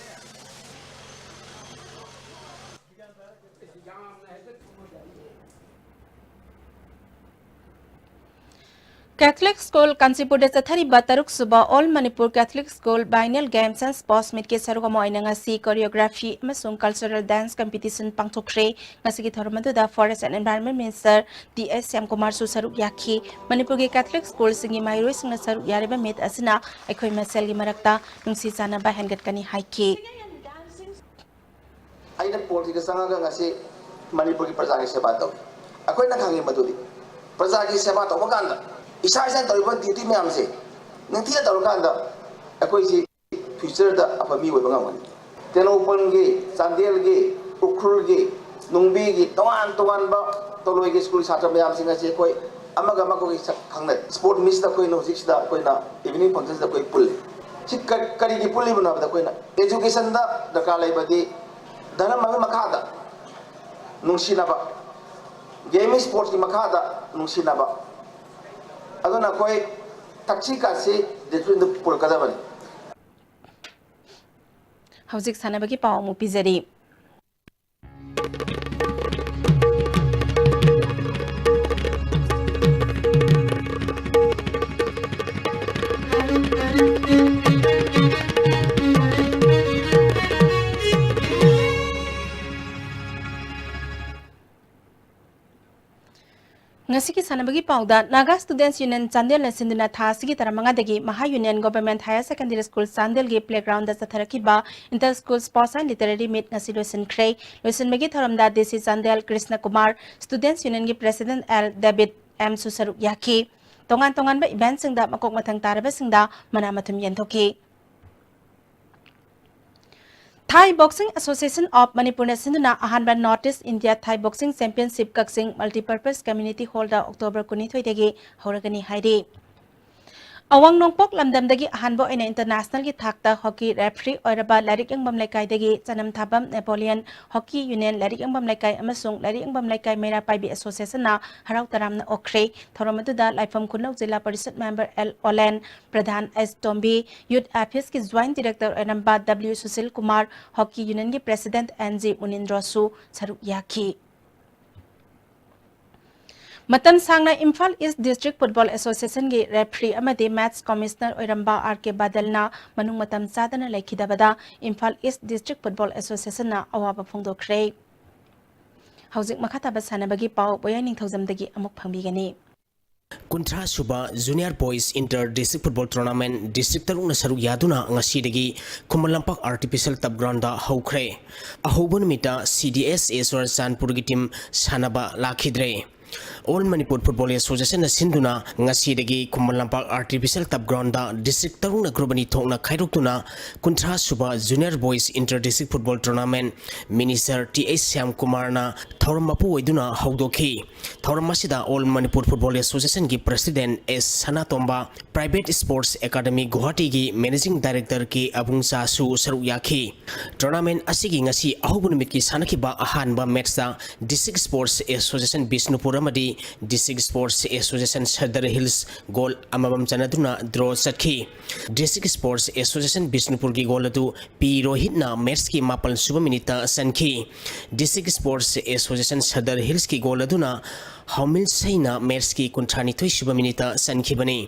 Catholic School ꯀꯥꯟꯆꯤꯄꯨꯔꯗ ꯆꯠꯊꯔꯤꯕ ꯇꯔꯨꯛ ꯁꯨꯕ All Manipur Catholic School Biennial Games and Sports Meetꯀꯤ ꯁꯔꯨꯛ ꯑꯃ ꯑꯣꯏꯅ ꯉꯁꯤ choreography ꯑꯃꯁꯨꯡ cultural dance competition ꯄꯥꯡꯊꯣꯛꯈ꯭ꯔꯦ꯫ ꯉꯁꯤꯒꯤ ꯊꯧꯔꯝ ꯑꯗꯨꯗ Forest and Environment Minister T S ꯁ꯭ꯌꯥꯝꯀꯨꯃꯥꯔꯁꯨ ꯁꯔꯨꯛ ꯌꯥꯈꯤ꯫ ꯃꯅꯤꯄꯨꯔꯒꯤ Catholic Schoolꯁꯤꯡꯒꯤ ꯃꯍꯩꯔꯣꯏꯁꯤꯡꯅ ꯁꯔꯨꯛ ꯌꯥꯔꯤꯕ meet ꯑꯁꯤꯅ ꯑꯩꯈꯣꯏ ꯃꯁꯦꯜꯒꯤ ꯃꯔꯛꯇ ꯅꯨꯡꯁꯤ ꯆꯥꯟꯅꯕ ꯍꯦꯟꯒꯠꯀꯅꯤ ꯍꯥꯏꯈꯤ꯫ ꯑꯩꯅ politicsꯇ ꯆꯪꯉꯒ ꯉꯁꯤ ꯃꯅꯤꯄꯨꯔꯒꯤ ꯄ꯭ꯔꯖꯥꯒꯤ ꯁꯦꯕꯥ ꯇꯧꯏ꯫ ꯑꯩꯈꯣꯏꯅ ꯈꯪꯉꯤ ꯃꯗꯨꯗꯤ ꯄ꯭ꯔꯖꯥꯒꯤ ꯁꯦꯕꯥ ꯇꯧꯕ ꯀꯥꯟꯗ, ꯏꯁꯥ ꯏꯁꯥꯅ ꯇꯧꯔꯤꯕ duty ꯃꯌꯥꯝꯁꯦ ꯅꯤꯡꯊꯤꯅ ꯇꯧꯔꯀꯥꯟꯗ ꯑꯩꯈꯣꯏꯁꯤ futureꯗ ꯑꯐꯕ ꯃꯤ ꯑꯣꯏꯕ ꯉꯝꯒꯅꯤ꯫ ꯇꯦꯡꯅꯧꯄꯜꯒꯤ, ꯆꯥꯟꯗꯦꯜꯒꯤ, ꯎꯈ꯭ꯔꯨꯜꯒꯤ, ꯅꯨꯡꯕꯤꯒꯤ, ꯇꯣꯉꯥꯟ ꯇꯣꯉꯥꯟꯕ ꯇꯣꯂꯣꯏꯒꯤ school ꯁꯥꯇ꯭ꯔ ꯃꯌꯥꯝꯁꯤꯡ ꯑꯁꯤ ꯑꯩꯈꯣꯏ ꯑꯃꯒ ꯑꯃꯒ ꯑꯩꯈꯣꯏ ꯁꯛ ꯈꯪꯅꯩ꯫ Sport meetꯁꯤꯗ ꯑꯩꯈꯣꯏꯅ ꯍꯧꯖꯤꯛꯁꯤꯗ ꯑꯩꯈꯣꯏꯅ evening functionꯁꯤꯗ ꯑꯩꯈꯣꯏ ꯄꯨꯜꯂꯤ꯫ ꯁꯤ ꯀ-, ꯀꯔꯤꯒꯤ ꯄꯨꯜꯂꯤꯕꯅꯣ ꯍꯥꯏꯕꯗ, ꯑꯩꯈꯣꯏꯅ educationꯗ ꯗꯔꯀꯥꯔ ꯂꯩꯕꯗꯤ ꯙꯔꯃꯒꯤ ꯃꯈꯥꯗ ꯅꯨꯡꯁꯤꯅꯕ, game sportsꯀꯤ ꯃꯈꯥꯗ ꯅꯨꯡꯁꯤꯅꯕ, ꯑꯗꯨꯅ ꯑꯩꯈꯣꯏ ꯊꯛꯁꯤ ꯈꯥꯁꯤ disciplineꯗ ꯄꯨꯔꯛꯀꯗꯕꯅꯤ꯫ ꯍꯧꯖꯤꯛ ꯁꯥꯟꯅꯕꯒꯤ ꯄꯥꯎ ꯑꯃꯨꯛ ꯄꯤꯖꯔꯤ꯫ ꯉꯁꯤꯒꯤ ꯁꯥꯟꯅꯕꯒꯤ ꯄꯥꯎꯗ, Naga Students Union ꯆꯥꯟꯗꯦꯜꯅ ꯁꯤꯟꯗꯨꯅ ꯊꯥ ꯑꯁꯤꯒꯤ ꯇꯔꯥ ꯃꯉꯥꯗꯒꯤ ꯃꯍꯥ Union Government Higher Secondary School ꯆꯥꯟꯗꯦꯜꯒꯤ playgroundꯗ ꯆꯠꯊꯔꯛꯈꯤꯕ Inter School Sports and Literary Meet ꯉꯁꯤ ꯂꯣꯏꯁꯤꯟꯈ꯭ꯔꯦ꯫ ꯂꯣꯏꯁꯤꯟꯕꯒꯤ ꯊꯧꯔꯝꯗ D C Chandel Krishna Kumar, Students Unionꯒꯤ President L David M ꯁꯨ ꯁꯔꯨꯛ ꯌꯥꯈꯤ꯫ ꯇꯣꯉꯥꯟ ꯇꯣꯉꯥꯟꯕ eventꯁꯤꯡꯗ ꯃꯀꯣꯛ ꯃꯊꯪ ꯇꯥꯔꯕꯁꯤꯡꯗ ꯃꯅꯥ ꯃꯊꯨꯝ ꯌꯦꯟꯊꯣꯛꯈꯤ꯫ Thai Boxing Association of Manipurꯅ ꯁꯤꯟꯗꯨꯅ ꯑꯍꯥꯟꯕ North East India Thai Boxing Championship ꯀꯛꯆꯤꯡ Multipurpose Community Hallꯗ October ꯀꯨꯟꯅꯤꯊꯣꯏꯗꯒꯤ ꯍꯧꯔꯒꯅꯤ ꯍꯥꯏꯔꯤ꯫ ꯑꯋꯥꯡ ꯅꯣꯡꯄꯣꯛ ꯂꯝꯗꯝꯗꯒꯤ ꯑꯍꯥꯟꯕ ꯑꯣꯏꯅ internationalꯒꯤ ꯊꯥꯛꯇ hockey referee ꯑꯣꯏꯔꯕ ꯂꯥꯏꯔꯤꯛ ꯌꯦꯡꯐꯝ ꯂꯩꯀꯥꯏꯗꯒꯤ ꯆꯅꯝ ꯊꯥꯕꯝ Napoleon, Hockey Union ꯂꯥꯏꯔꯤꯛ ꯌꯦꯡꯐꯝ ꯂꯩꯀꯥꯏ ꯑꯃꯁꯨꯡ ꯂꯥꯏꯔꯤꯛ ꯌꯦꯡꯐꯝ ꯂꯩꯀꯥꯏ ꯃꯩꯔꯥ ꯄꯥꯏꯕꯤ Associationꯅ ꯍꯔꯥꯎ ꯇꯔꯥꯝꯅ ꯑꯣꯛꯈ꯭ꯔꯦ꯫ ꯊꯧꯔꯝ ꯑꯗꯨꯗ ꯂꯥꯏꯐꯝ ꯈꯨꯅꯧ ꯖꯤꯂꯥ ꯄꯔꯤꯁꯠ member L ꯑꯣꯂꯦꯟ, ꯄ꯭ꯔꯙꯥꯟ ꯑꯦꯁ ꯇꯣꯝꯕꯤ, Youth Affairsꯀꯤ joint director ꯑꯣꯏꯔꯝꯕ W Sushil Kumar, Hockey Unionꯒꯤ president N G ꯃꯨꯅꯤꯟꯗ꯭ꯔꯣꯁꯨ ꯁꯔꯨꯛ ꯌꯥꯈꯤ꯫ ꯃꯇꯝ ꯁꯥꯡꯅ ꯏꯝꯐꯥꯜ ꯏꯁ ꯗꯤꯁꯇ꯭ꯔꯤꯛ ꯐꯨꯠꯕꯣꯜ ꯑꯦꯁꯣꯁꯤꯌꯦꯁꯟꯒꯤ ꯔꯦꯐ꯭ꯔꯤ ꯑꯃꯗꯤ ꯃꯦꯠꯆ ꯀꯃꯤꯁꯅꯔ ꯑꯣꯏꯔꯝꯕ ꯑꯥꯔ ꯀꯦ ꯕꯥꯗꯜꯅ ꯃꯅꯨꯡ ꯃꯇꯝ ꯆꯥꯗꯅ ꯂꯩꯈꯤꯗꯕꯗ ꯏꯝꯐꯥꯜ ꯏꯁ ꯗꯤꯁꯇ꯭ꯔꯤꯛ ꯐꯨꯠꯕꯣꯜ ꯑꯦꯁꯣꯁꯤꯌꯦꯁꯟꯅ ꯑꯋꯥꯕ ꯐꯣꯡꯗꯣꯛꯈ꯭ꯔꯦ꯫ ꯍꯧꯖꯤꯛ ꯃꯈꯥ ꯇꯥꯕ ꯁꯥꯟꯅꯕꯒꯤ ꯄꯥꯎ ꯕꯣꯌꯥꯏ ꯅꯤꯡꯊꯧꯖꯝꯗꯒꯤ ꯑꯃꯨꯛ ꯐꯪꯕꯤꯒꯅꯤ꯫ ꯀꯨꯟꯊ꯭ꯔꯥ ꯁꯨꯕ Junior Boys Inter District Football Tournament district ꯇꯔꯨꯛꯅ ꯁꯔꯨꯛ ꯌꯥꯗꯨꯅ ꯉꯁꯤꯗꯒꯤ Khuman Lampak Artificial Turf Ground ꯗ ꯍꯧꯈ꯭ꯔꯦ꯫ ꯑꯍꯧꯕ ꯅꯨꯃꯤꯠꯇ C D S A ꯆꯨꯔꯆꯥꯟꯄꯨꯔꯒꯤ team ꯁꯥꯟꯅꯕ ꯂꯥꯛꯈꯤꯗ꯭ꯔꯦ꯫ All Manipur Football Association ꯅ ꯁꯤꯟꯗꯨꯅ ꯉꯁꯤꯗꯒꯤ Khuman Lampak Artificial Turf Ground ꯗ district ꯇꯔꯨꯛꯅ group ꯑꯅꯤ ꯊꯣꯛꯅ ꯈꯥꯏꯗꯣꯛꯇꯨꯅ ꯀꯨꯟꯊ꯭ꯔꯥ ꯁꯨꯕ Junior Boys Inter District Football Tournament Minister T H ꯁ꯭ꯌꯥꯝꯀꯨꯃꯥꯔꯅ ꯊꯧꯔꯝ ꯃꯄꯨ ꯑꯣꯏꯗꯨꯅ ꯍꯧꯗꯣꯛꯈꯤ꯫ ꯊꯧꯔꯝ ꯑꯁꯤꯗ All Manipur Football Association ꯒꯤ President S ꯁꯅꯥꯇꯣꯝꯕ, Private Sports Academy ꯒꯨꯋꯥꯍꯥꯇꯤꯒꯤ Managing Director ꯀꯦ ꯑꯕꯨꯡꯆꯥꯁꯨ ꯁꯔꯨꯛ ꯌꯥꯈꯤ꯫ Tournament ꯑꯁꯤꯒꯤ ꯉꯁꯤ ꯑꯍꯧꯕ ꯅꯨꯃꯤꯠꯀꯤ ꯁꯥꯟꯅꯈꯤꯕ ꯑꯍꯥꯟꯕ match ꯇ District Sports Association ꯕꯤꯁꯅꯨꯄꯨꯔ ꯑꯃꯗꯤ District Sports Association Sadar hills goal ꯑꯃꯃꯝ ꯆꯟꯅꯗꯨꯅ draw ꯆꯠꯈꯤ꯫ District Sports Association ꯕꯤꯁꯅꯨꯄꯨꯔꯒꯤ goal ꯑꯗꯨ ꯄꯤ ꯔꯣꯍꯤꯠꯅ match ꯀꯤ ꯃꯥꯄꯜ ꯁꯨꯕ minute ꯇ ꯆꯟꯈꯤ꯫ District Sports Association ꯁꯗꯔ ꯍꯤꯜꯁꯀꯤ goal ꯑꯗꯨꯅ ꯍꯥꯎꯃꯤꯟ ꯁꯩꯅ match ꯀꯤ ꯀꯨꯟꯊ꯭ꯔꯥ ꯅꯤꯊꯣꯏ ꯁꯨꯕ minute ꯇ ꯆꯟꯈꯤꯕꯅꯤ꯫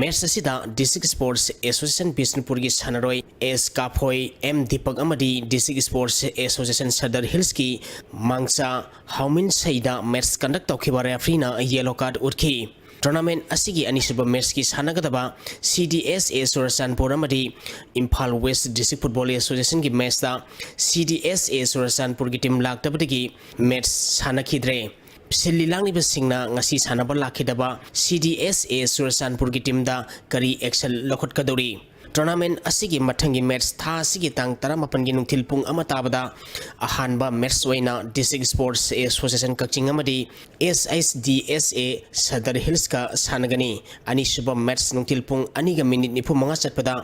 Match ꯑꯁꯤꯗ District Sports Association ꯕꯤꯁꯅꯨꯄꯨꯔꯒꯤ ꯁꯥꯟꯅꯔꯣꯏ ꯑꯦꯁ ꯀꯥꯐꯣꯏ, ꯑꯦꯝ ꯗꯤꯄꯛ ꯑꯃꯗꯤ District Sports Association ꯁꯗꯔ ꯍꯤꯜꯁꯀꯤ ꯃꯥꯡꯆꯥ ꯍꯥꯎꯃꯤꯟ ꯁꯩꯗ match conduct ꯇꯧꯈꯤꯕ referee ꯅ yellow card ꯎꯠꯈꯤ꯫ Tournament ꯑꯁꯤꯒꯤ ꯑꯅꯤꯁꯨꯕ match ꯀꯤ ꯁꯥꯟꯅꯒꯗꯕ C D S A Churachandpur ꯑꯃꯗꯤ Imphal West District Football Association ꯒꯤ match ꯇ C D S A ꯆꯨꯔꯆꯥꯟꯄꯨꯔꯒꯤ team ꯂꯥꯛꯇꯕꯗꯒꯤ match ꯁꯥꯟꯅꯈꯤꯗ꯭ꯔꯦ꯫ ꯁꯤꯜꯂꯤ ꯂꯥꯡꯂꯤꯕꯁꯤꯡꯅ ꯉꯁꯤ ꯁꯥꯟꯅꯕ ꯂꯥꯛꯈꯤꯗꯕ C D S A ꯆꯨꯔꯆꯥꯟꯄꯨꯔꯒꯤ team ꯗ ꯀꯔꯤ action ꯂꯧꯈꯠꯀꯗꯧꯔꯤ? Tournament ꯑꯁꯤꯒꯤ ꯃꯊꯪꯒꯤ match ꯊꯥ ꯑꯁꯤꯒꯤ ꯇꯥꯡ ꯇꯔꯥꯃꯥꯄꯟꯒꯤ ꯅꯨꯡꯊꯤꯜ ꯄꯨꯡ ꯑꯃ ꯇꯥꯕꯗ ꯑꯍꯥꯟꯕ match ꯑꯣꯏꯅ District Sports Association ꯀꯛꯆꯤꯡ ꯑꯃꯗꯤ S H D S A Sadar ꯍꯤꯜꯁꯀ ꯁꯥꯟꯅꯒꯅꯤ꯫ ꯑꯅꯤꯁꯨꯕ match ꯅꯨꯡꯊꯤꯜ ꯄꯨꯡ ꯑꯅꯤꯒ minute ꯅꯤꯐꯨ ꯃꯉꯥ ꯆꯠꯄꯗ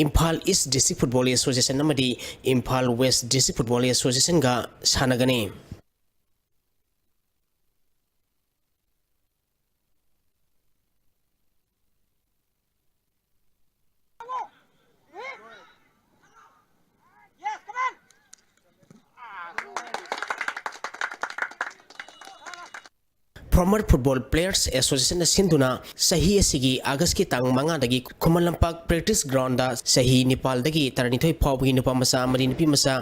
Imphal East District Football Association ꯑꯃꯗꯤ Imphal West District Football Association ꯒ ꯁꯥꯟꯅꯒꯅꯤ꯫ Former Football Players Association ꯅ ꯁꯤꯟꯗꯨꯅ ꯆꯍꯤ ꯑꯁꯤꯒꯤ ꯑꯥꯒꯁꯀꯤ ꯇꯥꯡ ꯃꯉꯥꯗꯒꯤ ꯈꯨꯃꯟ ꯂꯝꯄꯥꯛ practice ground ꯗ ꯆꯍꯤ ꯅꯤꯄꯥꯜꯗꯒꯤ ꯇꯔꯥꯅꯤꯊꯣꯏ ꯐꯥꯎꯕꯒꯤ ꯅꯨꯄꯥ ꯃꯆꯥ ꯑꯃꯗꯤ ꯅꯨꯄꯤ ꯃꯆꯥ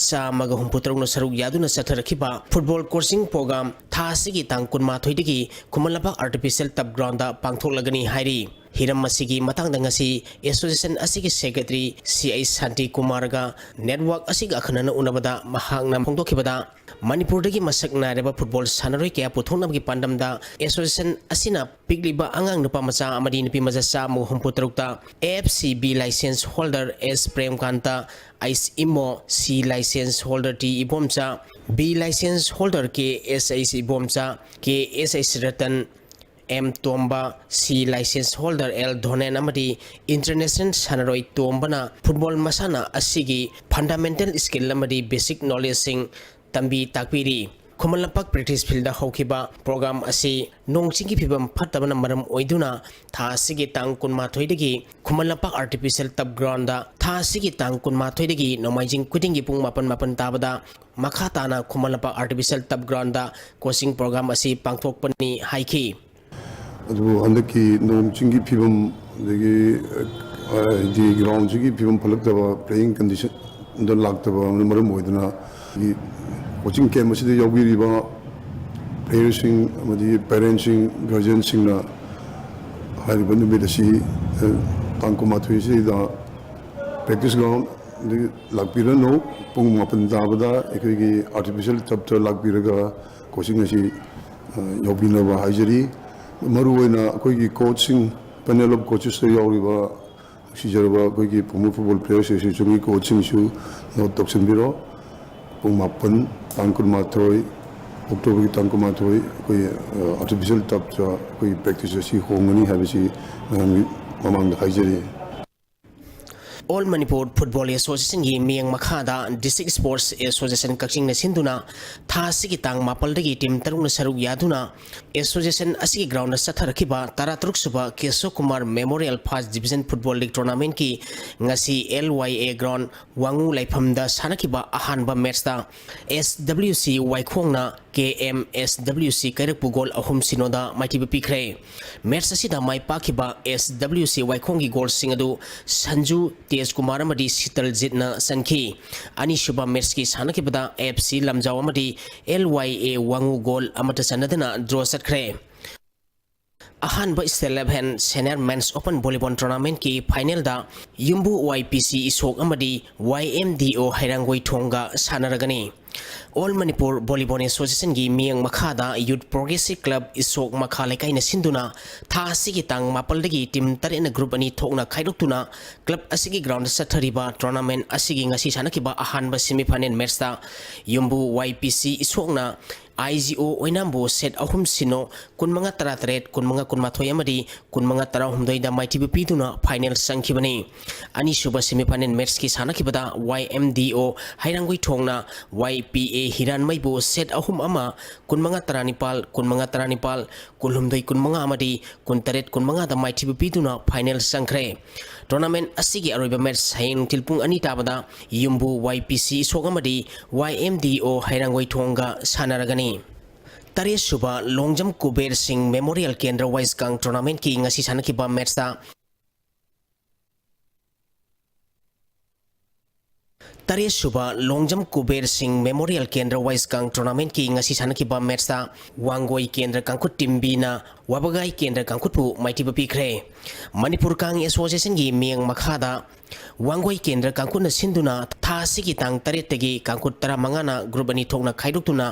ꯆꯥꯝꯃꯒ ꯍꯨꯝꯐꯨ ꯇꯔꯨꯛꯅ ꯁꯔꯨꯛ ꯌꯥꯗꯨꯅ ꯆꯠꯊꯔꯛꯈꯤꯕ football coaching program ꯊꯥ ꯑꯁꯤꯒꯤ ꯇꯥꯡ ꯀꯨꯟꯃꯥꯊꯣꯏꯗꯒꯤ Khuman Lampak artificial turf ground ꯗ ꯄꯥꯡꯊꯣꯛꯂꯒꯅꯤ ꯍꯥꯏꯔꯤ꯫ ꯍꯤꯔꯝ ꯑꯁꯤꯒꯤ ꯃꯇꯥꯡꯗ ꯉꯁꯤ association ꯑꯁꯤꯒꯤ secretary ꯁꯤ ꯑꯩꯆ ꯁꯥꯟꯇꯤ ꯀꯨꯃꯥꯔꯒ network ꯑꯁꯤꯒ ꯑꯈꯟꯅꯅ ꯎꯅꯕꯗ ꯃꯍꯥꯛꯅ ꯐꯣꯡꯗꯣꯛꯈꯤꯕꯗ, ꯃꯅꯤꯄꯨꯔꯗꯒꯤ ꯃꯁꯛ ꯅꯥꯏꯔꯕ football ꯁꯥꯟꯅꯔꯣꯏ ꯀꯌꯥ ꯄꯨꯊꯣꯛꯅꯕꯒꯤ ꯄꯥꯟꯗꯝꯗ association ꯑꯁꯤꯅ ꯄꯤꯛꯂꯤꯕ ꯑꯉꯥꯡ ꯅꯨꯄꯥ ꯃꯆꯥ ꯑꯃꯗꯤ ꯅꯨꯄꯤ ꯃꯆꯥ ꯆꯥꯝꯃꯒ ꯍꯨꯝꯐꯨ ꯇꯔꯨꯛꯇ F C B license holder S Premkanta, H Imo, C license holder T Ibomcha, B license holder K S H Ibomcha, K S H Ratan, M Tomba, C license holder L Dhonen ꯑꯃꯗꯤ international ꯁꯥꯟꯅꯔꯣꯏ ꯇꯣꯝꯕꯅ football ꯃꯁꯥꯟꯅ ꯑꯁꯤꯒꯤ fundamental skill ꯑꯃꯗꯤ basic knowledge ꯁꯤꯡ ꯇꯝꯕꯤ ꯇꯥꯛꯄꯤꯔꯤ꯫ Khuman Lampak practice field ꯗ ꯍꯧꯈꯤꯕ program ꯑꯁꯤ ꯅꯣꯡ ꯆꯤꯡꯒꯤ ꯐꯤꯕꯝ ꯐꯠꯇꯕꯅ ꯃꯔꯝ ꯑꯣꯏꯗꯨꯅ ꯊꯥ ꯑꯁꯤꯒꯤ ꯇꯥꯡ ꯀꯨꯟꯃꯥꯊꯣꯏꯗꯒꯤ Khuman Lampak artificial turf ground ꯗ ꯊꯥ ꯑꯁꯤꯒꯤ ꯇꯥꯡ ꯀꯨꯟꯃꯥꯊꯣꯏꯗꯒꯤ ꯅꯣꯡꯃꯥꯏꯖꯤꯡ ꯈꯨꯗꯤꯡꯒꯤ ꯄꯨꯡ ꯃꯥꯄꯟ ꯃꯥꯄꯟ ꯇꯥꯕꯗ ꯃꯈꯥ ꯇꯥꯅ Khuman Lampak artificial turf ground ꯗ coaching program ꯑꯁꯤ ꯄꯥꯡꯊꯣꯛꯄꯅꯤ ꯍꯥꯏꯈꯤ꯫ ꯑꯗꯨꯕꯨ ꯍꯟꯗꯛꯀꯤ ꯅꯣꯡ ꯆꯤꯡꯒꯤ ꯐꯤꯕꯝ, ꯑꯗꯒꯤ, ꯑ, ꯍꯥꯏꯗꯤ ground ꯁꯤꯒꯤ ꯐꯤꯕꯝ ꯐꯠꯂꯛꯇꯕ, playing condition ꯗ ꯂꯥꯛꯇꯕ ꯑꯃꯅ ꯃꯔꯝ ꯑꯣꯏꯗꯨꯅ, ꯑꯩꯒꯤ coaching camp ꯑꯁꯤꯗ ꯌꯥꯎꯕꯤꯔꯤꯕ player ꯁꯤꯡ ꯑꯃꯗꯤ parent ꯁꯤꯡ, guardian ꯁꯤꯡꯅ ꯍꯥꯏꯔꯤꯕ ꯅꯨꯃꯤꯠ ꯑꯁꯤ, ꯑ, ꯇꯥꯡ ꯀꯨꯟꯃꯥꯊꯣꯏ ꯑꯁꯤꯗ practice ground ꯗ ꯂꯥꯛꯄꯤꯔꯅꯨ꯫ ꯄꯨꯡ ꯃꯥꯄꯟ ꯇꯥꯕꯗ ꯑꯩꯈꯣꯏꯒꯤ artificial turf ꯇ ꯂꯥꯛꯄꯤꯔꯒ coaching ꯑꯁꯤ, ꯑ, ꯌꯥꯎꯕꯤꯅꯕ ꯍꯥꯏꯖꯔꯤ꯫ ꯃꯔꯨꯑꯣꯏꯅ ꯑꯩꯈꯣꯏꯒꯤ coach ꯁꯤꯡ, panel of coaches ꯇ ꯌꯥꯎꯔꯤꯕ ꯅꯨꯡꯁꯤꯖꯔꯕ ꯑꯩꯈꯣꯏꯒꯤ former Football Players Association ꯒꯤ coach ꯁꯤꯡꯁꯨ note ꯇꯧꯁꯤꯟꯕꯤꯔꯣ꯫ ꯄꯨꯡ ꯃꯥꯄꯟ, ꯇꯥꯡ ꯀꯨꯟꯃꯥꯊꯣꯏ, October ꯒꯤ ꯇꯥꯡ ꯀꯨꯟꯃꯥꯊꯣꯏ, ꯑꯩꯈꯣꯏ, ꯑ, artificial turf ꯇ ꯑꯩꯈꯣꯏ practice ꯑꯁꯤ ꯍꯣꯡꯒꯅꯤ ꯍꯥꯏꯕꯁꯤ ꯃꯌꯥꯝꯒꯤ ꯃꯃꯥꯡꯗ ꯍꯥꯏꯖꯔꯤ꯫ All Manipur Football Association ꯒꯤ ꯃꯤꯠꯌꯦꯡ ꯃꯈꯥꯗ District Sports Association ꯀꯛꯆꯤꯡꯅ ꯁꯤꯟꯗꯨꯅ ꯊꯥ ꯑꯁꯤꯒꯤ ꯇꯥꯡ ꯃꯥꯄꯜꯗꯒꯤ team ꯇꯔꯨꯛꯅ ꯁꯔꯨꯛ ꯌꯥꯗꯨꯅ association ꯑꯁꯤꯒꯤ ground ꯗ ꯆꯠꯊꯔꯛꯈꯤꯕ ꯇꯔꯥꯇꯔꯨꯛ ꯁꯨꯕ ꯀꯦꯁꯣ Kumar Memorial First Division Football League Tournament ꯀꯤ ꯉꯁꯤ L Y A ground ꯋꯥꯉꯨ ꯂꯩꯐꯝꯗ ꯁꯥꯟꯅꯈꯤꯕ ꯑꯍꯥꯟꯕ match ꯇ S W C ꯋꯥꯏꯈꯣꯡꯅ ꯀꯦ ꯑꯦꯝ ꯑꯦꯁ ꯗꯕ꯭ꯂꯤꯎ ꯁꯤ ꯀꯩꯔꯛꯄꯨ ꯒꯣꯜ ꯑꯍꯨꯝ ꯁꯤꯅꯣꯗ ꯃꯥꯏꯊꯤꯕ ꯄꯤꯈ꯭ꯔꯦ꯫ ꯃꯦꯠꯆ ꯑꯁꯤꯗ ꯃꯥꯏ ꯄꯥꯛꯈꯤꯕ ꯑꯦꯁ ꯗꯕ꯭ꯂꯤꯎ ꯁꯤ ꯋꯥꯏꯈꯣꯡꯒꯤ ꯒꯣꯜꯁꯤꯡ ꯑꯗꯨ ꯁꯟꯖꯨ, ꯇꯦꯖꯀꯨꯃꯥꯔ ꯑꯃꯗꯤ ꯁꯤꯇꯜꯖꯤꯠꯅ ꯆꯟꯈꯤ꯫ ꯑꯅꯤꯁꯨꯕ ꯃꯦꯠꯆꯀꯤ ꯁꯥꯟꯅꯈꯤꯕꯗ ꯑꯦꯐ ꯁꯤ ꯂꯝꯖꯥꯎ ꯑꯃꯗꯤ ꯑꯦꯜ ꯋꯥꯏ ꯑꯦ ꯋꯥꯉꯨ ꯒꯣꯜ ꯑꯃꯠꯇ ꯆꯟꯅꯗꯅ ꯗ꯭ꯔꯣ ꯆꯠꯈ꯭ꯔꯦ꯫ ꯑꯍꯥꯟꯕ state level senior men's open volleyball ꯇꯣꯔꯅꯥꯃꯦꯟꯠꯀꯤ ꯐꯥꯏꯅꯦꯜꯗ ꯌꯨꯝꯕꯨ ꯋꯥꯏ ꯄꯤ ꯁꯤ ꯏꯁꯣꯛ ꯑꯃꯗꯤ ꯋꯥꯏ ꯑꯦꯝ ꯗꯤ ꯑꯣ ꯍꯩꯔꯥꯡꯒꯣꯏ ꯊꯣꯡꯒ ꯁꯥꯟꯅꯔꯒꯅꯤ꯫ ꯑꯣꯜ ꯃꯅꯤꯄꯨꯔ ꯚꯣꯂꯤꯕꯣꯜ ꯑꯦꯁꯣꯁꯤꯌꯦꯁꯟꯒꯤ ꯃꯤꯠꯌꯦꯡ ꯃꯈꯥꯗ ꯌꯨꯠ ꯄ꯭ꯔꯣꯒ꯭ꯔꯦꯁꯤꯞ ꯀ꯭ꯂꯕ ꯏꯁꯣꯛ ꯃꯈꯥ ꯂꯩꯀꯥꯏꯅ ꯁꯤꯟꯗꯨꯅ ꯊꯥ ꯑꯁꯤꯒꯤ ꯇꯥꯡ ꯃꯥꯄꯜꯗꯒꯤ ꯇꯤꯝ ꯇꯔꯦꯠꯅ ꯒ꯭ꯔꯨꯞ ꯑꯅꯤ ꯊꯣꯛꯅ ꯈꯥꯏꯗꯣꯛꯇꯨꯅ ꯀ꯭ꯂꯕ ꯑꯁꯤꯒꯤ ꯒ꯭ꯔꯥꯎꯟꯗ ꯆꯠꯊꯔꯤꯕ ꯇꯣꯔꯅꯥꯃꯦꯟꯠ ꯑꯁꯤꯒꯤ ꯉꯁꯤ ꯁꯥꯟꯅꯈꯤꯕ ꯑꯍꯥꯟꯕ ꯁꯦꯃꯤꯐꯥꯏꯅꯦꯜ ꯃꯦꯠꯆꯇ ꯌꯨꯝꯕꯨ ꯋꯥꯏ ꯄꯤ ꯁꯤ ꯏꯁꯣꯛꯅ ꯑꯥꯏ ꯖꯤ ꯑꯣ ꯑꯣꯏꯅꯥꯝꯕꯨ ꯁꯦꯠ ꯑꯍꯨꯝ ꯁꯤꯅꯣ, ꯀꯨꯟꯃꯉꯥ ꯇꯔꯥꯇꯔꯦꯠ, ꯀꯨꯟꯃꯉꯥ ꯀꯨꯟꯃꯥꯊꯣꯏ ꯑꯃꯗꯤ ꯀꯨꯟꯃꯉꯥ ꯇꯔꯥꯍꯨꯝꯗꯣꯏꯗ ꯃꯥꯏꯊꯤꯕ ꯄꯤꯗꯨꯅ ꯐꯥꯏꯅꯦꯜ ꯆꯪꯈꯤꯕꯅꯤ꯫ ꯑꯅꯤꯁꯨꯕ ꯁꯦꯃꯤꯐꯥꯏꯅꯦꯜ ꯃꯦꯠꯆꯀꯤ ꯁꯥꯟꯅꯈꯤꯕꯗ ꯋꯥꯏ ꯑꯦꯝ ꯗꯤ ꯑꯣ ꯍꯩꯔꯥꯡꯒꯣꯏ ꯊꯣꯡꯅ ꯋꯥꯏ ꯄꯤ ꯑꯦ ꯍꯤꯔꯥꯟꯃꯩꯕꯨ ꯁꯦꯠ ꯑꯍꯨꯝ ꯑꯃ, ꯀꯨꯟꯃꯉꯥ ꯇꯔꯥꯅꯤꯄꯥꯜ, ꯀꯨꯟꯃꯉꯥ ꯇꯔꯥꯅꯤꯄꯥꯜ, ꯀꯨꯟꯍꯨꯝꯗꯣꯏ ꯀꯨꯟꯃꯉꯥ ꯑꯃꯗꯤ ꯀꯨꯟꯇꯔꯦꯠ ꯀꯨꯟꯃꯉꯥꯗ ꯃꯥꯏꯊꯤꯕ ꯄꯤꯗꯨꯅ ꯐꯥꯏꯅꯦꯜ ꯆꯪꯈ꯭ꯔꯦ꯫ ꯇꯣꯔꯅꯥꯃꯦꯟꯠ ꯑꯁꯤꯒꯤ ꯑꯔꯣꯏꯕ ꯃꯦꯠꯆ ꯍꯌꯦꯡ ꯅꯨꯡꯊꯤꯜ ꯄꯨꯡ ꯑꯅꯤ ꯇꯥꯕꯗ ꯌꯨꯝꯕꯨ ꯋꯥꯏ ꯄꯤ ꯁꯤ ꯏꯁꯣꯛ ꯑꯃꯗꯤ ꯋꯥꯏ ꯑꯦꯝ ꯗꯤ ꯑꯣ ꯍꯩꯔꯥꯡꯒꯣꯏ ꯊꯣꯡꯒ ꯁꯥꯟꯅꯔꯒꯅꯤ꯫ ꯇꯔꯦꯠꯁꯨꯕ ꯂꯣꯡꯖꯝ ꯀꯨꯕꯦꯔ ꯁꯤꯡ ꯃꯦꯃꯣꯔꯤꯌꯦꯜ ꯀꯦꯟꯗ꯭ꯔ ꯋꯥꯏꯁꯀꯥꯡ ꯇꯣꯔꯅꯥꯃꯦꯟꯠꯀꯤ ꯉꯁꯤ ꯁꯥꯟꯅꯈꯤꯕ ꯃꯦꯠꯆꯇ ꯇꯔꯦꯠꯁꯨꯕ ꯂꯣꯡꯖꯝ ꯀꯨꯕꯦꯔ ꯁꯤꯡ ꯃꯦꯃꯣꯔꯤꯌꯦꯜ ꯀꯦꯟꯗ꯭ꯔ ꯋꯥꯏꯁꯀꯥꯡ ꯇꯣꯔꯅꯥꯃꯦꯟꯠꯀꯤ ꯉꯁꯤ ꯁꯥꯟꯅꯈꯤꯕ ꯃꯦꯠꯆꯇ ꯋꯥꯡꯒꯣꯏ ꯀꯦꯟꯗ꯭ꯔ ꯀꯥꯡꯈꯨꯠ ꯇꯤꯝ ꯕꯤꯅ ꯋꯥꯕꯒꯥꯏ ꯀꯦꯟꯗ꯭ꯔ ꯀꯥꯡꯈꯨꯠꯄꯨ ꯃꯥꯏꯊꯤꯕ ꯄꯤꯈ꯭ꯔꯦ꯫ ꯃꯅꯤꯄꯨꯔ ꯀꯥꯡ ꯑꯦꯁꯣꯁꯤꯌꯦꯁꯟꯒꯤ ꯃꯤꯠꯌꯦꯡ ꯃꯈꯥꯗ ꯋꯥꯡꯒꯣꯏ ꯀꯦꯟꯗ꯭ꯔ ꯀꯥꯡꯈꯨꯠꯅ ꯁꯤꯟꯗꯨꯅ ꯊꯥ ꯑꯁꯤꯒꯤ ꯇꯥꯡ ꯇꯔꯦꯠꯇꯒꯤ ꯀꯥꯡꯈꯨꯠ ꯇꯔꯥꯃꯉꯥꯅ ꯒ꯭ꯔꯨꯞ ꯑꯅꯤ ꯊꯣꯛꯅ ꯈꯥꯏꯗꯣꯛꯇꯨꯅ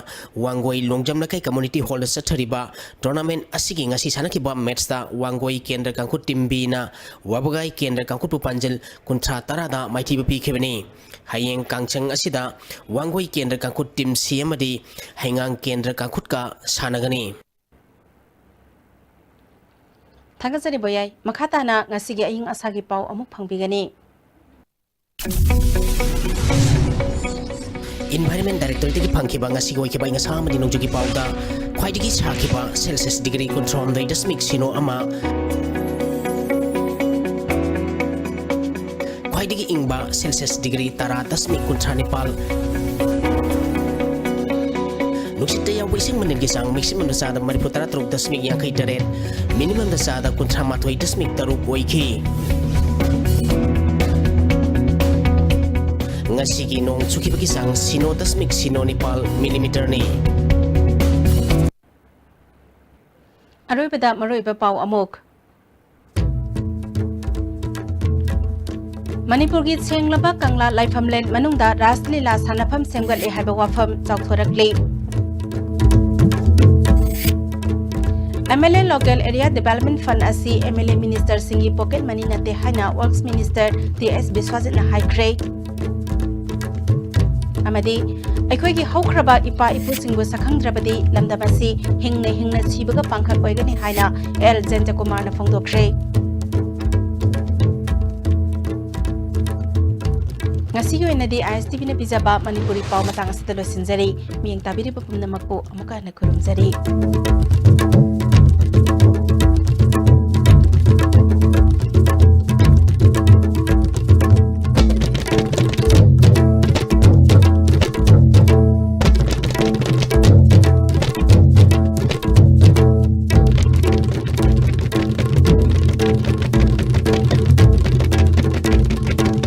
ꯋꯥꯡꯒꯣꯏ ꯂꯣꯡꯖꯝ ꯂꯩꯀꯥꯏ ꯀꯝꯃ꯭ꯌꯨꯅꯤꯇꯤ ꯍꯣꯜꯗ ꯆꯠꯊꯔꯤꯕ ꯇꯣꯔꯅꯥꯃꯦꯟꯠ ꯑꯁꯤꯒꯤ ꯉꯁꯤ ꯁꯥꯟꯅꯈꯤꯕ ꯃꯦꯠꯆꯇ ꯋꯥꯡꯒꯣꯏ ꯀꯦꯟꯗ꯭ꯔ ꯀꯥꯡꯈꯨꯠ ꯇꯤꯝ ꯕꯤꯅ ꯋꯥꯕꯒꯥꯏ ꯀꯦꯟꯗ꯭ꯔ ꯀꯥꯡꯈꯨꯠꯄꯨ ꯄꯥꯟꯖꯤꯜ ꯀꯨꯟꯊ꯭ꯔꯥ ꯇꯔꯥꯗ ꯃꯥꯏꯊꯤꯕ ꯄꯤꯈꯤꯕꯅꯤ꯫ ꯍꯌꯦꯡ ꯀꯥꯡꯆꯪ ꯑꯁꯤꯗ ꯋꯥꯡꯒꯣꯏ ꯀꯦꯟꯗ꯭ꯔ ꯀꯥꯡꯈꯨꯠ ꯇꯤꯝ ꯁꯤ ꯑꯃꯗꯤ ꯍꯩꯉꯥꯡ ꯀꯦꯟꯗ꯭ꯔ ꯀꯥꯡꯈꯨꯠꯀ ꯁꯥꯟꯅꯒꯅꯤ꯫ ꯊꯥꯒꯠꯆꯔꯤ ꯕꯣꯌꯥꯏ꯫ ꯃꯈꯥ ꯇꯥꯅ ꯉꯁꯤꯒꯤ ꯑꯏꯪ ꯑꯁꯥꯒꯤ ꯄꯥꯎ ꯑꯃꯨꯛ ꯐꯪꯕꯤꯒꯅꯤ꯫ ꯏꯟꯚꯥꯏꯔꯟꯃꯦꯟ ꯗꯥꯏꯔꯦꯛꯇꯣꯔꯦꯠꯇꯒꯤ ꯐꯪꯈꯤꯕ ꯉꯁꯤꯒꯤ ꯑꯣꯏꯈꯤꯕ ꯑꯏꯪ ꯑꯁꯥ ꯑꯃꯗꯤ ꯅꯣꯡꯖꯨꯒꯤ ꯄꯥꯎꯗ ꯈ꯭ꯋꯥꯏꯗꯒꯤ ꯁꯥꯈꯤꯕ ꯁꯦꯜꯁꯤꯌꯁ ꯗꯤꯒ꯭ꯔꯤ ꯀꯨꯟꯊ꯭ꯔꯥꯍꯨꯝꯗꯣꯏ ꯗꯁꯃꯤꯛ ꯁꯤꯅꯣ ꯑꯃ, ꯈ꯭ꯋꯥꯏꯗꯒꯤ ꯏꯪꯕ ꯁꯦꯜꯁꯤꯌꯁ ꯗꯤꯒ꯭ꯔꯤ ꯇꯔꯥ ꯗꯁꯃꯤꯛ ꯀꯨꯟꯊ꯭ꯔꯥ ꯅꯤꯄꯥꯜ, ꯅꯨꯡꯁꯤꯠꯇ ꯏꯁꯤꯡ ꯃꯅꯤꯜꯒꯤ ꯆꯥꯡ maximum ꯗ ꯆꯥꯗ ꯃꯔꯤꯐꯨ ꯇꯔꯥ ꯇꯔꯨꯛ ꯗꯁꯃꯤꯛ ꯌꯥꯡꯈꯩ ꯇꯔꯦꯠ, minimum ꯗ ꯆꯥꯗ ꯀꯨꯟꯊ꯭ꯔꯥ ꯃꯥꯊꯣꯏ ꯗꯁꯃꯤꯛ ꯇꯔꯨꯛ ꯑꯣꯏꯈꯤ꯫ ꯉꯁꯤꯒꯤ ꯅꯣꯡ ꯆꯨꯈꯤꯕꯒꯤ ꯆꯥꯡ ꯁꯤꯅꯣ ꯗꯁꯃꯤꯛ ꯁꯤꯅꯣ ꯅꯤꯄꯥꯜ millimeter ꯅꯤ꯫ ꯑꯔꯣꯏꯕꯗ ꯃꯔꯨꯑꯣꯏꯕ ꯄꯥꯎ ꯑꯃꯨꯛ꯫ ꯃꯅꯤꯄꯨꯔꯒꯤ ꯁꯦꯡꯂꯕ ꯀꯪꯂꯥ ꯂꯥꯏꯐꯝꯂꯦꯟ ꯃꯅꯨꯡꯗ ꯔꯥꯁ ꯂꯤꯂꯥ ꯁꯥꯟꯅꯐꯝ ꯁꯦꯝꯒꯠꯂꯦ ꯍꯥꯏꯕ ꯋꯥꯐꯝ ꯆꯥꯎꯊꯣꯔꯛꯂꯤ꯫ M L A Local Area Development Fund ꯑꯁꯤ M L A ministerꯁꯤꯡꯒꯤ pocket money ꯅꯠꯇꯦ ꯍꯥꯏꯅ Works Minister T S ꯕꯤꯁ꯭ꯋꯖꯤꯠꯅ ꯍꯥꯏꯈ꯭ꯔꯦ꯫ ꯑꯃꯗꯤ ꯑꯩꯈꯣꯏꯒꯤ ꯍꯧꯈ꯭ꯔꯕ ꯏꯄꯥ ꯏꯄꯨꯁꯤꯡꯕꯨ ꯁꯛꯈꯪꯗ꯭ꯔꯕꯗꯤ ꯂꯝꯗꯝ ꯑꯁꯤ ꯍꯤꯡꯅ ꯍꯤꯡꯅ ꯁꯤꯕꯒ ꯄꯥꯡꯈꯛ ꯑꯣꯏꯒꯅꯤ ꯍꯥꯏꯅ ꯑꯦꯜ ꯖꯌꯟꯇꯀꯨꯃꯥꯔꯅ ꯐꯣꯡꯗꯣꯛꯈ꯭ꯔꯦ꯫ ꯉꯁꯤꯒꯤ ꯑꯣꯏꯅꯗꯤ I S T Vꯅ ꯄꯤꯖꯕ ꯃꯅꯤꯄꯨꯔꯤ ꯄꯥꯎ ꯃꯇꯥꯡ ꯑꯁꯤꯗ ꯂꯣꯏꯁꯤꯟꯖꯔꯤ꯫ ꯃꯤꯠꯌꯦꯡ ꯇꯥꯕꯤꯔꯤꯕ ꯄꯨꯝꯅꯃꯛꯄꯨ ꯑꯃꯨꯛꯀ ꯍꯟꯅ ꯈꯨꯔꯨꯝꯖꯔꯤ꯫